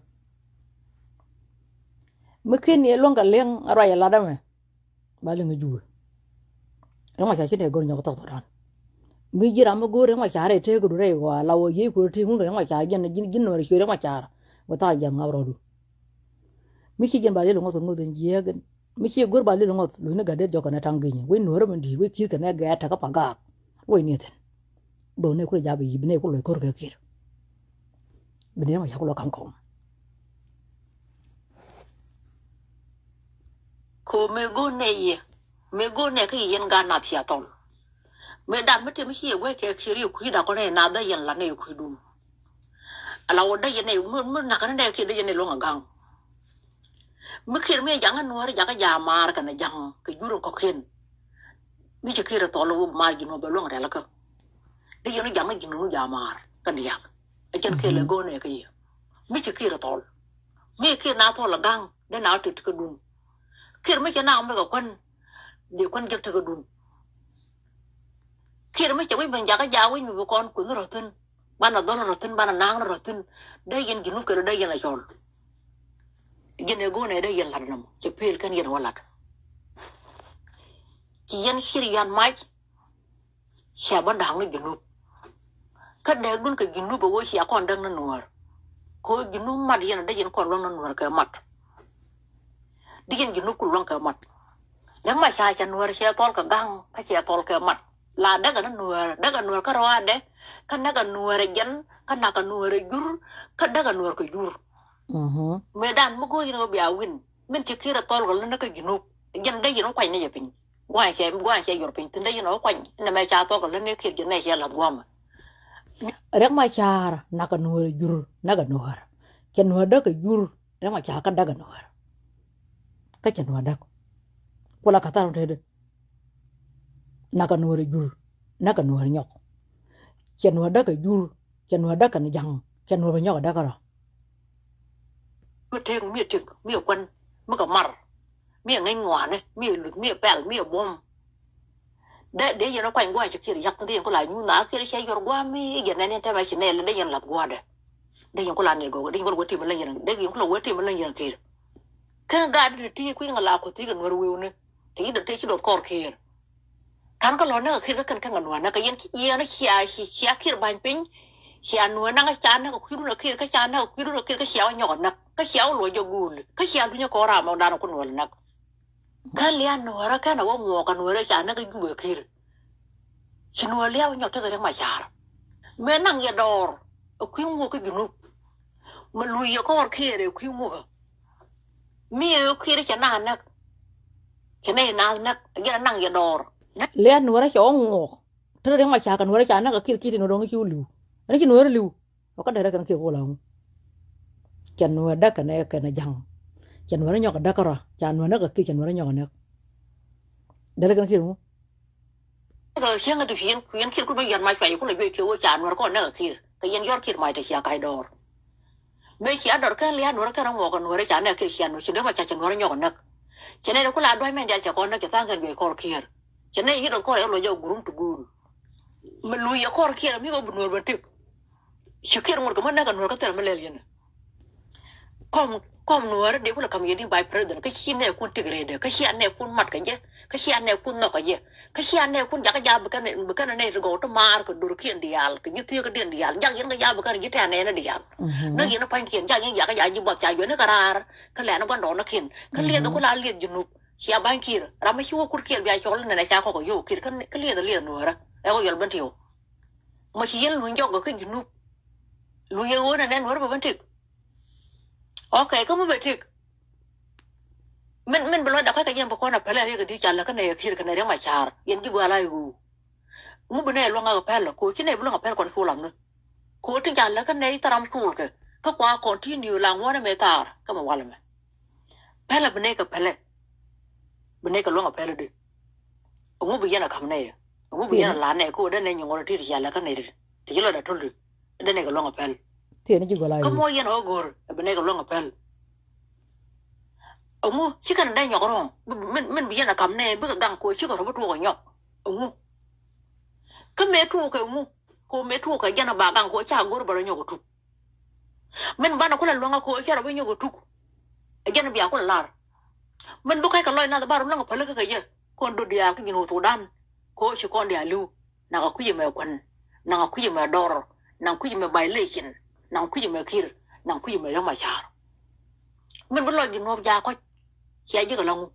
Mi ken yɛ luäŋ kɛ liɛŋ a ruac a lat ɛmɛ. Ba liŋ i̱ juɛ. Riɛk Macar ci nɛ go̱r nyɔk thɔk thɔk dan. Mi ji̱ ram mi go̱r Riɛk Macar rɛy tëëk du rɛy ɣɔaa la wä yiëë kuäär tëëk ŋun kɛ Riɛk Macar ji̱n ji̱n ji̱n nuɔr ciö Riɛk Macar. Wä thar jiath ŋa̱k rɔɔdu. Mi ci jiɛn ba liɛl ŋɔth ŋoth in jiɛɛk in. Mi ci go̱r ba liɛl ŋɔth luny ni gat det jɔk kɛnɛ taŋ gi̱nyɛ wec nuɔ̱ɔ̱rä min di̱i̱t wec ki̱i̱th kɛnɛ gɛɛt täkä pa gaak. Wec ni thi̱n. Dhok nɛ kulɛ ja̱a̱p i̱ bi nɛ kulɛ ko̱r kɛ ki̱i̱r. Bi nɛ ma ca kulɛ ka̱m kɔm. Ko mëë go̱o̱r nɛ yɛ, mëë go̱o̱r nɛ kä yɛ yɛn gaat nath cia thɔl. Mëë dan mi tëë mi ci yɛ guäc kɛ ki̱i̱r yɛ kui̱ dak kɔn nɛ nath dee yɛn lat nɛ yɛ kui̱dun. Ala wä dee yɛn nɛ mi mi nakä ni nɛ ki̱i̱r dee yɛn nɛ luäŋ a ga̱ŋ. Mi ki̱i̱r mi ja̱ŋ nuäär jakä ja̱ maar kɛnɛ ja̱ŋ kɛ jur in kɔ̱kiɛn. Mi ci ki̱i̱r thɔl wä maar ji̱ nuɔ̱ bɛ luäŋ rɛl kä. Dee yɛn ja̱ŋ ji̱ nuɔ̱ ja̱ maar kä diaal. Ɛ cɛn ki̱i̱r lɛ go̱o̱r nɛ kä yɛ. Mi ci ki̱i̱r thɔl. Mi ki̱i̱r na thɔl a ga̱ŋ dee na wä tet kä dun. Ki̱i̱r mi ci na wä mi kɛ kuän. Dee kuän jek tek kä dun. Ki̱i̱r mi cɛ wi̱c ben jakä ja̱ wi̱c mi bi kɔn kueth ni rɔ̱thin. Banɛ dhɔl rɔ̱thin banɛ na̱a̱ŋ rɔ̱thin. Dee yɛn ji̱ nup kɛ dee yɛn a cɔl. Jɛn ɛ go̱o̱nɛ dee yɛn la̱t nɔmɔ cɛ pel kɛn yɛn wä la̱t. Ci yɛn cir yɔ̱a̱n mac. Cia bä da̱a̱ŋ ni Junub. Kä dɛɛkdun kɛ Junub ɛ wee cia kɔn däk ni nuäär. Kɛ wee Junub mat yɛn a dee yɛn kɔn luäŋ ni nuäär kɛ mat. Di yɛn Junub ku luäŋ kɛ mat. Riɛk Macar cɛ nuäär cɛ thɔl kɛ ga̱ŋ kä cɛ thɔl kɛ mat. La däk ɛ ni nuäär däk ɛ nuäär kä rɔaadɛ kä näk ɛ nuäär ɛ jɛn kä nak ɛ nuäär ɛ jur kä däk ɛ nuäär kɛ jur. Mëë dan mi go̱o̱r yɛn ɣä bia win. Min ci ki̱i̱r ɛ thɔl kɛ lä ni kä Junub. Jɛn dee yɛn wä kuany ni jɛ piny. Gua̱a̱c cɛ gua̱a̱c cɛ yɔr piny thi̱n dee yɛn wä kuany. Nɛ mɛ ca thɔl kɛ lä ni ki̱i̱r jɛ nɛ cɛ lath gua̱a̱mɛ. Riɛk Macar nak ɛ nuäär ɛ jur nak ɛ nuäär. Cɛ nuäär däk ɛ jur. Riɛk Macar kä däk ɛ nuäär. Kä cɛ nuäär däk. Kulɛ ka̱ tha̱a̱ŋ tëëdɛ. Nak ɛ nuäär ɛ jur. Nak ɛ nuäär nyɔk. Cɛ nuäär däk ɛ jur. Cɛ nuäär däk kɛn ja̱ŋ. Cɛ nuäär bɛ nyɔk ɛ däk kärɔ̱. Mi tëëk mi ɛ tëk mi ɛ kuän mi kɛ mar. Mi ɛ ŋäc ŋɔaani mi ɛ luth mi ɛ pɛl mi ɛ buɔ̱m. Dee dee yɛn ɛ kuany gua̱a̱c cɛ kiɛr yak thil yɛn ku la nyuth na kiɛr cɛ yɔr gua̱a̱ mi jɛ nɛn yɛn tɛmɛ ci nɛɛl dee yɛn lath gua̱a̱dɛ. Dee yɛn ku la nɛn gɔw dee yɛn ku la wee tim läny yɛn dee yɛn ku la wee tim läny yɛn kiɛr. Kä gaat di ti kui̱ ŋa la kuth ti kɛ nuɛr wewni. Ti ci dɔth kɔr kiɛr. Kan kä lɔ näk a kiɛr kä kɛn kä ŋa nuɛr näk a yɛn ci yɛn cia cia kiɛr ba̱ny piny. Cia nuɛr näk a ca näk a kui̱dun a kiɛr kä ca näk a kui̱dun a kiɛr kä cia wä nyɔk a näk kä cia wä luɔc a guul kä cia duny a kɔr ram a dan a ku nuɛr näk. Kä lian nuäärä kɛn a wä ŋuɔk a nuäärä ca näk a Jubɛ ki̱i̱r. Ci nuäär liaw nyɔk tekɛ Riɛk Macar. Mëë naŋ yɛ dɔɔr ɛ kui̱ ŋuɔk kä Junub. Mɛ luc yɛ kɔɔr kiɛɛr ɛ kui̱ ŋuɔk. Mi ɛ kiɛɛr cɛ na näk. Cɛ nɛy naath näk ɛ jɛn a naŋ yɛ dɔɔr. Lian nuäärä cɛ wä ŋuɔk. Tekɛ Riɛk Macar kɛ nuäärä ca näk a kiɛɛr ki̱i̱r ti nuäär dɔ̱ŋ ci wä li̱w. Ɛn ci nuäärä li̱w. Ɔ kä derɛ kɛn kiɛ wä la ŋu. Cɛ nuäär däk kɛn ɛ kɛn ɛ ja̱ŋ. Cɛ nuäär nyɔk ɛ däk kärɔa ca nuäär näk ɛ kiɛ cɛ nuäär nyɔk ɛ näk. Derɛ kɛn kiɛ ŋu. Kä cieŋ ɛ du yɛn ku yɛn kiɛ ku bä yɛn ma cuay ku la juey kiɛ wä ca nuäär kɔn näk ɛ kiɛ kɛ yɛn yɔr kiɛ ma te cia kac dɔɔr. Mëë cia dɔr kɛn lia̱a̱ nuäär kɛn rɔ ŋuɔk ɛ nuäär ca näk kiɛ cia nuäär ci dee ma ca cɛ nuäär nyɔk ɛ näk. Cɛ nɛy ku la duac mɛn diaal cɛ kɔn näk cɛ tha̱a̱ŋ kɛn juey kɔr kiɛɛr. Cɛ nɛy yi dɔth kɔr ɛ lɔ jɛ gurum ti guul. Mi luc yɛ kɔr kiɛɛr mi kɔ bi nuäär ben tëk. Ci kiɛɛr ŋuɔ̱t kɛ mi näk kɛ nuäär kä thil mi lɛl yɛn. Kɔm kɔm nuäär dee kulɛ ka̱m yɛ di vice president kä ci nɛɛkun tik rɛydɛ kä ci a nɛɛkun mat kɛ jɛ kä ci a nɛɛkun nhɔk kɛ jɛ kä ci a nɛɛkun jakä ja̱ bi kɛn bi kɛn nɛy ti gɔw ti maar kɛ dorkiɛn diaal kɛ ji̱ thieekädiɛn diaal jak yɛn kɛ ja̱ bi kɛn ji̱ tɛ̈n nɛɛni diaal. Näk yɛn pa̱nykiɛn jak yɛn jakä ja̱ ji̱ buɔth ca juɛni kɛ raar kä lɛn gua̱ndɔɔŋnikiɛn kä liɛth kulɛ a liɛth Junub. Cia ba̱ny kiɛɛr ram mi ci wä kut kiɛɛr bia cɔl nɛnɛ ca kɔk kɛ yio̱w kiɛɛr kä liɛth a liɛth nuäärä ɛ wä yɔl ben tiw. Ma ci yɛn luny jɔk kä Junub. Luny yɛ ɣöö nɛ nɛn wär bä ben tëk. Ok kä mi bɛ tëk. Min min bi lɔcda kua̱ckɛ jɛn bi kɔn a pɛlɛ riɛk di ca lä kä nɛ yɛ kiɛɛr kä nɛ riɛk ma ca̱a̱r yɛn ji̱ gua̱a̱l a i̱ ɣöö. Ŋu bi nɛ luäŋ a kɛ pɛl ko ci nɛ bi luäŋ a pɛl kɔn cu lam ni. Ko ti ca lä kä nɛ i̱ tharam cuul kɛ kä kua continue la ŋuɔ̱n ɛmɛ thaar kä mi wal ɛmɛ. Pɛlɛ bi nɛ kɛ pɛlɛ. Bi nɛ kɛ luäŋ a pɛl di. Ŋu bi yɛn a ka̱m nɛ yɛ. Ŋu bi yɛn a la nɛ ko dee nɛ nyi ŋuɔ̱n ti ti ca lä kä nɛ ti. Ti ci lɔcda tul di. Dee nɛ kɛ luäŋ a pɛl. Thiecni ji̱ gɔla kä i̱ muɔ yɛn ɣä go̱r ɛ bi nɛy kɛ luäŋ ɛ päl. Ɛŋu ci kɛn dee nyɔk rɔ̱ min, min bi yɛn ɛ kam nɛ bikɛ gaŋ kɛ ɣöö cikɛ rɔ̱ bi tuɔɔk ɛ nyɔk. Ɛŋu kä mëë tuɔɔk kɛ ɛŋu kɛ ɣöö mëë tuɔɔk kɛ jɛn ɛ ba gaŋ kɛ ɣöö ca go̱r bɛ rɔ nyɔk ɛ tuk. Min banɛ kulɛ luäŋä kɛ ɣöö ca rɔ bi nyɔk ɛ tuk. Ɛ jɛn ɛ bia kulɛ lar. Min bi kɔc kɛ lɔc nath bar luäŋ pälikä kɛ jɛ kɔn dot diaal kä ji̱n wä thokdan. Kɛ ɣöö ci kɔn diaal li̱w. Naŋ a kui̱c ɛmɛ kuän, naŋ a kui̱c ɛmɛ dɔr, naŋ kui̱c ɛmɛ violation, naŋ kui̱c ɛmɛ kir, naŋ kui̱c ɛmɛ Riɛk Macar. Min bi lɔc ji̱ nuɔp jaa kɔc cia ji̱ kɛ la ŋu.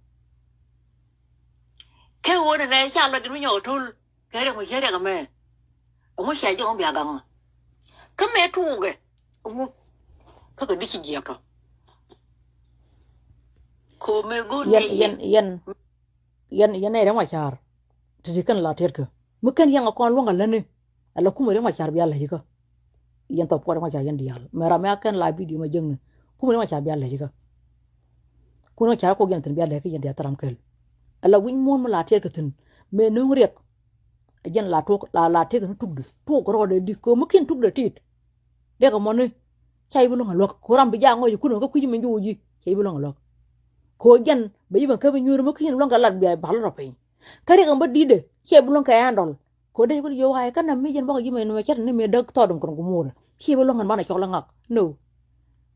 Kɛ ɣöö nɛnɛ ca lɔc ji̱ mi nyɔk a to̱l kɛ Riɛk Macar Riɛk ɛmɛ. Ɛŋu cia ji̱ ŋu bia gaŋ kä mëë tuukɛ ɛŋu kä kɛ di ci jiɛk tɔ. Kɛ ɣöö mëë go̱o̱r yɛn ni yɛn yɛn yɛn yɛn nɛy Riɛk Macar. Ti ti kɛn la tiɛtkä mi kɛn yɛn a kɔn luäŋ a lätni. Ala kumɛ Riɛk Macar bia la̱c ikä. Yɛn thɔp kuɔ Riɛk Macar yɛn diaal mɛ ram mi a kɛn la bidio mɛ jekni. Kumɛ Riɛk Macar bia la̱c ikä. Kumɛ Riɛk Macar kok yɛn thi̱n bia la̱c ikä yɛn diaal thil ram kɛl. Ala wi̱ny muɔ̱ɔ̱n mi la tiɛtkä thi̱n mɛ no̱o̱ŋ riɛk. Ɛ jɛn la tuɔk la la tiɛtkä ni tukdɛ tuɔk rɔɔdɛ di kɛ mi kin tukdɛ tit. Riɛk ɛmɔni ca i̱ bi luäŋ a luäk kɛ ɣöö ram bi jaak ŋɔc ikunɛ kä kui̱c min juuc i̱ ca i̱ bi luäŋ a luäk. Kɛ ɣöö jɛn bɛ i̱ ben käp i̱ nyuuri mi kä yɛn luäŋ kɛ lat bia bal rɔ piny. Kä riɛk ɛmɔ bä di̱i̱tdɛ ca i̱ bi luäŋ kɛ ɛn dɔl. Kɛ ɣöö dee i̱ bi yo̱o̱k a i̱ kä nɛm mi jɛn bäkɛ ji̱ mɛ nɛmɛ cät ni mëë däk thɔɔt in kɔn ku muurɛ ci i̱ bi luäŋ ɛn banɛ cɔk la ŋak. No.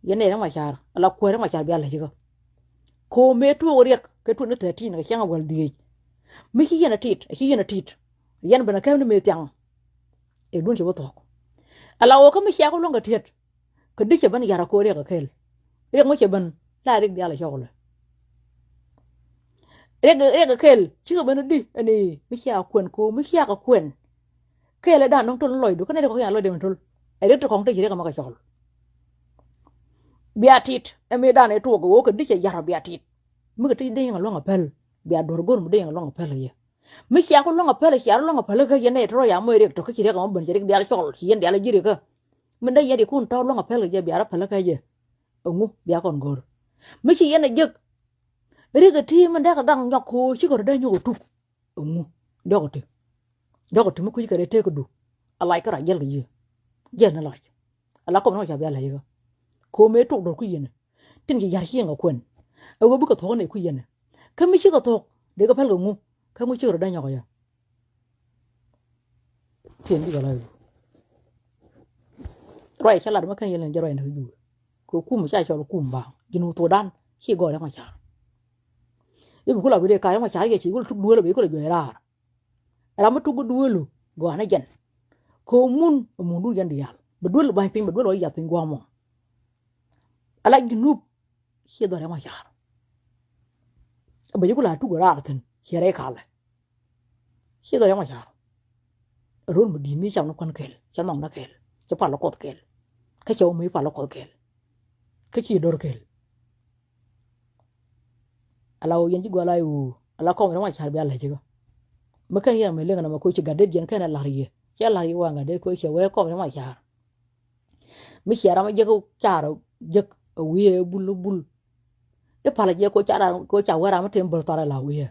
Yɛn nɛy Riɛk Macar ala kuäär Riɛk Macar bia la̱c ikä. Kɛ ɣöö mëë tuɔɔk riɛk kɛ twenty thirteen kɛ cäŋ a wäl dhieec. Mi ci yɛn a tit a ci yɛn a tit. Yɛn ben a kɛm ni mëë thiaŋ. Ɛ duun cɛ bi thuɔ̱k. Ala ɣöö kä mi cia kɛ luäŋ kɛ tiɛt. Kɛ di cɛ ben yar a ko̱o̱r riɛk a kɛl. Riɛk mi cɛ ben la riɛk diaal a cɔɔlɛ. Riɛk riɛk a kɛl cikɛ ben a di ɛn i̱ mi cia kuɛn ko̱o̱r mi cia kɛ kuɛn. Kɛl ɛ da̱a̱n dɔ̱ŋ to̱l ni lɔcdu kä nɛy ti kɔ̱kiɛn a lɔcdɛ mi to̱l. Ɛ riɛk ti kɔ̱ŋ ti ci riɛk ɛmɛ kɛ cɔɔl. Bia tit ɛ mi da̱a̱n ɛ tuɔɔk kɛ ɣöö kɛ di cɛ yar a bia tit. Mi kɛ ti dee yɛn a luäŋ a päl bia duɔ̱r go̱r mi dee yɛn a luäŋ a päl kɛ yɛ. Mi cia ku luäŋ a päl cia rɔ luäŋ a päl kä yɛn nɛy tɔ̱ rɔ ya moc riɛk tɔ̱ kä ci riɛk ɛmɔ ben ci riɛk diaal cɔl ci yɛn diaal a ji̱ riɛk kä. Min dee yɛn di kun tɔ̱ luäŋ a päl kä jɛ bia rɔ päl kä jɛ. Ɛŋu bia kɔn go̱r. Mi ci yɛn a jek. Riɛk ɛ ti min dee kɛ gaŋ nyɔk ko̱o̱r cikɛ rɔ dee nyɔk a tuk. Ɛŋu. Diɔk ɛ ti. Diɔk ɛ ti mi kui̱c kɛ rɛy tëëkädu. A lac kä ra jiɛl kɛ ji̱. Jiɛl ni lac. Ala kɔm ni ŋɔc ca bia lac ikä. Ko̱o̱m ëë tuɔk do̱r kui̱ yɛn. Tin ci ya̱r cieŋ kɛ kuɛn. Ɛ ɣöö bikɛ thuɔ̱k ni kui̱ yɛn. Kä mi cikɛ thuɔ̱k dee kɛ päl kɛ ŋu. Kä ŋu cikɛ rɔ dee nyɔk ɛ yɛ. Thiecni ji̱ gɔla i̱ ruac cä lat mi kɛn yɛn lɛn jɛ ruac ni kɛ juul. Kɛ kum ca cɔl kum baŋ ji̱n wä thuɔ̱kdan ci gɔɔr Riɛk Macar. I̱ bi ku la wi̱i̱ dee ka Riɛk Macar yɛ ci wä la tuk duëël a bi ku la juɔc raar. Ram mi tuk duëëlu gɔaa ni jɛn. Kɛ mun ɛ mundun yɛn diaal bɛ duël ba̱ny piny bɛ duël wä yath piny gua̱a̱mɔ. Ala Junub ci dhɔr Riɛk Macar. Bɛ ji̱ ku la tuk raar thi̱n ci rɛy kalɛ. Ci dhɔr Riɛk Macar. Run mi di̱i̱t mi cam ni kuan kɛl cɛ nhɔk ni kɛl cɛ pal ni kuɔth kɛl. Kä cɛ wä mi pal ni kuɔth kɛl. Kä ci do̱r kɛl. Ala ɣöö yɛn ji̱ gɔaa la i̱ ɣöö ala kɔm Riɛk Macar bia la̱c ikä. Mi kɛn yɛn mi liŋ ɛn ɛmɛ koci gat det yɛn kɛn ɛ la̱r yɛ cɛ la̱r yɛ waŋ gat det koci ɛ wee kɔm Riɛk Macar. Mi cia ram mi jek car jek a wi̱i̱ ɛ bul bul. I̱ palä jɛ ko ca ram ko ca wee ram mi tem bäl thar ɛ la wi̱i̱ ɛ.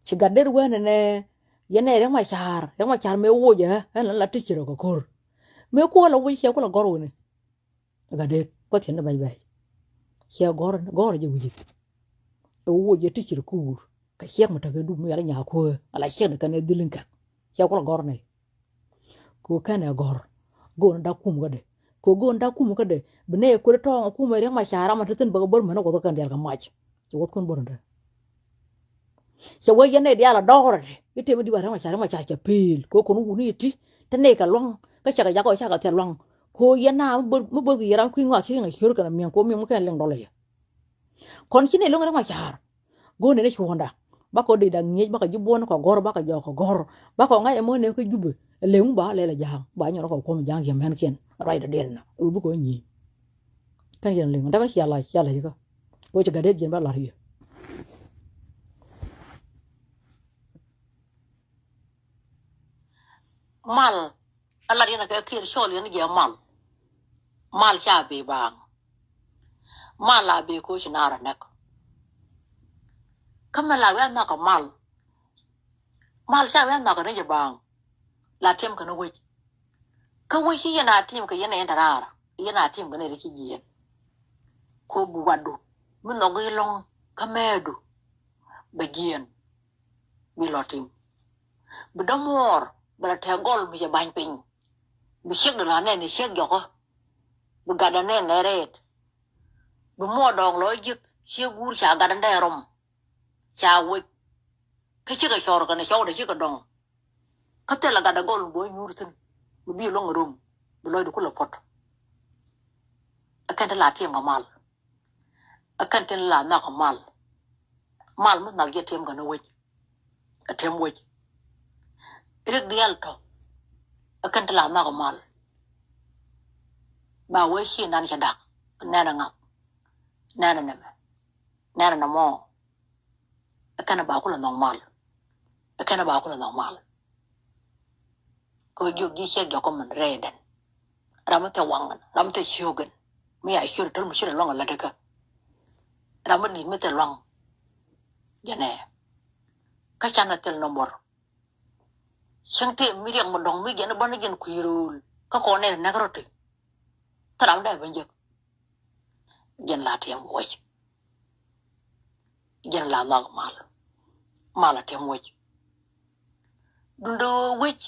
Ci gat det wee nɛnɛ yɛn ɛ Riɛk Macar Riɛk Macar mëë woc ɛ ɛn la ti ci rɔ kɛ ko̱r. Mëë kuɔ la woc ciɛ ku la gɔr wuni. Gat det kuɔth cɛn ni bɛc bɛc. Ciɛ gɔr gɔr jɛ wi̱i̱. Ɛ woc ɛ ti ci rɔ kuur kɛ ciɛk mi tekɛ dup mi yal inya kuäär ala ciɛk ni kɛn ɛ dhil in kɛk. Ciɛ ku la gɔr ni. Kɛ ɣöö kɛn ɛ gɔ̱r go̱o̱n da̱k kum kädɛ. Kɛ ɣöö go̱o̱n da̱k kum kädɛ bi nɛy kuet tɔ̱ɔ̱ŋ ɛ kum ɛ Riɛk Macar ram ɛ te thi̱n bäkɛ bo̱r mɛn ɛ wuɔth kɛn diaal kɛ mac. Cɛ wuɔth kun bo̱r in te. Cɛ wee yɛn nɛy diaal ɛ dɔɔr ɛ te mi di̱p a Riɛk Macar Riɛk Macar cɛ pëël kɛ ɣöö kɔn wuni yɛ ti te nɛy kɛ lua̱ŋ kä cakɛ jak ɔ cakɛ thiat lua̱ŋ. Kɛ ɣöö yɛn na mi bo̱th yɛ ram kui̱ ŋɔak ci riŋ ɛ ciör kɛn ɛ miɛŋ kɛ ɣöö miɛŋ mi kɛn liŋ dɔl ɛ yɛ. Kɔn ci nɛy lo̱ŋ Riɛk Macar. Go̱o̱r nɛn i̱ cuɔ̱ɔ̱ŋda bakɔ dec dak ŋi̱eec bakɔ ji̱ buɔ̱n kɔ gɔ̱r bakɔ jɔɔk kɔ gɔ̱r. Bakɔ ŋa̱c ɛmɔ nɛn kä Jubɛ ɛ lëŋ ba lɛl ɛ ja̱a̱ŋ ba nyɔr kɔ kuɔ̱m ja̱a̱ŋ yɛ mɛnkiɛn. Ruacdɛ diɛn ɛ ɣöö bikɔ nyi̱i̱. Kɛn yɛn liŋ dämɛ cia lac cia lac ikä. Kɛ ɣöö ci gat det jiɛn ba la̱r yɛ. Mal a lat yɛn a kɛ kiɛɛr cɔɔl yɛn jɛ mal. Mal ca bi baaŋ. Mal a bi koci naar a nɛk. Kä mɛ la wi̱i̱ a nhɔk kɛ mal. Mal ca wi̱i̱ a nhɔk kɛ ni jɛ baaŋ. La tiɛm kɛ ni wec. Kä wec ci yɛn a tiɛm kɛ yɛn a yɛn te raar. Yɛn a tim kɛ nɛy ti ci jiɛɛn. Ko bi watdu mi nhɔk i̱ lɔ̱ŋ kä mɛɛdu bɛ jiɛɛn. Bi lɔ tim bi dämuɔɔr bɛ lɔ tɛk gɔl mi cɛ ba̱ny piny. Bi ciekdɛ la nɛn i̱ ciek jɔkä. Bi gatdɛ nɛn nɛ rɛɛt. Bi muɔɔr dɔɔŋ lɔ jiäk ciek guur ca gatdɛ nɛ rɔm. Ca wec kä cikɛ cɔr kɛnɛ cɔwdɛ cikɛ dɔŋ. Kä thilɛ gatdɛ gɔl mi bi wä nyuur thi̱n mi bi luäŋ rom bi lɔcdu kulɛ puɔ̱t. Ɛ kɛn ti la tiɛm kɛ mal. Ɛ kɛn tin la nhɔk kɛ mal. Mal mi nhɔk jɛ tiɛm kɛn wec. Ɛ tiɛm wec. Rik diaal tɔ. Ɛ kɛn tin la nhɔk kɛ mal. Ba wee ci nan cɛ dak nɛnɛ ŋak. Nɛnɛ nɛmɛ. Nɛnɛ nɛmɔ. Ɛ kɛn ba kulɛ nhɔk mal. Ɛ kɛn ba kulɛ nhɔk mal. Kɛ jiök ji̱ ciek jɔkä min rɛydɛn. Ram mi thil waŋ ram mi thil ciökɛn. Mi ya ciöt töl mi ci rɛ luaŋ a lätdä kä. Ram mi di̱i̱t mi thil luaŋ. Jɛnɛ kä canɛ thil nɔmbɔr. Cäŋ tëë mi riɛk mi dɔ̱ŋ mi jɛn bä ni jɛn kui̱ rööl kä kɔn nɛn näk rɔ̱ ti. Thil ram dee ben jek. Jɛn la tiɛm wec. Jɛn la nhɔk mal. Mal a tiɛm wec. Duundɛ wec.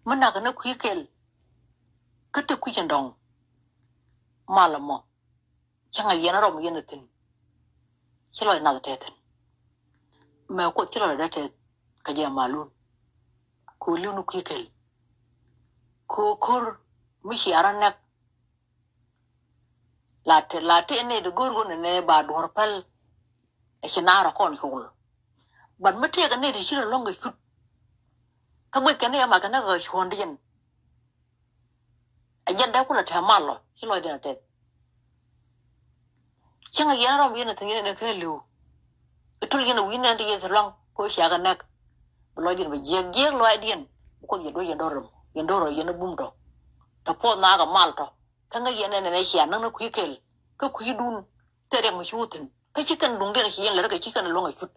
Mi nak ni kui̱ kɛl. Kä te kui̱ cin dɔ̱ŋ. Mal a mɔ. Cäŋ a yɛn a rɔm yɛn a thi̱n. Ci lɔc nath tɛth thi̱n. Mɛ kuoth ci lɔc dee tɛth. Kɛ jɛ malun. Kɛ li̱w ni kui̱ kɛl. Kɛ ko̱r mi ci a rɔ nɛk. La te, la te nɛy ti go̱o̱r ɣöö nɛnɛ ba duɔ̱ɔ̱r päl. Ɛ ci naar ɛ kɔn col. But mi tëëkɛ nɛy ti ci rɔ lɔ̱ŋ kɛ cut. Kä guic kɛn ni ɛma kɛn ni kɛ cuɔ̱ɔ̱ŋdiɛn. Ɛ jɛn dee kulɛ tɛ̈ mal lɔ ci lɔcdiɛn ɛ tɛth. Cäŋ a yɛn rɔm yɛn a thi̱n yɛn ɛn ɛ kɛ li̱w. I̱ tul yɛn a wi̱i̱ nɛn ti yɛn thi luaŋ kɛ ɣöö cia kɛ nɛk. Bi lɔcdiɛn bɛ jiɛk jiɛk lɔcdiɛn. Bi kuoth yɛ duec yɛn do̱r rɛm yɛn do̱r rɔ yɛn a bum tɔ. Tɔ puɔth naak a mal tɔ. Kä ŋäc yɛn ɛn ɛn ɛ cia näk ni kui̱ kɛl kä kui̱dun. Thil riɛk mi ci wä thi̱n kä ci kɛn duŋdiɛn ci yɛn lät kɛ ci kɛn luäŋ a cut.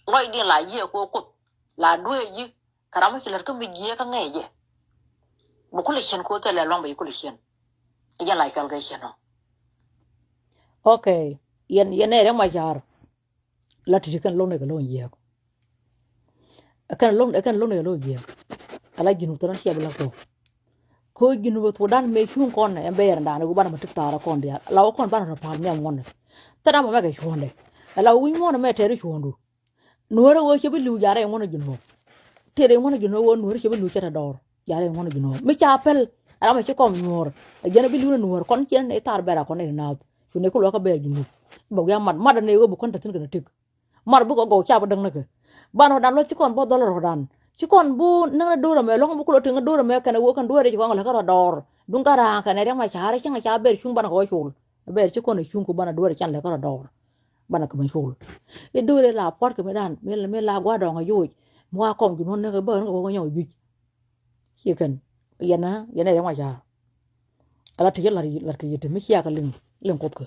Lɔcdiɛn la jiɛk kɛ ɣöö kuoth la duee ji̱. Kä ram mi ci lät kä mi jiɛk kä ŋäc jɛ. Bi kulɛ ciɛn kɛ ɣöö thilɛ luaŋ bɛ ci kulɛ ciɛn. Ɛ jɛn la cual kɛ ciɛn ɔ. Okay. Yɛn, yɛn nɛy Riɛk Macar. La ti̱ti̱ kɛn lo̱n nɛ kɛ lo̱n jiääk. Ɛ kɛn lo̱n, ɛ kɛn lo̱n nɛ kɛ lo̱n jiääk. Ala Junub Thudan ciɛ bi la kɔk. Kɛ Junub Thudan mëë cuŋ kɔn ɛ bɛɛr dan ɛ wi banɛ mɛ tik thaar ɛ kɔn diaal. La wä kɔn banɛ rɔ pa̱a̱l nhiam ŋuɔ̱n. Thil ram mɛ kɛ cuɔ̱ndɛ. Ala wä wi̱c ŋuɔ̱n mɛ tɛɛr i̱ cuɔ̱ɔ̱ŋdu. Nuäärä ɣöö cɛ bi li̱w jaarɛ ŋuɔ̱n ɛ Junub. Tëëdɛ ŋuɔ̱n ɛ Junub ɣöö nuäärä cɛ bi li̱w cɛ te dɔɔr. Jaarɛ ŋuɔ̱n ɛ Junub mi ca pɛl. Ram ɛ ci kɔm nyuɔ̱ɔ̱r. Ɛ jɛn ɛ bi li̱w ni nuäär kɔn ciɛn ɛ thaar bɛr a kɔn ɛ naath. Cu nɛ ku luɔk kä bɛɛr Junub. Bɛ wi̱i̱ a mat, mat ɛ nɛ ɣöö bi kɔn te thi̱n kɛn ɛ tik. Mar bi gɔw gɔw ca bi däŋ ni kɛ. Ban rɔ̱dan lɔ ci kɔn bä dhɔl rɔ̱dan. Ci kɔn bu näŋ ni do̱r ɛmɛ lɔ̱ŋ bi kulɔ tiŋ do̱r ɛmɛ kɛn ɛ wä kɛn dueeri ci kɔn lɛ kä rɔ dɔɔr. Duŋ kä raaŋ kɛn ɛ Riɛk Macar cäŋ ca ber cuŋ banɛ kɛ wä col. Ber ci kɔn ɛ cuŋ ku banɛ dueeri can lɛ kä rɔ dɔɔr. Banɛ kɛ mɛ col. I̱ do̱r ɛ la puɔt kɛ mi dan mi la gua̱a̱r dɔ̱ŋ ɛ joc. Mi wa kɔm Junub ni kɛ bä ni kɛ wä kɛ nyɔk ɛ juic. Ci kɛn yɛn a, yɛn a Riɛk Macar. Ala ti ci lat, lat kɛ yet ti mi cia kɛ liŋ, liŋ Kuoth kɛ.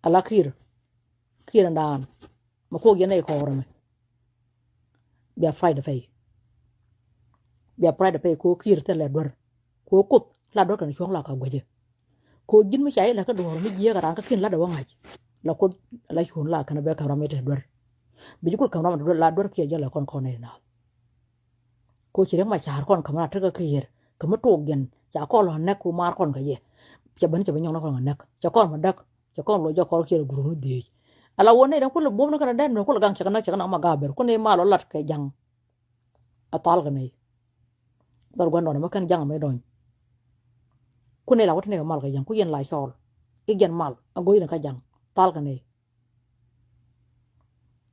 Ala Kiir, Kiir in daan. Mɛ kuɔk yɛn a ikɔɔr ɛmɛ. Bia pride pɛy. Bia pride pɛy ko Kiir thilɛ duer. Ko Kuoth la duer kɛn cuɔ̱ŋ la ka guecɛ. Ko ji̱n mi ca ilɛ kä duɔ̱ɔ̱r mi jiääk a raan kä kin lat a wä ŋa̱c. La Kuoth la cuɔ̱ŋ la kɛn a bɛ ka̱m ram mi te duer. Bi ji̱ kul ka̱m ram mi te duer la duer kiɛ jɛ la kɔn kɔn in naath. Ko ci Riɛk Macar kɔn ka̱m ram tekɛ Kiir kɛ mi tuɔɔk jiɛn ca kɔn lɔ näk ku maar kɔn kɛ jɛ. Cɛ ben cɛ ben nyɔk ni kɔn kɛ näk cɛ kɔn mɛ däk cɛ kɔn lɔ jɛ kɔr kiɛ lɔ guruk ni dhiec. Ala wä nɛy den kulɛ buɔ̱m ni kɛn dɛn mɛ kulɛ gaŋ cɛ kɛ näk cɛ kɛ näk ma ga̱a̱ ber ku nɛy mal lɔ lat kɛ ja̱ŋ. A thal kɛ nɛy. Dhɔr gua̱ndɔɔn mɛ kɛn ja̱ŋ mɛ dɔny. Ku nɛy la wä ti nɛy kɛ mal kɛ ja̱ŋ ku yɛn la cɔɔl. I̱ jɛn mal a go̱o̱c ni kä ja̱ŋ thal kɛ nɛy.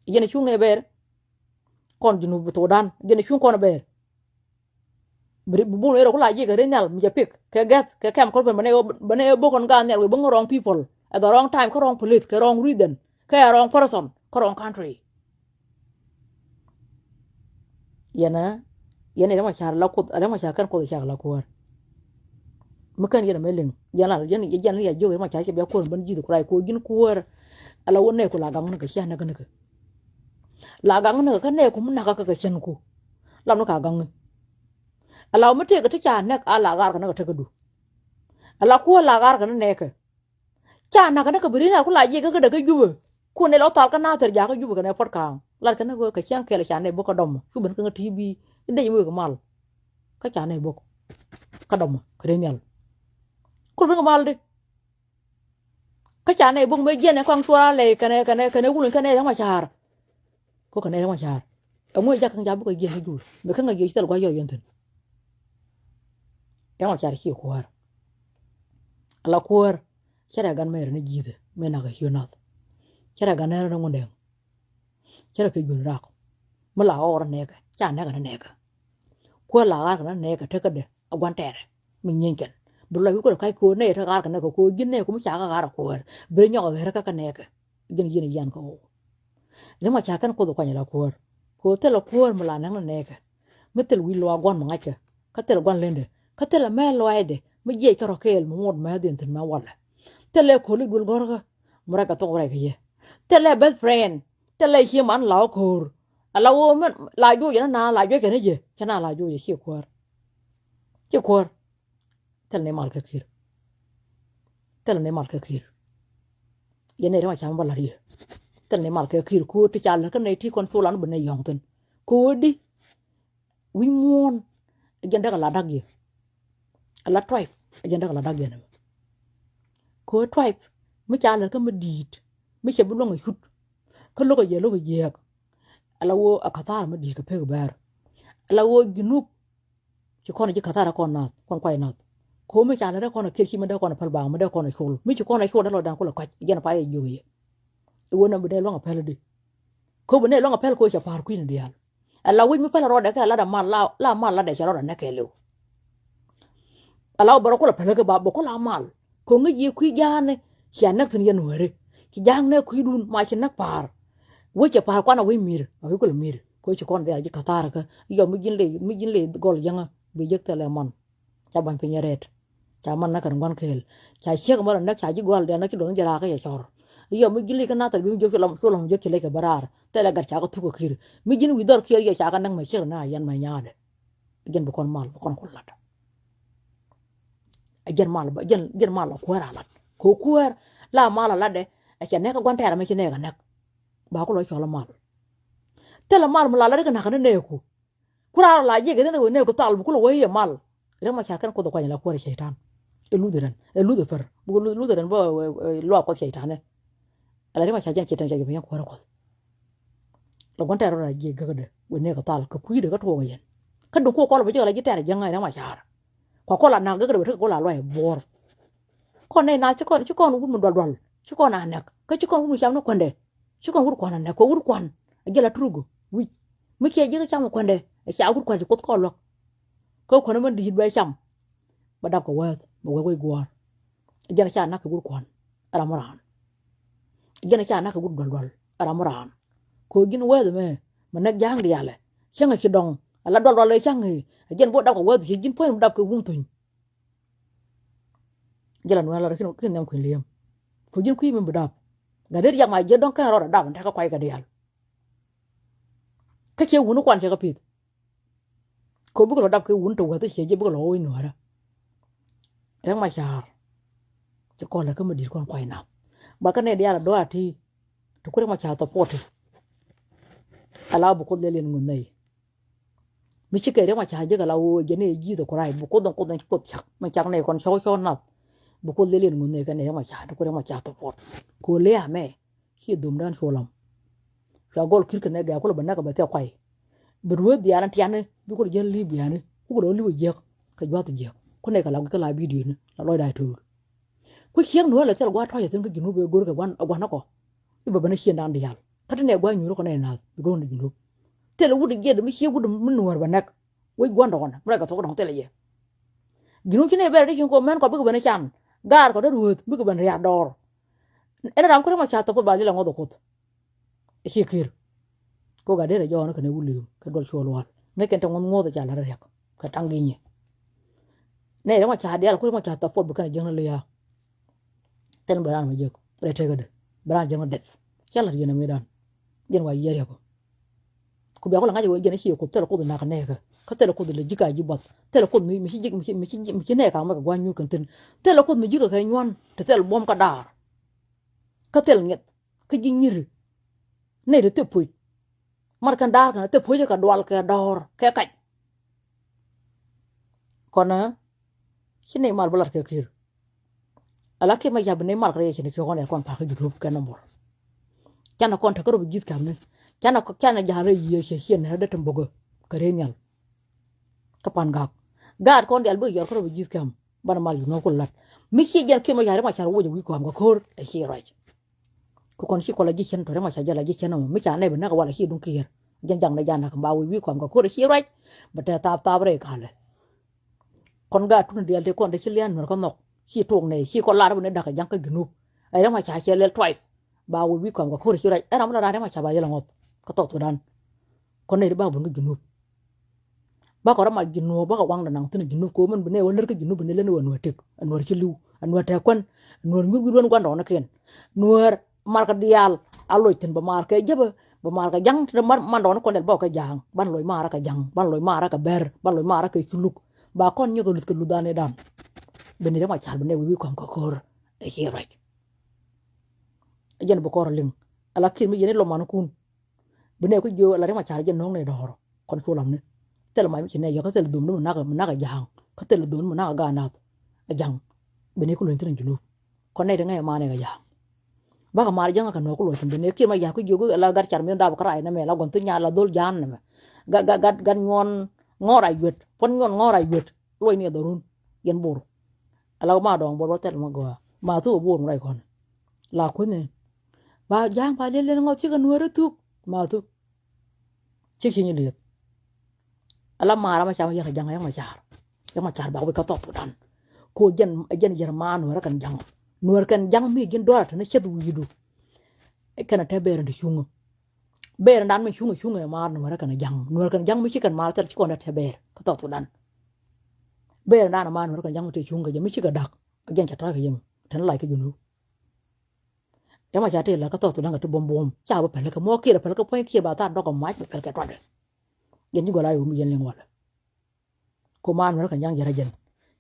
Jɛn cuŋ ɛ ber. Kɔn Junub Thudan jɛn cuŋ kɔn ɛ ber. Bi bun ɛ rɔ ku la jiɛk ɛ ri nhial mi jɛ pik kɛ gɛth kɛ kɛm kɔl ben bɛ nɛ ɛ bok kɔn gaat nhial wee bä ŋä wrong people at the wrong time kä wrong place kɛ wrong reason kɛ wrong person kä wrong country. Yɛn a, yɛn a Riɛk Macar la Kuoth, Riɛk Macar kɛn Kuoth cak la kuäär. Mi kɛn yɛn a mɛ liŋ yɛn la yɛn yɛn ya jiök Riɛk Macar cɛ bia kuäär ben ji̱th kuray ko ji̱n kuäär. Ala wä nɛɛku la gaŋ ni kɛ cia näk ni kɛ. La gaŋ ni kɛ kä nɛɛku mi näk kä kɛ cɛn ku. Lam ni ka gaŋ ni. Ala wä mi tëëk ti ca näk a la ɣaar kɛ ni kɛ tekädu. Ala kuäär la ɣa̱r kɛ ni nɛɛkɛ. Ca nak kɛ ni kɛ bi ri nɛr ku la jiɛk kä kä dee kä Jubɛ. Ku nɛ lɔ thal kä Nathir jakä Jubɛ kɛ nɛ puɔ̱t ka̱a̱ŋ. Lat kɛ ni ɣöö kɛ cäŋ kɛɛl ca nɛ bä kä dɔmɔ. Cu ben kä ŋä T V. I̱ dec mi wek mal. Kä ca nɛ bä kä dɔmɔ kɛ ri nhial. Kul ben kɛ mal di. Kä ca nɛ bä mi jiɛn ɛ kɔaŋ cuɔl a lɛy kɛnɛ kɛnɛ kɛnɛ wulun kɛnɛ rɛm a ca̱a̱r. Ko kɛnɛ rɛm a ca̱a̱r. Ɛŋu ɛ jak kɛn ca bä kɛ jiɛn kä Jubɛ. Mi kä ŋä jiɛc thil gua̱c yɔc yɛn thi̱n. Rɛm a ca̱a̱r ci kuäär. Ala kuäär. Cɛ rɛ gan mɛr ni ji̱thɛ mi nak kɛ ciö nath. Cɛ rɛ gan nɛr ni ŋundɛŋ. Cɛ rɛ kɛ juun rak. Mi la ɣɔr nɛɛkɛ ca nɛɛkɛ ni nɛɛkɛ. Kuäär la ɣa̱r kɛ ni nɛɛkɛ tekädɛ a gua̱n tɛɛrɛ mi nyieeny kɛn. Bi lɔc wi̱c kuäär kac ko̱o̱r nɛy te ɣa̱r kɛ nɛɛkɛ ko̱o̱r ji̱n nɛɛkɛ mi ca kɛ ɣa̱r a kuäär. Bi rɛ nyɔk a ɣɛr kä kɛ nɛɛkɛ. Ji̱n ji̱n yɛn kɛ ɣöö Riɛm a ca kɛn Kuoth kuany ala kuäär. Kɛ ɣöö thilɛ kuäär mi la näk ni nɛɛkɛ. Mi thil wi̱i̱ luaak gua̱n mi ŋa̱ckɛ. Kä thilɛ gua̱n lendɛ. Kä thilɛ mɛl luaaydɛ. Mi jiɛc kɛ rɔ kɛɛl mi ŋot mɛ̈thiɛn thi̱n mɛ walɛ. Thilɛ ko̱li duel gɔ̱rkä. Mi rɛc kɛ thok rɛc kɛ yɛ. Thilɛ best friend. Thilɛ cie man la ɣä ko̱o̱r. Ala ɣöö min la juɔc yɛn na la juɔc kɛn i̱ jɛ. Cɛ na la juɔc yɛ ci kuäär. Ci kuäär. Thil ni mal kɛ ki̱i̱r. Thil ni mal kɛ ki̱i̱r. Yɛn ni rɛm a cam bä la̱r yɛ. Thil ni mal kɛ ki̱i̱r ko̱o̱t ti ca lät kä nɛy ti kɔn cu lan bi nɛy yɔ̱ŋ thi̱n. Ko̱o̱t di wi̱c muɔ̱ɔ̱n. Ɛ jɛn däk a la da̱k yɛ. A la tribe. Ɛ jɛn däk a la da̱k yɛ nɛmɛ. Ko̱o̱t tribe mi ca lät kä mi di̱i̱t mi cɛ bi luäŋ a cut. Kä lo̱k a jɛ lo̱k a jiääk. A la woo a ka̱thaar mi di̱i̱t kɛ pek bɛɛr. A la woo Junub. Ci kɔn ji̱ kathar kɔn nath kɔn kuay nath. Ko mi ca lɛ dee kɔn a kiɛt ci mi dee kɔn a päl baŋ mi dee kɔn a col mi ci kɔn a col dee lɔ dan kol a kɔc jɛn pa yɛ jiök yɛ. Iwä na bi dee luaŋ a päl di. Ko bi nee luaŋ a päl ko ca pa̱a̱r kui̱n diaal. A la wi̱c mi päl a rɔɔdɛ kɛ a lat a mal la mal lat dɛ ca rɔɔdɛ nɛ kɛ liw. A la wä bɛ rɔ kol a päl kɛ ba bɛ kol a mal. Ko ŋäc yɛ kui̱ ja̱a̱ni cia näk thi̱n yɛn wääri. Ci ja̱a̱ŋ nɛ kui̱dun ma ci näk pa̱a̱r. Wec cɛ pa̱a̱r kuan a wec mi̱i̱r a wec kol a mi̱i̱r. Ko ci kɔn diaal ji̱ kathar kä yɔ mi ji̱n le mi ji̱n le gɔl jäŋä bi jek thilɛ man. Ca ba̱ny piny rɛt. Ca man na kɛn gua̱n kɛɛl. Ca ciek mɔ la näk ca ji̱ gɔl diaal näk ci duɔth ji̱ raak kä yɛ cɔr. Yɔ mi ji̱n le kä nathar bi mi jiök ci lɔm ci lɔm jiök ci lec kɛ bä raar. Thilɛ gat ca kä thuk kä ki̱i̱r mi ji̱n wi̱i̱ dhɔr kiɛɛr yɔ ca kä näk mɛ ciek na yɛn mɛ nyaadɛ. Jɛn bi kɔn mal bi kɔn kul lat. Jɛn mal jɛn jɛn mal la kuäär a lat ko kuäär la mal a lat dɛ. Ɛ cɛ nɛk kä gua̱n tɛɛr amɛ ci nɛk a nɛk. Ba ku lɔ cɔl a mal. Thilɛ mal mi la lat kä nak ni nɛɛku. Ku raar la jiɛk ni nɛɛku thal bi ku lɔ wee yɛ mal. Rɛm a car kɛn Kuoth a kuany la kuäär cɛytan. Ɛ luth rɛn ɛ luth ɛ pär bi ku luth rɛn bä luak Kuoth cɛytan ɛ. Ala riɛm a ca jɛn ci tɛn ca jɛ piny kuäärä Kuɔth. Lɛ gua̱n tɛɛr rɔ la jiɛ gäkädɛ wä nɛɛkä thal kɛ kui̱dɛ kä tuɔɔk yɛn. Kä duŋ kuɔ kɔl bä jɛ la ji̱ tɛɛr jiäŋä riɛm a ca̱a̱r. Kua kɔl a nak gäkädɛ wä tekɛ kɔl a luac buɔr. Kɔn nɛy na ci kɔn ci kɔn wut mi dual dual ci kɔn a nɛk kä ci kɔn wut mi cam ni kuändɛ. Ci kɔn wut kuan a nɛk kua wut kuan a jɛ la turugö wi̱c. Mi ciɛ ji̱ kä cam kuändɛ a ca wut kuan ci Kuoth kɔl luäk. Kä kuändɛ mɛn di̱i̱t bɛ cam. Bä dap kɛ wääth bɛ wee wec guɔ̱ɔ̱r. Jɛn a ca nak kɛ wut kuan ram mi raan. Jɛn a ca nak kɛ wut dual dual ram mi raan. Ko ji̱n wääth mɛ mɛ näk ja̱a̱ŋ diaalɛ cäŋ a ci dɔŋ. A la dual dual ɛ cäŋ i̱ a jɛn bä dap kɛ wääth ci ji̱n puɔ̱ny mi dap kɛ wum thuny. Jɛ la nuɛɛl la rɔ kin nhiam kui̱n li̱em. Ko ji̱n kui̱ mi bi dap gat dee riak ma jiɛ dɔ̱ŋ kɛn rɔɔdɛ dap in tekɛ kuay kɛ diaal. Kä ciɛ wuni kuan cɛ kɛ pi̱th. Ko bikɛ lɔ dap kɛ wun te wäth ciɛ jiɛ bikɛ lɔ wä wi̱c nuäärä. Riɛk ma ca̱a̱r. Ci kɔn lɛ kä mi di̱i̱t kɔn kuay nath. Ba kä nɛ diaal a dɔ̱a̱r a ti. Ti ku riɛk ma ca̱a̱r thɔpuɔti. Ala bi Kuoth lɛl yɛn ŋun nɛy. Mi cikɛ riɛk ma ca̱a̱ jek ala ɣöö jɛn i̱ ji̱th ɛ ku rac bi Kuoth in Kuoth in ci Kuoth cak mi cak nɛy kɔn cɔw cɔw nath. Bi Kuoth lɛl yɛn ŋun nɛy kɛn i̱ riɛk ma ca̱a̱ ti ku riɛk ma ca̱a̱ thɔpuɔt. Kɛ ɣöö lëë amɛ. Ciɛ dhomdan cu lam. Cua gɔl ki̱r kɛ nɛ gɛ̈k kulɛ bɛ näk kɛ bɛ thiak kuay. Bi rueeth dhiaal in tiani bi kulɛ jiɛn li̱i̱p biani ku kulɛ li̱i̱p jiäk. Kɛ juath jiäk ku nɛ kɛ la guic kä la bidioni la lɔcda ito̱o̱l. Ku ciek nuɔ̱ɔ̱l ɛ thil gua̱a̱th tɔ̱c ɛ thi̱n kä Junub ɛ go̱r kɛ gua̱n ɛ gua̱n ɛ kɔ. I̱ bɛ ben ɛ ciëŋdan diaal kä ti nɛ gua̱a̱th nyuuri kɔn ɛ naath bi go̱r ni Junub. Thil wut jiɛt mi ciek wut mi nuɔ̱ɔ̱r bɛ nɛk. Wec gua̱n dɔ̱ŋ mi rɛc kɛ thok dɔ̱ŋ thilɛ yɛ. Ji̱n wä ci nɛ bɛr di ci̱ŋ kɔ mɛn kɔ bikɛ ben can. Gaar kɔ dee rueeth bikɛ ben ria̱a̱r dɔɔr. Ɛn ram kä ri ma ca thop kä ba lilɛ ŋɔth ɛ Kuoth. Ɛ ci ki̱i̱r. Kɛ ɣöö gat derɛ jɔɔn kɛnɛ wä li̱em kɛ duɔl cuɔl wal ŋäc kɛn te ŋuɔth ŋuɔth ɛ ca la̱t riɛk kɛ taŋ gi̱nyɛ. Nɛ ri ma ca diaal ku ri ma ca thop Kuoth bi kɛn jiäkni lia̱a̱. Thil bɛ raan mɛ jiäk rɛ tekädɛ bɛ raan jiäkni deth. Ca la̱t yɛn ɛ mëëdan. Jɛn wa yiëë riɛk ɔ. Ku bia ku la ŋa̱c ɛ wee jɛn i̱ ci Kuoth thilɛ Kuoth nak ɛ nɛɛkä. Kä thilɛ Kuoth lɛ ji̱ ka ji̱ buɔth. Thilɛ Kuoth mi, mi ci ji̱, mi ci, mi ci, mi ci nɛɛkä mɛ kɛ gua̱n nyuur kɛn thi̱n. Thilɛ Kuoth mi ji̱ kɛ kɛ nyuan. Ti thil buɔ̱m kä daar. Kä thil ŋi̱eth. Kä ji̱ nyiri. Nɛy ti thil puc. Mat kɛn daar kɛn thil puc kɛ dual kɛ dɔɔr kɛ kac. Kɔn ɛ ci nɛy mal bä lat kɛ ki̱i̱r. Ala kiɛ ma ya̱ bi nɛy mal kɛ rɛy ci ni kiɛ kɔn ɛ kɔn pa̱a̱k kä Junub kɛ nɔmbɔr. Canɛ kɔn tekä rɔ bi ji̱th ka̱mni. Canɛ, canɛ ja̱a̱n rɛy yiëë ciɛ ciɛ nɛr dee ti mbokä kɛ rɛy nhial. Kä pan gak gaat kɔn diaal bikɛ yɔr kä rɔ bi ji̱th ka̱m. Banɛ mal Junub ku lat mi ci jɛn kiɛ ma ya̱ ri ma car woc ɛ wi̱i̱ kɔam kɛ ko̱r ɛ ci ruac. Ku kɔn ci kɔ la ji̱ cɛn tɔ ri ma ca jɛ la ji̱ cɛn ɛmɔ mi ca nɛy bi näk walɛ ci duŋ kiɛɛr. Jɛn jaŋ nɛ ja̱ näk ba wi̱i̱ wi̱i̱ kɔam kɛ ko̱r ɛ ci ruac. Bɛ tɛ thap thap rɛy kalɛ. Kɔn gaat tuni diaal ti kɔn ti ci lian nuɛr kä nhɔk ci tuɔk nɛy ci kɔn lar bi ni da̱k kɛ ja̱ŋ kä Junub. Ɛ ri ma ca cɛ lɛl tuay ba wi̱i̱ wi̱i̱ kɔam kɛ ko̱r ɛ ci ruac ɛ ram mi la ran ri ma ca ba yɛl ɛ ŋɔth kä South Sudan. Kɔn nɛy ti ba bun kä Junub. Bakɔ rɔ mal Junub bakɔ waŋdɛ naŋ thi̱n Junub kɛ ɣöö min bi nɛy wä lär kä Junub bi ni lär ni wä nuäär tëk, ɛ nuäär ci li̱w, ɛ nuäär tɛk kuän, ɛ nuäär nyuth wi̱i̱ ruän gua̱ndɔɔŋnikiɛn, nuäär markɛ diaal a loc thi̱n bɛ maar kɛ jäpä, bɛ maar kɛ ja̱ŋ ti man, mandɔɔŋni kɔn dɛl bä kɛ ja̱a̱ŋ, ban loc maarä kɛ ja̱ŋ, ban loc maarä kɛ bɛr, ban loc maarä kɛ culuk. Ba kɔn nyɔk kɛ luth kɛ luth dhan i̱ dan. Bi ni rɛ ma car bi nɛy wi̱i̱ wi̱i̱ kɔm kɛ ko̱r ɛ ci ruac. Ɛ jɛn bi kɔr liŋ ala kiɛn mi yɛn i̱ lɔmanikun. Bi nɛy ku jiök ala ri ma car jɛ no̱o̱ŋ nɛy dɔ̱ɔ̱r kɔn cu lam ni. Thil mac mi ci nɛy yɔk kä thil dhom ni mi nak, mi nak ɛ ja̱a̱ŋ kä thil dhom ni mi nak ɛ gaat nath ɛ ja̱ŋ. Bi nɛy ku luny thi̱n Junub kɔn nɛy ti ŋäc ɛ man ɛ kɛ ja̱a̱ŋ. Bakɛ maar ja̱ŋ kɛ no̱o̱ŋ ku luɔc thi̱n bi nɛy kiɛn ma ya̱a̱ ku jiök ala gat car mi dap kä ray nɛmɛ la gua̱n thi̱n nyaal la dhol ja̱a̱ŋ nɛmɛ. Gat, gat, gat, gat nyuɔn ŋɔɔr a yuet puɔ̱n nyuɔn ŋɔɔr a yuet. Luɔc ni ɛ dhɔrun yɛn bor. Ala ma dɔ̱ŋ bor bä thil ma gɔaa ma thuk ɛ bor mi ruac kɔn. La kuänh ni ba ja̱a̱ŋ ba liɛl liɛl ŋɔth cikɛ nuäärä thuk ma thuk. Cik ci nyi lieth. Ala maara ma cam yɛn kɛ ja̱ŋ yɛn ma car. Yɛn ma car bak wi̱c kä South Sudan. Ko jɛn, jɛn yɛr ma nuäärä kɛn ja̱ŋ. Nuäär kɛn ja̱ŋ mi ji̱n duarä te ni ceth wi̱i̱du. Kɛn a te ber in te cuŋä. Ber in dan mi cuŋä cuŋä maar nuäärä kɛn ja̱ŋ. Nuäär kɛn ja̱ŋ mi ci kɛn maar thil ci kɔn a te ber kä South Sudan. Ber in dan maar nuäärä kɛn ja̱ŋ mi te cuŋä kɛ jɛ mi ci kɛ da̱k. Jɛn cɛ ta̱a̱ kɛ jɛ mi te ni lac kä Junub. Yɛ ma ca tëë la kä South Sudan kɛ ti buɔ̱m buɔ̱m ca bi päl kɛ muɔ kiɛɛr päl kɛ puɔ̱ny kiɛɛr ba thaar dɔk kɛ mac bi päl kɛ tuatdɛ. Yɛn ji̱ gɔl a yɛ wumi yɛn liŋ walɛ. Ku maar nuɛrä kɛ nyaŋ yɛr a jɛn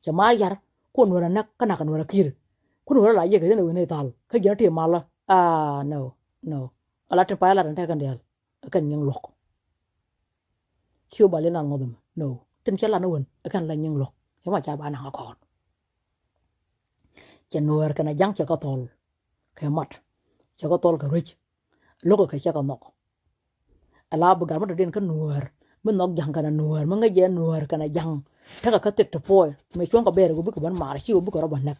cɛ maar yar ku nuɛrä näk kä nak kɛ nuɛrä kiɛɛr. Ku nuɛrä la yɛ kɛ rin a wen i̱ thal kä jɛn a tëë malä. Aa, no, no. A la tin pay a la tin tɛk kɛn diaal. Kɛn nyiŋ luɔk. Ci wä ba liɛl nath ŋɔth ɛmɛ no tin cɛ lan wen kɛn la nyiŋ luɔk. Cɛ ma ca ba naŋ a kɔɔt. Cɛ nuäär kɛn a ja̱ŋ cɛ kɛ thɔl kɛ mat. Cɛ kɛ thɔl kɛ ruec. Lo̱kɛ kɛ cɛ kɛ nhɔk. Ala bi gat mi dɔ̱diɛn kä nuäär mi nhɔk ja̱ŋ kɛn a nuäär mi ŋäc jɛ nuäär kɛn a ja̱ŋ. Tekɛ kä thik ti puɔy mi cuɔ̱ŋ kɛ bɛɛr kɛ bikɛ ben maar ci wä bikɛ rɔ bä näk.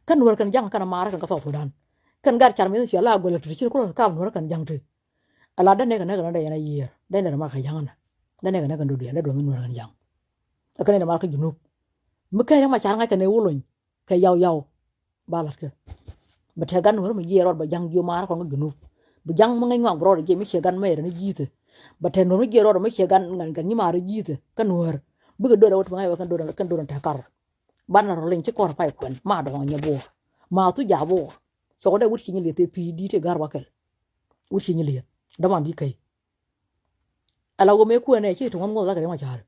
Kä nuäär kɛn ja̱ŋ kɛn a maar kɛn kä South Sudan. Kɛn gat car mi ci ala guɛl ti ci kulɛ kam nuäär kɛn ja̱ŋ ti. Ala dee nɛk kɛ nɛk kɛn dee yɛn a yiëër dee nɛk kɛ mar kɛ ja̱ŋ nɛ. Dee nɛk kɛ nɛk kɛn dɔ̱diɛn dee duɔth nuäär kɛn ja̱ŋ. Ɛ kɛn dee mar kä Junub. Mi kɛn yɛn ma car ŋa̱c kɛn ɛ wä lony kɛ yaw yaw. Ba la̱t kɛ bɛ tɛ gan nuäär mi jiɛ rɔɔd bɛ ja̱ŋ jiö maar kɔn kä Junub. Bi ja̱ŋ mi ŋäc ŋuak bi rɔɔd jiɛ mi ciɛ gan mɛɛr ni ji̱thɛ. Bɛ tɛ nuäär mi jiɛ rɔɔd mi ciɛ gan ŋän gan nyi maar ji̱thɛ kä nuäär. Bikɛ döör a wä ti mi ŋa̱c wä kɛn döör kɛn döör tɛ kar. Banɛ rɔ liŋ ci kɔr pay kuɛn ma dɔ̱ŋ nyɛ bo̱o̱r. Ma thu ja̱ bo̱o̱r. Cɔkɔ dee wut ci nyi lieth ɛ pi̱i̱ di̱i̱t ɛ ga̱r wakɛl. Wut ci nyi lieth däman di̱i̱t käi. Ala wä mëë kuɛn ɛ ci ti ŋuɔ̱th ŋuɔ̱th la kɛ riɛm a ca̱r.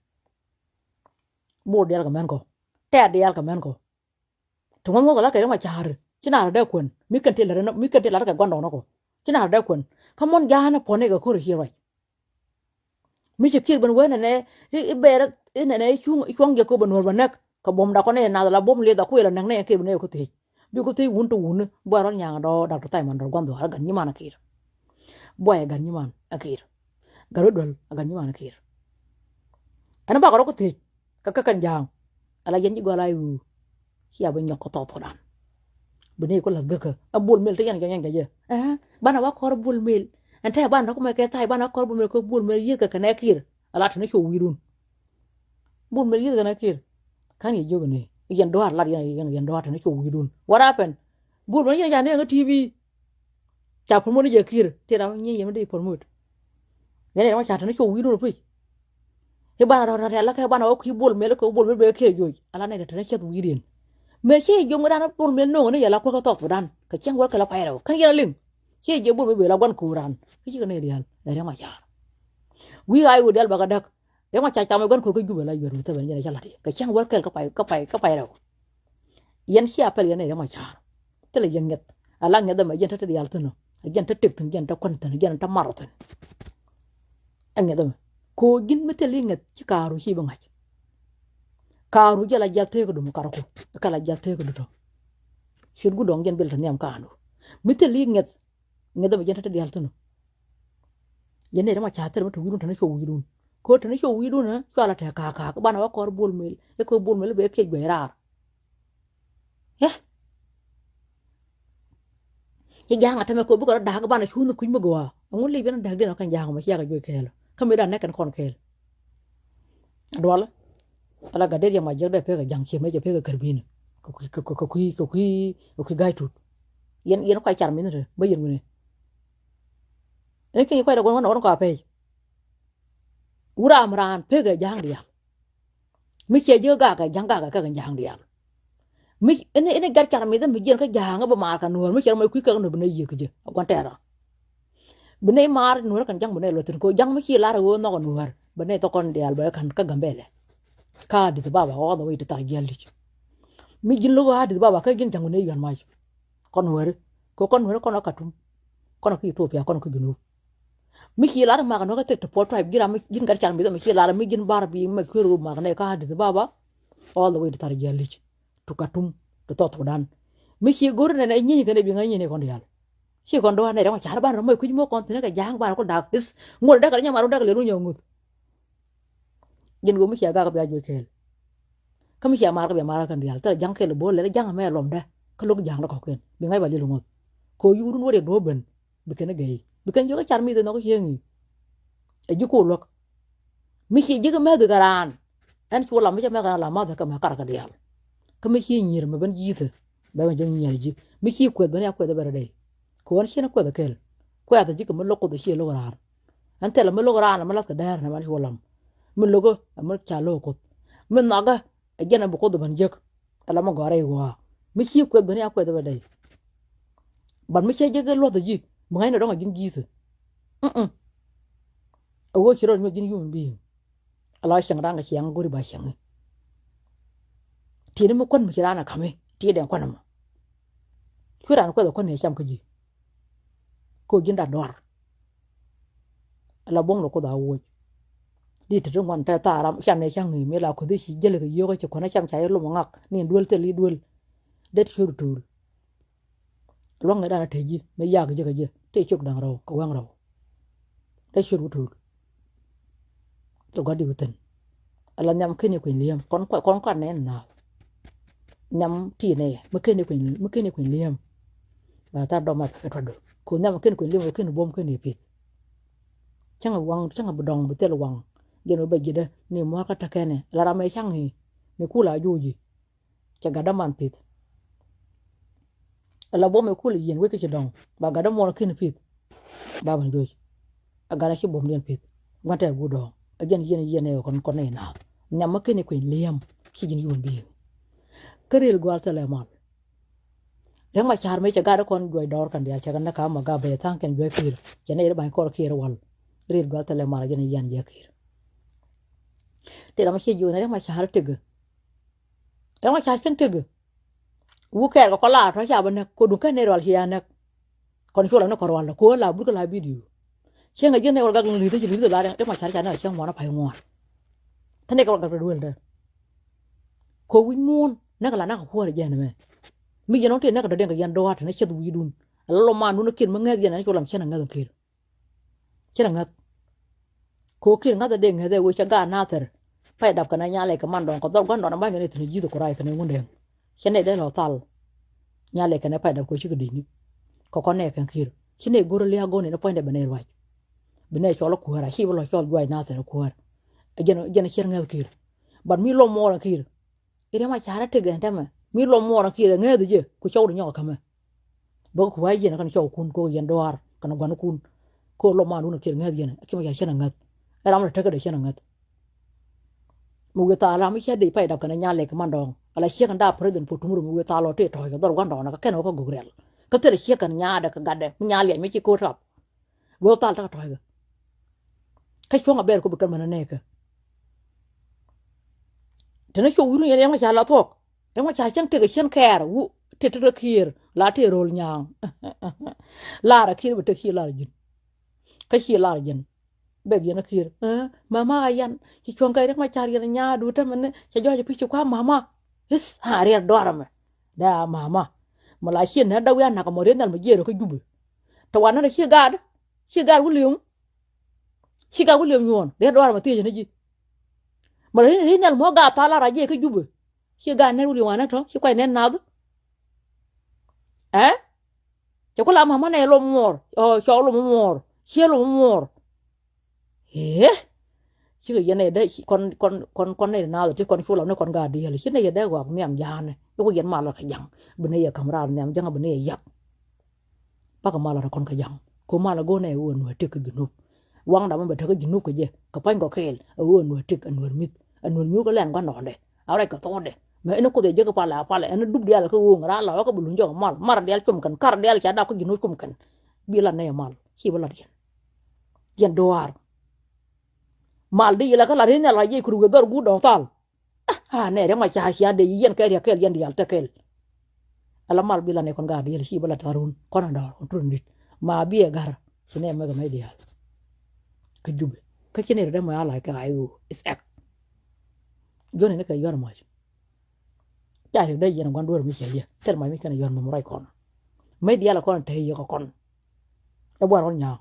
Bo̱o̱r diaal kɛ mɛn kɔ tɛ̈t diaal kɛ mɛn kɔ. Ti ŋuɔ̱th ŋuɔ̱th kɛ la kɛ riɛm a ca̱r ci naar dee kuɛn mi kɛn ti la̱t mi kɛn ti la̱t kɛ gua̱ndɔɔŋni kɔ. Ci naar dee kuɛn kä muɔ̱n ja̱a̱n puɔ̱n i̱ kɛ ko̱r i̱ ci ruac. Mi ci kiɛɛr ben wee nɛnɛ i̱ bɛɛr i̱ nɛnɛ i̱ cuɔ̱ŋ i̱ cuɔ̱ŋ jɛ köp bɛ nuɔ̱r bɛ näk. Kɛ buɔ̱mda kɔn i̱ nath la buɔ̱m lieth a kuël a näk nɛ kɛ bi nɛ kɛ thiec. Bi kɛ thiec wun te wun bä rɔl nyaŋ dɔɔ dak tɔ tha̱a̱c man dɔr gua̱n dhuaar a gat nyiman a kiɛɛr. Buay a gat nyiman a kiɛɛr. Gat wä duäl a gat nyiman a kiɛɛr. Ɛn bakɔ rɔ kä thiec kä kä kɛn ja̱a̱ŋ. Ala yɛn ji̱ gɔal a i̱ ɣöö cia bi nyɔk kä South Sudan. Bi ni ku la̱th gäkä a Bol Mel te yɛn jɔnyɛn kɛ jɛ. Ɛɛ banɛ wa kɔr Bol Mel. Ɛn tɛ banɛ kumɛ kɛ tha̱a̱c banɛ wa kɔr Bol Mel kɛ Bol Mel yieth kɛ kɛn ɛ kiɛɛr. Ala te ni cu wi̱i̱dun. Bol Mel yieth kɛn ɛ kiɛɛr. Ka̱n yɛ jiök ni yɛn duaar lat yɛn yɛn duaar te ni cu wi̱i̱dun. What happened? Bol Mel yɛn ca ni ɛn kä T V. Ca promote ni jɛ kiɛɛr ti ram nyi yɛm di promote. Yɛn yɛn ma ca te ni cu wi̱i̱dun pi̱c. I̱ banɛ rɔ rɔ rɛl kɛ banɛ wä kui̱ Bol Mel kɛ Bol Mel bɛ kiɛɛr joc ala nɛ te ni ciɛth wi̱i̱diɛn. Mëë ci jiök mi dan Bol Mel no̱o̱ŋ ni yɛ la kuäk kä South Sudan kɛ cieŋ wä kɛ la pay rɛw kɛn yɛn a liŋ. Ci jiök Bol Mel bɛ la gua̱n ko̱o̱ran kä ci kɛ ni diaal ɛ riɛm a ca̱r. Wi̱i̱ ɣaac ɣöö diaal bɛ kɛ däk. Riɛk Macar cam ɛ gua̱n ko̱r kä Jubɛ la yuɛr wi̱i̱ thäbɛn yɛn ɛ cä la̱t i̱ kɛ cäŋ wär kɛl kä pay kä pay kä pay rɛw. Yɛn cia pɛl yɛn ɛ Riɛk Macar. Thilɛ yɛ ŋi̱eth. Ala ŋi̱eth ɛmɛ jɛn te te diaal thi̱n ɔ. Jɛn te tëk thi̱n, jɛn te kuän thi̱n, jɛn te mar thi̱n. Ɛ ŋi̱eth ɛmɛ. Ko̱ ji̱n mi thil i̱ ŋi̱eth ci kaaru ci bi ŋa̱c. Kaaru jɛ la jiath tëëk dum kar ku. Kɛ la jiath tëëk dutɔ. Ciöt gudɔŋ jɛn bil te nhiam kaandu. Mi thil i̱ ŋi̱eth. Ŋi̱eth ɛmɛ jɛn te te diaal thi̱n ɔ. Yɛn ɛ Riɛk Macar thil mi te wi̱i̱dun te ni cuɔ wi̱i̱dun. Ko̱ te ni cuɔ wi̱i̱dun ɛ cua la tɛk ka̱a̱k ka̱a̱k banɛ wä kɔr Bol Mel. Ɛ ko̱ Bol Mel bɛ kiɛc guɛc raar. Ɛ ci ja̱a̱ŋ a tämɛ kɛ bikɛ rɔ da̱a̱k banɛ cuuth ni kui̱ mi gɔaa. Ɛŋu lic ben a däk diɛn ɔ kɛn ja̱a̱ŋ mɔ ciakɛ juɔc kɛɛl ɔ kä mi dan nɛ kɛn kɔn kɛɛl. Dualä ala gat dee riɛm a jiäk dee pekɛ ja̱ŋ ciɛ mecɛ pekɛ kär bi̱i̱ni. Kɛ kui̱ kɛ kui̱ kɛ kui̱ kɛ kui̱ ga̱a̱c tut. Yɛn yɛn kuay car mi̱n te bä yɛn wi̱ni. Ɛn ki̱n kuay dee guɔ̱n wä nɔk kɔn kɔaa pɛc. Wut ram raan pekɛ ja̱a̱ŋ diaal. Mi ciɛ ji̱ kä gakɛ ja̱ŋ gakɛ kɛ kɛ ja̱a̱ŋ diaal. Mi ini ini gat car mith mi jiɛn kä ja̱a̱ŋ bi maar kɛ nuäär mi cɛr mɔ kui̱ kɛ kɛ nuäär bi nɛ yiëth kä ji̱ a gua̱n tɛɛr ɔ. Bi nɛ maar nuäär kɛn ja̱ŋ bi nɛ luɔth thi̱n ko̱ ja̱ŋ mi ci lar ɛ ɣöö nhɔk ɛ nuäär bi nɛ thok kɔn diaal bɛ kɛn kä Gambɛlɛ. Kä Addis Ababa all the way ti thar jiäl lic. Mi ji̱n lo̱k ɣä Addis Ababa kä ji̱n ja̱ŋ bi nɛ yuan mac. Kɔn nuääri kɛ kɔn nuääri kɔn kä Katum kɔn kä Ethiopia kɔn kä Junub. Mi ci lar mak nuäk kä thik ti puɔt tribe ji̱n ram mi ji̱n gat car mith mi ci lar mi ji̱n bar bi mɛ kui̱r wu mak nɛ kä Addis Ababa. All the way ti thar jiäl lic to Katum to South Sudan. Mi ci go̱r nɛ nɛ nyieny kɛn bi ŋa̱c nyieny kɔn diaal. Ci kɔn dɔ̱a̱n nɛ rɛm a car ban rɛm mɛ kui̱c mɔ kɔn thi̱n kɛ ja̱a̱ŋ ban kɔ dak is ŋuɔl däk kɛ rɛ nyɛ mar wun däk kɛ lɛ run nyɛ ŋuth. Ji̱n go̱ mi cia gak bia juɔc kɛɛl. Kä mi cia mar kä bia mar kä kɛn diaal thilɛ ja̱ŋ kɛɛl bo̱o̱l lɛl ja̱ŋ mɛ lɔmdä. Kä lo̱k ja̱a̱ŋ lɔ kɔ̱kiɛn bi ŋa̱c ba liɛl ŋuɔth. Kɛ yu run wä riɛk duɔ̱ɔ̱p ben. Bi kɛn ɛ gɛy bi kɛn jiök kä car mi̱th ɛ nhɔk kä cieŋ i̱. Ɛ ji̱ ko̱o̱l luäk. Mi ci ji̱ kä mɛth kɛ raan. Ɛn cu lam mi cä mɛth kɛ raan la math kä mɛ kar kɛ diaal. Kä mi ci nyier mɛ ben ji̱thɛ. Bɛ mɛ jɛ nyier ji̱ mi ci kueth ben ya kueth ɛ bɛ rɛ dɛy. Kɛ ɣän cien kueth ɛ kɛl. Kuɛth ɛ ji̱ kɛ mi lo̱k kuoth ɛ ci lo̱k raan. Ɛn thilɛ mi lo̱k raan ɛ mi lath kɛ dɛɛr nɛ man cu lam. Mi lo̱k ɛ mi ca lo̱k kuoth. Mi nhɔk ɛ ɛ jɛn ɛ bi kuoth ɛ ben jiäk. Ɛ la mi gɔ̱a̱r ɛ i̱ ɣɔaa mi ci kueth ben ya kueth ɛ bɛ dɛy. But mi cä jek ɛ luɔth ɛ ji̱ mi ŋa̱cnɛ dɔ̱ŋ ɛ ji̱n ji̱thɛ. Ɛ ɣöö ci rɔ nyuɔth ji̱n human being. Ala cieŋ raan kɛ ciaŋ go̱ri ba cieŋi. Ti̱i̱ni mi kuän mi ci raan ɛ ka̱mi ti̱i̱ dɛŋ kuän ɛmɔ. Cuɛ raan kuɛth ɛ kuän ɛ cam kä ji̱. Ko̱ ji̱n dat duar. Ala buɔ̱ŋ ni kuoth a woc. Di ti ti ŋuan tɛ thaar ram can ɛ ca̱ŋ i̱ mi la kuthi ci jäl kɛ yio̱k ɛ ci kuän ɛ cam ca i̱ lom ɛ ŋak ni in duel thil i̱ duel. Det ciöt tuul. Luaŋ ɛ dan a te ji̱ mi yak ji̱ kɛ ji̱ te ciök da̱ŋ rɛw kɛ wɛŋ rɛw. Te ciöt wä tuul. Te gua̱t di wä thi̱n. Ala nhiam ken i̱ kueny li̱em kɔn kɔn kɔn nɛn naath. Nhiam ti nɛ mi ken i̱ kueny mi ken i̱ kueny li̱em. Ba thaar dɔm a pekɛ tuɔt du ko nhiam ken i̱ kueny li̱em kɛ ken i̱ buɔ̱m ken i̱ pith. Cäŋ i̱ waŋ cäŋ i̱ bi dɔŋ bi thil waŋ. Jɛn wä bɛ ji̱dä ni mua̱r kä te kɛnɛ ala ram ɛ ca̱ŋ i̱ mi kula juuc i̱. Cɛ gat däman pith. Ala buɔ̱m i̱ kul i̱ yiɛn wek kä ci dɔ̱ŋ ba gat dämuɔn kin pith. Ba ban juɔc. A gat a ci buɔ̱mdiɛn pith. Gua̱n tɛɛr guut dɔ̱ŋ a jɛn yiɛn yiɛn ɛ kɔn kɔn nɛy naath. Nhiam mä kin i̱ kueny li̱em ci ji̱n yuun bi̱i̱ŋ. Kä rëël gua̱a̱r thilɛ mal. Riɛk Macar mëë cɛ gat dä kɔn juɔc dɔɔr kɛn diaal cɛ kɛn dä ka̱m ma gap bɛ tha̱a̱ŋ kɛn juɔc ki̱i̱r. Cɛ nɛy dä ba̱ny kɔr ki̱i̱r wal. Rëël gua̱a̱r thilɛ mal a jɛn yiɛn jiɛ ki̱i̱r. Tëë ram a ciɛ jiɔc ni riɛk Macar tekɛ. Riɛk Macar cäŋ tekɛ. Wuk kɛɛr kɛ kɔ la tɔ ca bä näk ko duŋ kɛn ni rual ci ya näk. Kɔn cuɔl ni kɔ rual ko la but kä la bidio. Cäŋ a ji̱n ni rual gak li̱th ci li̱th la riɛk Macar ca näk cäŋ muɔn a pay ŋuɔn. Tä ni kɛ rual gak duel dä. Ko wi̱c muɔn näk la näk kuɔr jɛn mɛ. Mi jɛn ɔŋ ti näk dɔ den kɛ yɛn dɔɔt ni ceth wi̱i̱dun. Ala lɔ man dun kiɛn mi ŋäth yɛn ni cuɔl lam cɛn a ŋäth kiɛn. Ci rɛ ŋäth. Ko kiɛn ŋäth a dee ŋäth ɛ wee cɛ gaat Nathir. Pay dap kɛn a nyalɛ kɛ man dɔɔŋ kɛ dhɔl gua̱n dɔɔŋ a ma̱ny kɛn a thi̱n a ji̱th a kuray kɛn a wundɛɛŋ. Cɛ nɛ dee lɔ thal. Nyalɛ kɛn a pay dap kɛ wee cikɛ di̱cni. Kɛ kɔn nɛ kɛn kiɛr ci nɛ go̱r a lia̱a̱ go̱r nɛ ni puɔ̱nydɛ bɛ nɛ ruac. Bi nɛ cɔl a kuäär a ci bi lɔ cɔl juac Nathir a kuäär. Ɛ jɛn ɛ jɛn a ciɛr ŋäth kiɛr. But mi lɔ muɔɔr a kiɛr. I̱ riɛm a ca̱r a tëk ɛn tɛmɛ mi luɔm muɔɔr a kiɛt ɛ ŋääth jɛ ku cɔw di nyɔk ɛ kämɛ. Bä ku wa̱c yɛn kɛn cɔw kun ko yɛn dɔaar kɛn gua̱n kun. Ko luɔm man wun a kiɛt ŋääth yɛn a kiɛm a ca̱r cɛn a ŋäth. Ɛ ram ni tekɛ dee cɛn a ŋäth. Mi wi̱i̱ thaal ram mi cɛ dee pay dap kɛn a nyal lɛk kɛ man dɔɔŋ ala ciek kɛn daap president po tum rum mi wi̱i̱ thaal lɔ tëë tɔ̱ɔ̱c kɛ dhɔr gua̱n dɔɔŋ kɛ kɛn wä kä gök riɛl. Kä thilɛ ciek kɛn nyaadɛ kɛ gatdɛ mi nyal liɛc mi ci ko̱o̱t rap. Wee wä thal tekɛ tɔ̱ɔ̱ckɛ. Kä cuɔ̱ŋ a bɛɛr ku bi kɛn mɛn a nɛɛkä. Tɛn a cuɔ̱ŋ wi̱i̱ runy yɛn ɛŋɔ ca la thuɔ̱k. Ɛŋɔ ca cäŋ tëk a cien kɛɛr wu tëë tëë kiɛɛr la tëë ro̱l nyaaŋ. Lar a kiɛɛr bi tëk ci lar ji̱n. Kä ci lar ji̱n. Bɛk yɛn a kiɛɛr. Mama a yan ci cuɔ̱ŋ kɛ riɛk ma car yɛn a nyaa duut tämɛ ni cɛ jɔɔc a pi̱c ci kua mama. Is a riɛt duar ɛmɛ. Dee a mama. Mɛ la ci nɛ dee wi̱i̱ a nak mɔ riɛt nhal mɛ jiɛɛr kä Jubɛ. Tɛ wanɛ rɛ ci gaat. Ci gaat William. Ci gaat William nyuɔn riɛt duar mɛ thiec ni ji̱. Mɛ riɛt nhal mɔ gaat thal a rac jiɛ kä Jubɛ. Ci gaat nɛr William wanɛ tɔ ci kuac nɛn nath. Ɛ cɛ ku la mama nɛ lom muɔɔr. Cɔɔk lom muɔɔr. Ciɛ lom muɔɔr. Ee cikɛ yɛn nɛ dee kɔn kɔn kɔn kɔn nɛ naath ti kɔn cu lam ni kɔn gaat diɛl ci nɛ yɛ dee ɣɔak nhiam ja̱a̱nɛ. Iku yɛn mal lat kɛ ja̱ŋ bi nɛ yɛ ka̱m raar nhiam ja̱ŋ bi nɛ yɛ yak. Bakɛ mal lat kɔn kɛ ja̱ŋ ko mal lat go̱o̱r nɛ ɣöö nuɛɛr tëk kä Junub. Waŋda mɛ bɛ tëk kä Junub kɛ jɛ kɛ pa̱ny kɔ kɛɛl ɛ ɣöö nuɛɛr tëk ɛ nuɛɛr mi̱th ɛ nuɛɛr nyuur kɛ lɛn gua̱ndɔɔŋdɛ. A rɛc kɛ thokdɛ mɛ ɛn kodhɛ jek kɛ palɛ a palɛ ɛn dup diaal kä ɣöö ŋɛ raa la wä kä bi luny jɔk mal mar diaal com kɛn kar diaal ca dap kä Junub com kɛn. Bi lat nɛ yɛ mal ci bi lat yɛn. Yɛn duaar. Mal di yila kä la ri nhial ka jiɛc kuru kɛ dhɔr guut dɔ̱ŋ thal. A nɛ riɛk ma ca cia dee yi yɛn kɛ riɛk kɛl yɛn diaal tɛ kɛl. Ala mal bi la nɛ kɔn gaat diɛl ci bi la tarun kɔn a dɔɔr kɔn turun dit ma bi ɛ gar. Ci nɛ mɛk mɛ diaal. Kä Jubɛ kä ci nɛ ri dee mɛ a lac kɛ ay ɣöö is ɛk. Juɔ̱n ni kɛ yuɔr mɔc. Ca riɛk dee yɛn gua̱n duɔ̱r mi cia yɛ thil mac mi kɛn a yuɔr mɛ mɛ ruac kɔn. Mɛ diaal kɔn a te yɛ kɛ kɔn. Ɛ buar ɣɔn nyaŋ.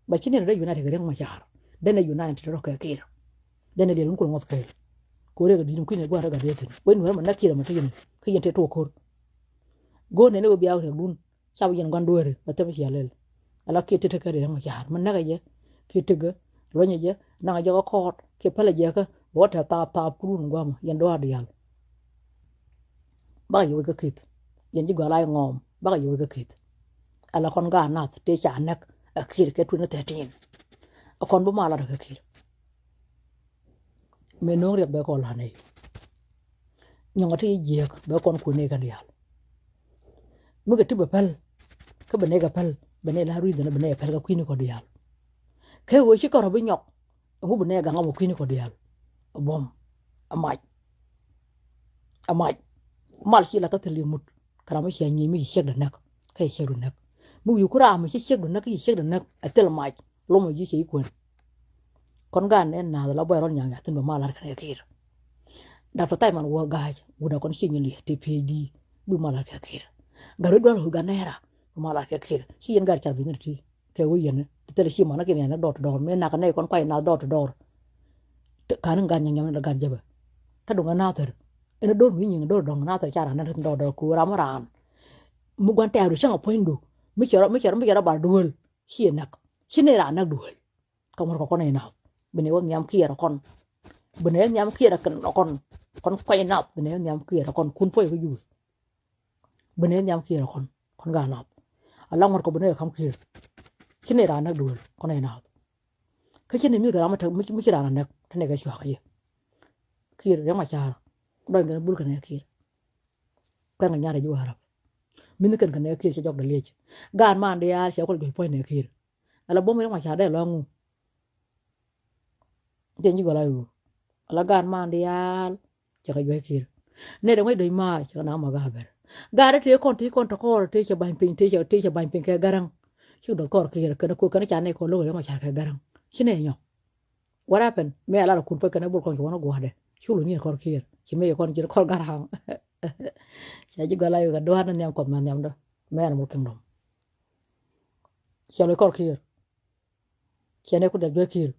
Ba ci nɛn rɛy United kɛ riäŋ ma ca̱a̱r. Denɛ United rɔ kɛ kiir. Denɛ liɛl wun kul ŋɔth kɛɛl. Kɛ wä riɛk kɛ di̱t kui̱n ɛ gua̱a̱r rɛ gat riɛthin wec nuɛr mɛ näk kiir ɛmɛ kä yɛn kä yɛn tëë tuɔɔk ko̱r. Go̱o̱r nɛn ɛ wä biaak riɛk dun. Ca bi yɛn gua̱n dueeri bɛ thɛm cia lɛl. Ala kiir tëtë kɛ riɛk ma ca̱a̱r mɛ näk ɛ yɛ. Kiir tëgä luɔ̱nyɛ jɛ naŋ jɛ kä kɔɔt kiɛ pälɛ jɛ kä. Bɛ wä tɛth thaap thaap kurun gua̱a̱mä yɛn duaar diaal. Bakɛ yɛ wec kä ki̱th. Yɛn ji̱ gɔaa la i̱ ŋɔɔm bakɛ yɛ wec kä ki̱th. Ala kɔn gaat nath tëë ca näk ɛ ki̱r kɛ twenty thirteen. Ɛ kɔn bi mal lat ɛ kä ki̱r. Mëë no̱o̱ŋ riɛk bɛ kɔn la̱t nɛy. Nyɔŋɛ ti jiääk bɛ kɔn kuëë nɛy kɛn diaal. Mi kɛ ti bɛ päl kä bɛ nɛy kɛ päl bɛ nɛy la̱t rui̱dhɛn bɛ nɛy kɛ päl kɛ kui̱ni kɔn diaal. Kɛ ɣöö ci kärɔ bi nyɔk. Ɛŋu bi nɛy gaŋ amɔ kui̱ni kɔn diaal. Ɛ buɔ̱m. Ɛ mac. Ɛ mac. Mal ci la kä thil yɛ mut. Kɛ ram mi cia nyiec mi ci ciekdɛ näk kä ci ciekdu näk. Mi wi̱i̱ ku ram mi ci ciekdu näk kä ci ciekdu näk ɛ thil mac. Lomɔ ji̱ cɛ i̱ kuën. Kɔn gaat nɛ naath la buay rɔl nyaŋ ya̱thin bɛ mal lar kɛn ɛ kiir. Doctor Simon Wor Ga̱a̱c wut a kɔn ci nyi li̱th ti PhD. Bi mal lar kɛ kiir. Gat ri dual hu gat nɛɛra bi mal lar kɛ kiir ci yɛn gaat car bi nir ti. Kɛ wä yɛn ti thil ci man kin yɛn dɔɔr ti dɔɔr mi nak nɛ kɔn kuay nath dɔɔr ti dɔɔr. Kan in gat nyam nyam ni gat jɛbɛ. Kä duŋ a nathir in a dɔɔr mi nyiŋ dɔɔr dɔŋ nathir ca ran nɛ dɔɔr dɔɔr ku ram ran. Mi guan tɛɛr du cäŋ a puɔ̱ny du mi cɛ rɔ mi cɛ rɔ mi cɛ rɔ bar duel. Ci nak ci ni ran nak duel. Kä ŋuɔ̱t kɛ kɔn in nath bi ni wä nhiam kiɛɛr kɔn. Bi ni nhiam kiɛɛr kɛn kɔn kɔn kuay nath bi ni nhiam kiɛɛr kɔn kun puɔy kä juul. Bi nɛ nhiam kiɛɛr kɔn kɔn gaat nath. A la ŋuɔ̱t kɔ bi nɛ kam kiɛɛr. Ci nɛ raan näk duel kɔn ɛ nath. Kä ci nɛ mi kɛ ram mi ci raan a näk te nɛ kɛ cuakä yɛ. Kiɛɛr riɛŋ ma ca̱a̱r dɔny kɛn bul kɛn ɛ kiɛɛr. Kuɛŋ kɛ nyarɛ ji̱ wa̱a̱ rap. Mi̱n kɛn kɛn ɛ kiɛɛr cɛ jɔk dɛ liec. Gaat man diaal cɛ kɔl juɔc puɔ̱ny nɛ kiɛɛr. Ala buɔ̱m riɛŋ ma ca̱a̱r dee lɔ̱ŋ wu. Jɛn ji̱ gɔl a ɣöö ala gaat man diaal. Cɛ kɛ juɔc kiɛɛr. Nɛy dee ŋuac do̱c maac cɛ kɛ naŋ ma ga̱a̱ bɛr. Gaat tëë kɔn tëë kɔn tɛ kɔɔr tëë cɛ ba̱ny piny tëë cɛ tëë cɛ ba̱ny piny kɛ garaŋ. Cik duɔth kɔɔr kiɛɛr kɛn ko kɛn ca nɛy kɔn lo̱k riɛk ma ca̱a̱r kɛ garaŋ. Ci nɛy nyɔk. What happened? Mëë a lar a kun pek kɛn a bol kɔn cɛ wän a gua̱a̱dɛ. Cuk lo̱c niɛn kɔɔr kiɛɛr ci mëë cɛ kɔn ji̱n kɔɔr garaŋ. Cɛ ji̱ gɔl a ɣöö kɛ dua̱a̱r ni nhiam kuɔth mɛ nhiamdä. Mɛ animal kingdom. Cɛ lo̱c kɔɔr kiɛɛr. Cɛ nɛy kun dee juɔc kiɛɛr.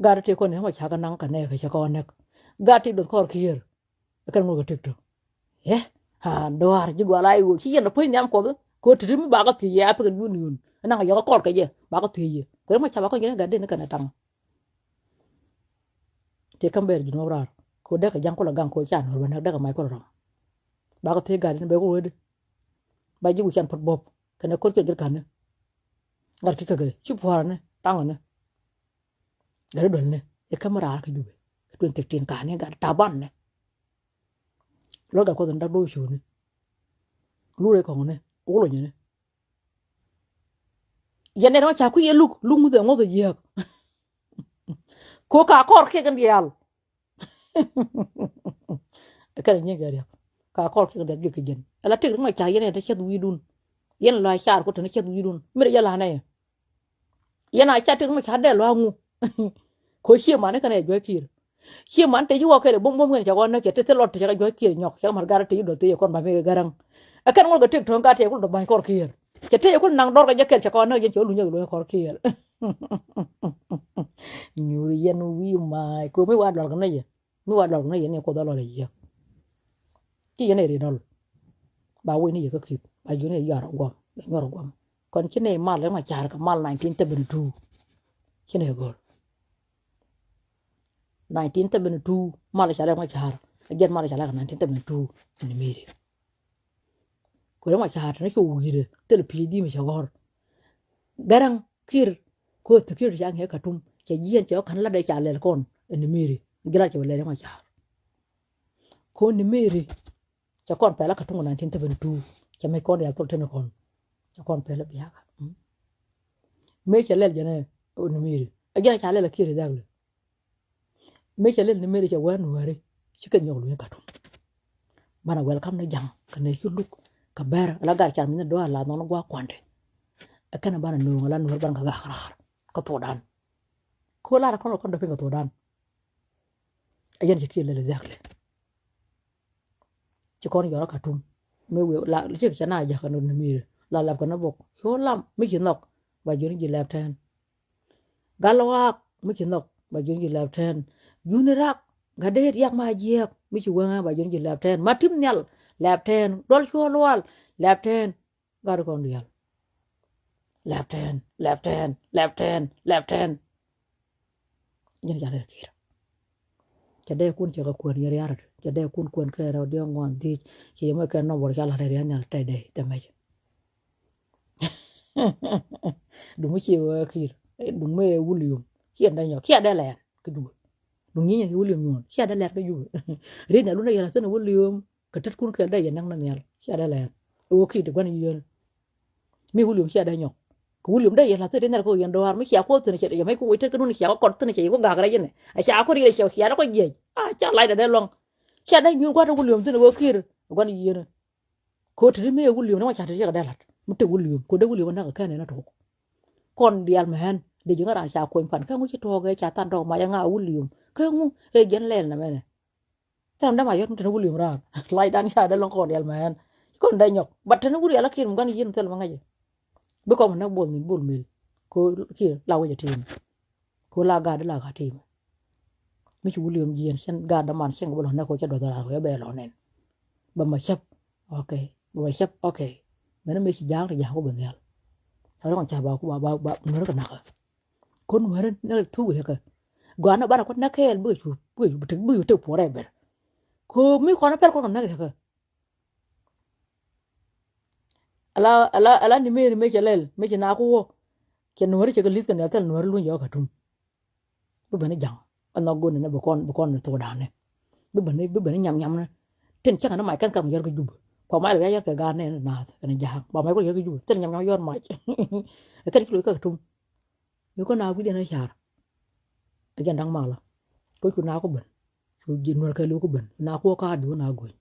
Gat ti kɔn ni ma ca kɛ naŋ kɛ nɛɛkɛ cɛ kɔn näk. Gat ti duɔth kɔr kiɛɛr. Kɛn ŋot kɛ tik tɔ. Ɛ a duaar ji̱ gual a iwä ci yɛn a puɔ̱ny nhiam kuɔth. Kɛ ɣöö ti ti mi bakɛ thiec yɛ a pikɛ yun yun. Naŋ a yɔk a kɔr kɛ jɛ bakɛ thiec yɛ. Kuɛ ma ca bakɛ jɛ ni gat den ni kɛn a taŋ. Ti käm bɛɛr ji̱ nuɔp raar kɛ ɣöö däkɛ ja̱ŋ kulɛ gaŋ kɛ ɣöö ca nuɔr bɛ näk däkɛ mac kulɛ rɔm. Bakɛ thiec gat den bɛ ku wee di. Ba ji̱ wi̱c can puɔt buɔp kɛnɛ ko̱r kiɛ jir ka̱ni. Gat ki käkɛ ci puɔ̱ɔ̱rä ni taŋä ni. Gat i̱ duel ni i̱ käm raar kä Jubɛ. Twenty thirteen ka̱ni gat taban ni. Luɔt gat kuɔth in dak do̱ cuni. Lurɛ kɔŋni wulonyini. Yɛn nɛn ma ca kui̱ yɛ luk luk ŋuth ɛ ŋuth ɛ jiääk. Ko ka kɔr kiɛ kɛn diaal. Kɛn a nyiek kɛ riɛk. Ka kɔr kiɛ kɛn diaal jiök kɛ jɛn. Ala tëk ri ŋɔc ca yɛn ɛ te cɛth wi̱i̱dun. Yɛn la car ko te ni cɛth wi̱i̱dun. Mi ri jɛ la nɛ yɛ. Yɛn a ca tëk ri ŋɔc ca dee lɔaŋu. Ko cie mani kɛn ɛ juɔc kiir. Cie man te ci wä kɛl buɔm buɔm kɛn cɛ kɔn näk cɛ te thil lɔt te cɛ kɛ juɔc kiir nyɔk cɛ kɛ mat gat te ci dɔth te cɛ kɔn ba mi kɛ gäräŋ. Ɛ kɛn ŋot kɛ tëk töŋ gat te cɛ kul dɔth ba̱ny kɔr kiir. Cɛ te cɛ kul naŋ dɔr kɛ jɛ kɛl cɛ kɔn näk yɛn cɛ wä luny cɛ kɛ luny kɔr kiir. Nyuur yɛn wi̱i̱ ma̱a̱c ko mi wa dɔl kɛ nɛ yɛ. Mi wa dɔl kɛ nɛ yɛ ni kuoth a lɔl yɛ. Ci yɛn ɛ ri dɔl. Ba wee ni yɛ kä ki̱th ba ji̱ ni yɛ yɔr guɔm yɛ nyɔr guɔm. Kɔn ci ni mal ɛ ŋɔ ca̱r kɛ mal nineteen seventy two. Ci ni gör. Nineteen seventy two mal ca lɛ ŋɔ ca̱r. Ɛ jɛn mal ca lɛ kɛ nineteen seventy two. Ɛn miri. Kuɛ ri ŋɔ ca̱r tɛn cu wi̱i̱dɛ thil pi̱i̱ di̱i̱m cɛ gɔ̱r. Gɛrɛŋ ki̱r ko thikir ca ŋiɛ Katum cɛ jiɛn cɛ ɣä ka̱n lat dee ca lɛl kɔn. Ɛn miri. Gilat cɛ wä lɛl ri ŋɔ ca̱r. Ko ni meri. Cɛ kɔn pɛl a Katum nineteen seventy two. Cɛ mec kɔn diaal thol teni kɔn. Cɛ kɔn pɛl a biaka. Mec cɛ lɛl jɛn ɛ ni meri a jɛn ca lɛl a kiɛri dhak lɛ. Mec cɛ lɛl ni meri cɛ wɛn wɛri. Ci kɛ nyɔk luny Katum. Banɛ welcome ni jaŋ kɛ nɛ ci luk kɛ bɛr ala gar car mi ni dɔa la nɔn gua kuande. Ɛ kɛn banɛ nuŋ ala nuɔr ban kɛ gak raar kɛ thuɔdan. Ko lar kɔn kɔn dɔ piny kɛ thuɔdan. A yɛn ci kiɛ lɛl exactly. Ci kɔn yɔrɔ Katum. Mi wiɛ la ci kɛ na jakä ni miri la lap kɛ ni bok. Yo lam mi ci nhɔk ba jun ji lɛp tɛn. Gal waak mi ci nhɔk ba jun ji lɛp tɛn. Juni rak ga dee riak ma jiɛk mi ci weŋɛ ba jun ji lɛp tɛn. Ma tim nhial lɛp tɛn. Duɔl cuɔ lual lɛp tɛn. Gat kɔn diaal. Lɛp tɛn, lɛp tɛn, lɛp tɛn, lɛp tɛn. Jɛn ca lɛ kiɛr. Cɛ dee kun cɛ kɛ kuɛn yɛ ria̱rä. Cɛ dee kun kuɛn kɛ rɛw diɛ ŋuan dhiec. Cɛ yɛ mɛ kɛ nɔmɔr ca la̱t ria̱ nhial tɛy dee tɛ mɛc. Duŋ mi ciɛ wee kiɛr. Duŋ mi William. Ciɛ dee nyɔk. Ciɛ dee lɛn kɛ Jubɛ. Duŋ nyinyɛ kɛ William nyuɔn. Ciɛ dee lɛn kɛ Jubɛ. Ria̱ nhial wun dee yɛ la̱t thin William. Kɛ tet kun kɛl dee yɛ näk ni nhial. Cia dee lɛɛn. Ɛ wä ki̱i̱t gua̱n yieen. Mi William cia dee nyɔk. Kɛ William dee yɛ la̱th thi̱n dee nhial kɛ ɣöö yɛn dɔaar mi cia kuɔth thi̱n cɛ yɛ mɛc kɛ wec tet kä dun cia kɛ kɔt thi̱n cɛ yɛ ku gak rɛc inɛ. A ca kɔt yɛ cɛ cia dee kɔ jiɛc. A ca lac dee dee lɔŋ. Cia dee nyuun gua̱t William thi̱n ɛ wä ki̱i̱t gua̱n yieen. Kɛ ɣöö tet mi ɛ William ni wä ca tet cɛ kɛ dee la̱t mi tek William kɛ ɣöö dee William ɛ näk kɛ kɛn ɛn ɛ tok. Kɔn diaal mɛ ɣän dee ji̱ ŋä raan ca kuɔny pan kä ŋu ci tuɔɔk ɛ ca than tɔk mac ɛ ŋa William kä ŋu ɛ jɛn lɛl nɛ mɛnɛ. Thɛn däma yɔt mi tɛn William raar. Lacdan ca dee lɔŋ kɔn dial mɛ ɣän. Kɔn dee nyɔk. But tɛn William la kiɛn mi gua̱n yieen thil ma ŋäcɛ. Bi kɔn mi näk bol mi bol mil. Ko kiɛ la wec a tim. Ko la gat la gat tim. Mi ci William jiɛn cɛn gat däman cɛn kɛ bi lɔ näk ko cɛ duɔth raar ko cɛ bɛ lɔ nɛn. Bɛ ma cäp. Okay. Bɛ ma cäp. Okay. Mɛn mi ci ja̱a̱ŋ ti ja̱a̱ŋ ko bɛ nhial. Ca rɔ̱ŋ ca ba ku ba ba ba nuɛr kɛ nakä. Ko nuɛri ni thuk riɛkä. Gɔaa ni banɛ kuat näk kɛɛl bikɛ cu bikɛ cu bi tek bikɛ cu tek puɔrɛ bɛr. Ko mi kɔn pɛl kɔn kɛ näk riɛkä. Ala ala ala ni meri mecɛ lɛl mecɛ nak wä. Cɛ nuɛri cɛ kɛ li̱th kɛ nɛ thil nuɛri luny jɔkä tum. Bi beni ja̱ŋ. Ɛ nhɔk go̱n ni bi kɔn bi kɔn ni thok da̱a̱n ni. Bi beni bi beni nyam nyam ni. Tin cäŋ ni mac kɛn kam yɔr kɛ Jubɛ. Kua mac lɛ ya yɔr kɛ gaat ni naath kɛn ja̱a̱ŋ ba mac kɔ yɔr kɛ Jubɛ thil nyam nyam yɔr mac. Ɛ kɛn ci loc kä tum. Mi kɔ na wi̱c ɛn ɛ car. Ɛ jɛn da̱ŋ malä. Kɔ cu na kɔ ben. Cu ji̱ nuɔr kɛ li̱w kɔ ben na kuɔ ka diw na go̱ny.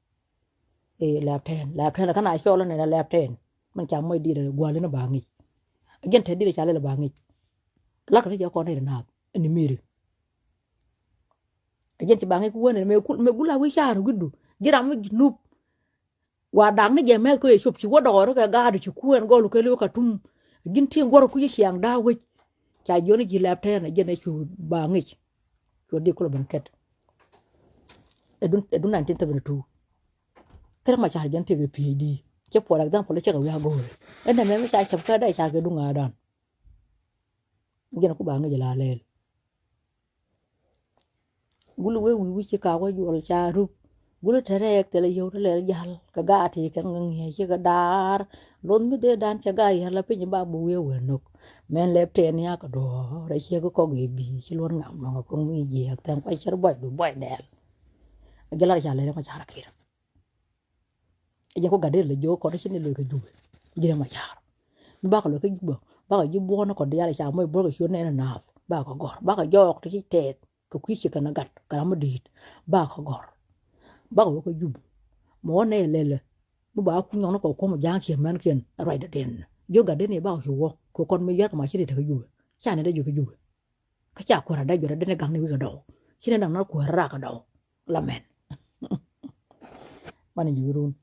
Ɛ lɛp tɛn lɛp tɛn ɛ kä na cɔl ɛn ɛ lɛp tɛn. Mɛn ca mɔc di̱t ɛ gua̱l in ɛ ba ŋic. Ɛ jɛn tɛt di̱t ɛ ca lɛl ɛ ba ŋic. Lak ni jɛ kɔn ni ri naath ɛn ni miri. Ɛ jɛn ci ba ŋic ku wen ɛn mɛ gula wi̱c car wi̱cdu ji̱ ram mi nup. Wa dak ni jɛ mɛth kä yɛ cop ci wä dɔɔri kɛ gaadu ci kuɛn gɔlu kɛ li̱w ka tum. Ji̱n ti guɔr ku ci ciaŋ daa wec. Ca jiɔni ji̱ lɛp tɛɛn a jɛn ɛ cu ba ŋic. Cu di kulɛ ben kɛt. Ɛ dun ɛ dun nineteen seventy two. Kɛrɛ ma car jɛn tëk ɛ P H D. Cɛ for example cɛ kɛ wi̱i̱ a go̱o̱ri. Ɛn nɛ mɛ mi ca cɛp kä dee car kɛ duŋ a dan. Jɛn ku ba ŋic la lɛl. Gul wee wi̱i̱ wi̱c ci kak wä juɔl ca rup. Gul te rɛɛk thilɛ yio̱w te lɛl jal kɛ gaat ti kɛn kɛ ŋi̱eec ci kɛ daar. Loth mi dhee dan cɛ gaat yäl la piny ba bi wiee wee nok. Mɛn lɛp tɛɛn nia kɛ duɔ̱ɔ̱r ɛ ciek kɔk i̱ bi̱i̱ ci luɔt ŋam nɔŋ ɛ ko̱ŋ mi jiɛɛk thɛn kuac cär buɔc du buɔc dɛɛl. Jɛ lat ca lɛl ma car kir. Ɛ jɛ ku gat dee lɛ jiök kɔn ci ni loc kɛ Jubɛ. Ji̱n ɛ ma car. Mi bakɛ loc kɛ Jubɛ bakɛ ji̱ buɔ̱n kɔn diaal ca moc buɔ̱n kɛ ciöt nɛn naath bakɛ gɔ̱r bakɛ jɔɔk ti ci tɛɛth. kɛ kui̱ ci kɛn a gat kɛ ram mi di̱i̱t. Bakɔ gɔ̱r, bakɔ wä kä Jubɛ. Mɛ wä nɛy a lɛlɛ mi ba kuny nyɔk ni kɔ kuɔ̱m ja̱a̱ŋ kiɛ mɛn kiɛn ruacdɛ den. Jiök gatdɛ ni bakɔ ci wä kɛ kɔn mi yar kɛ ma ci ri te kä Jubɛ. Ca ni dee jiök kä Jubɛ. Kä ca kuäär a dee juɔt a dee ni gaŋ ni wi̱i̱ kɛ dɔw. Ci ni daŋ na kuäär rak kɛ dɔw. La mɛn. Mani ji̱ run.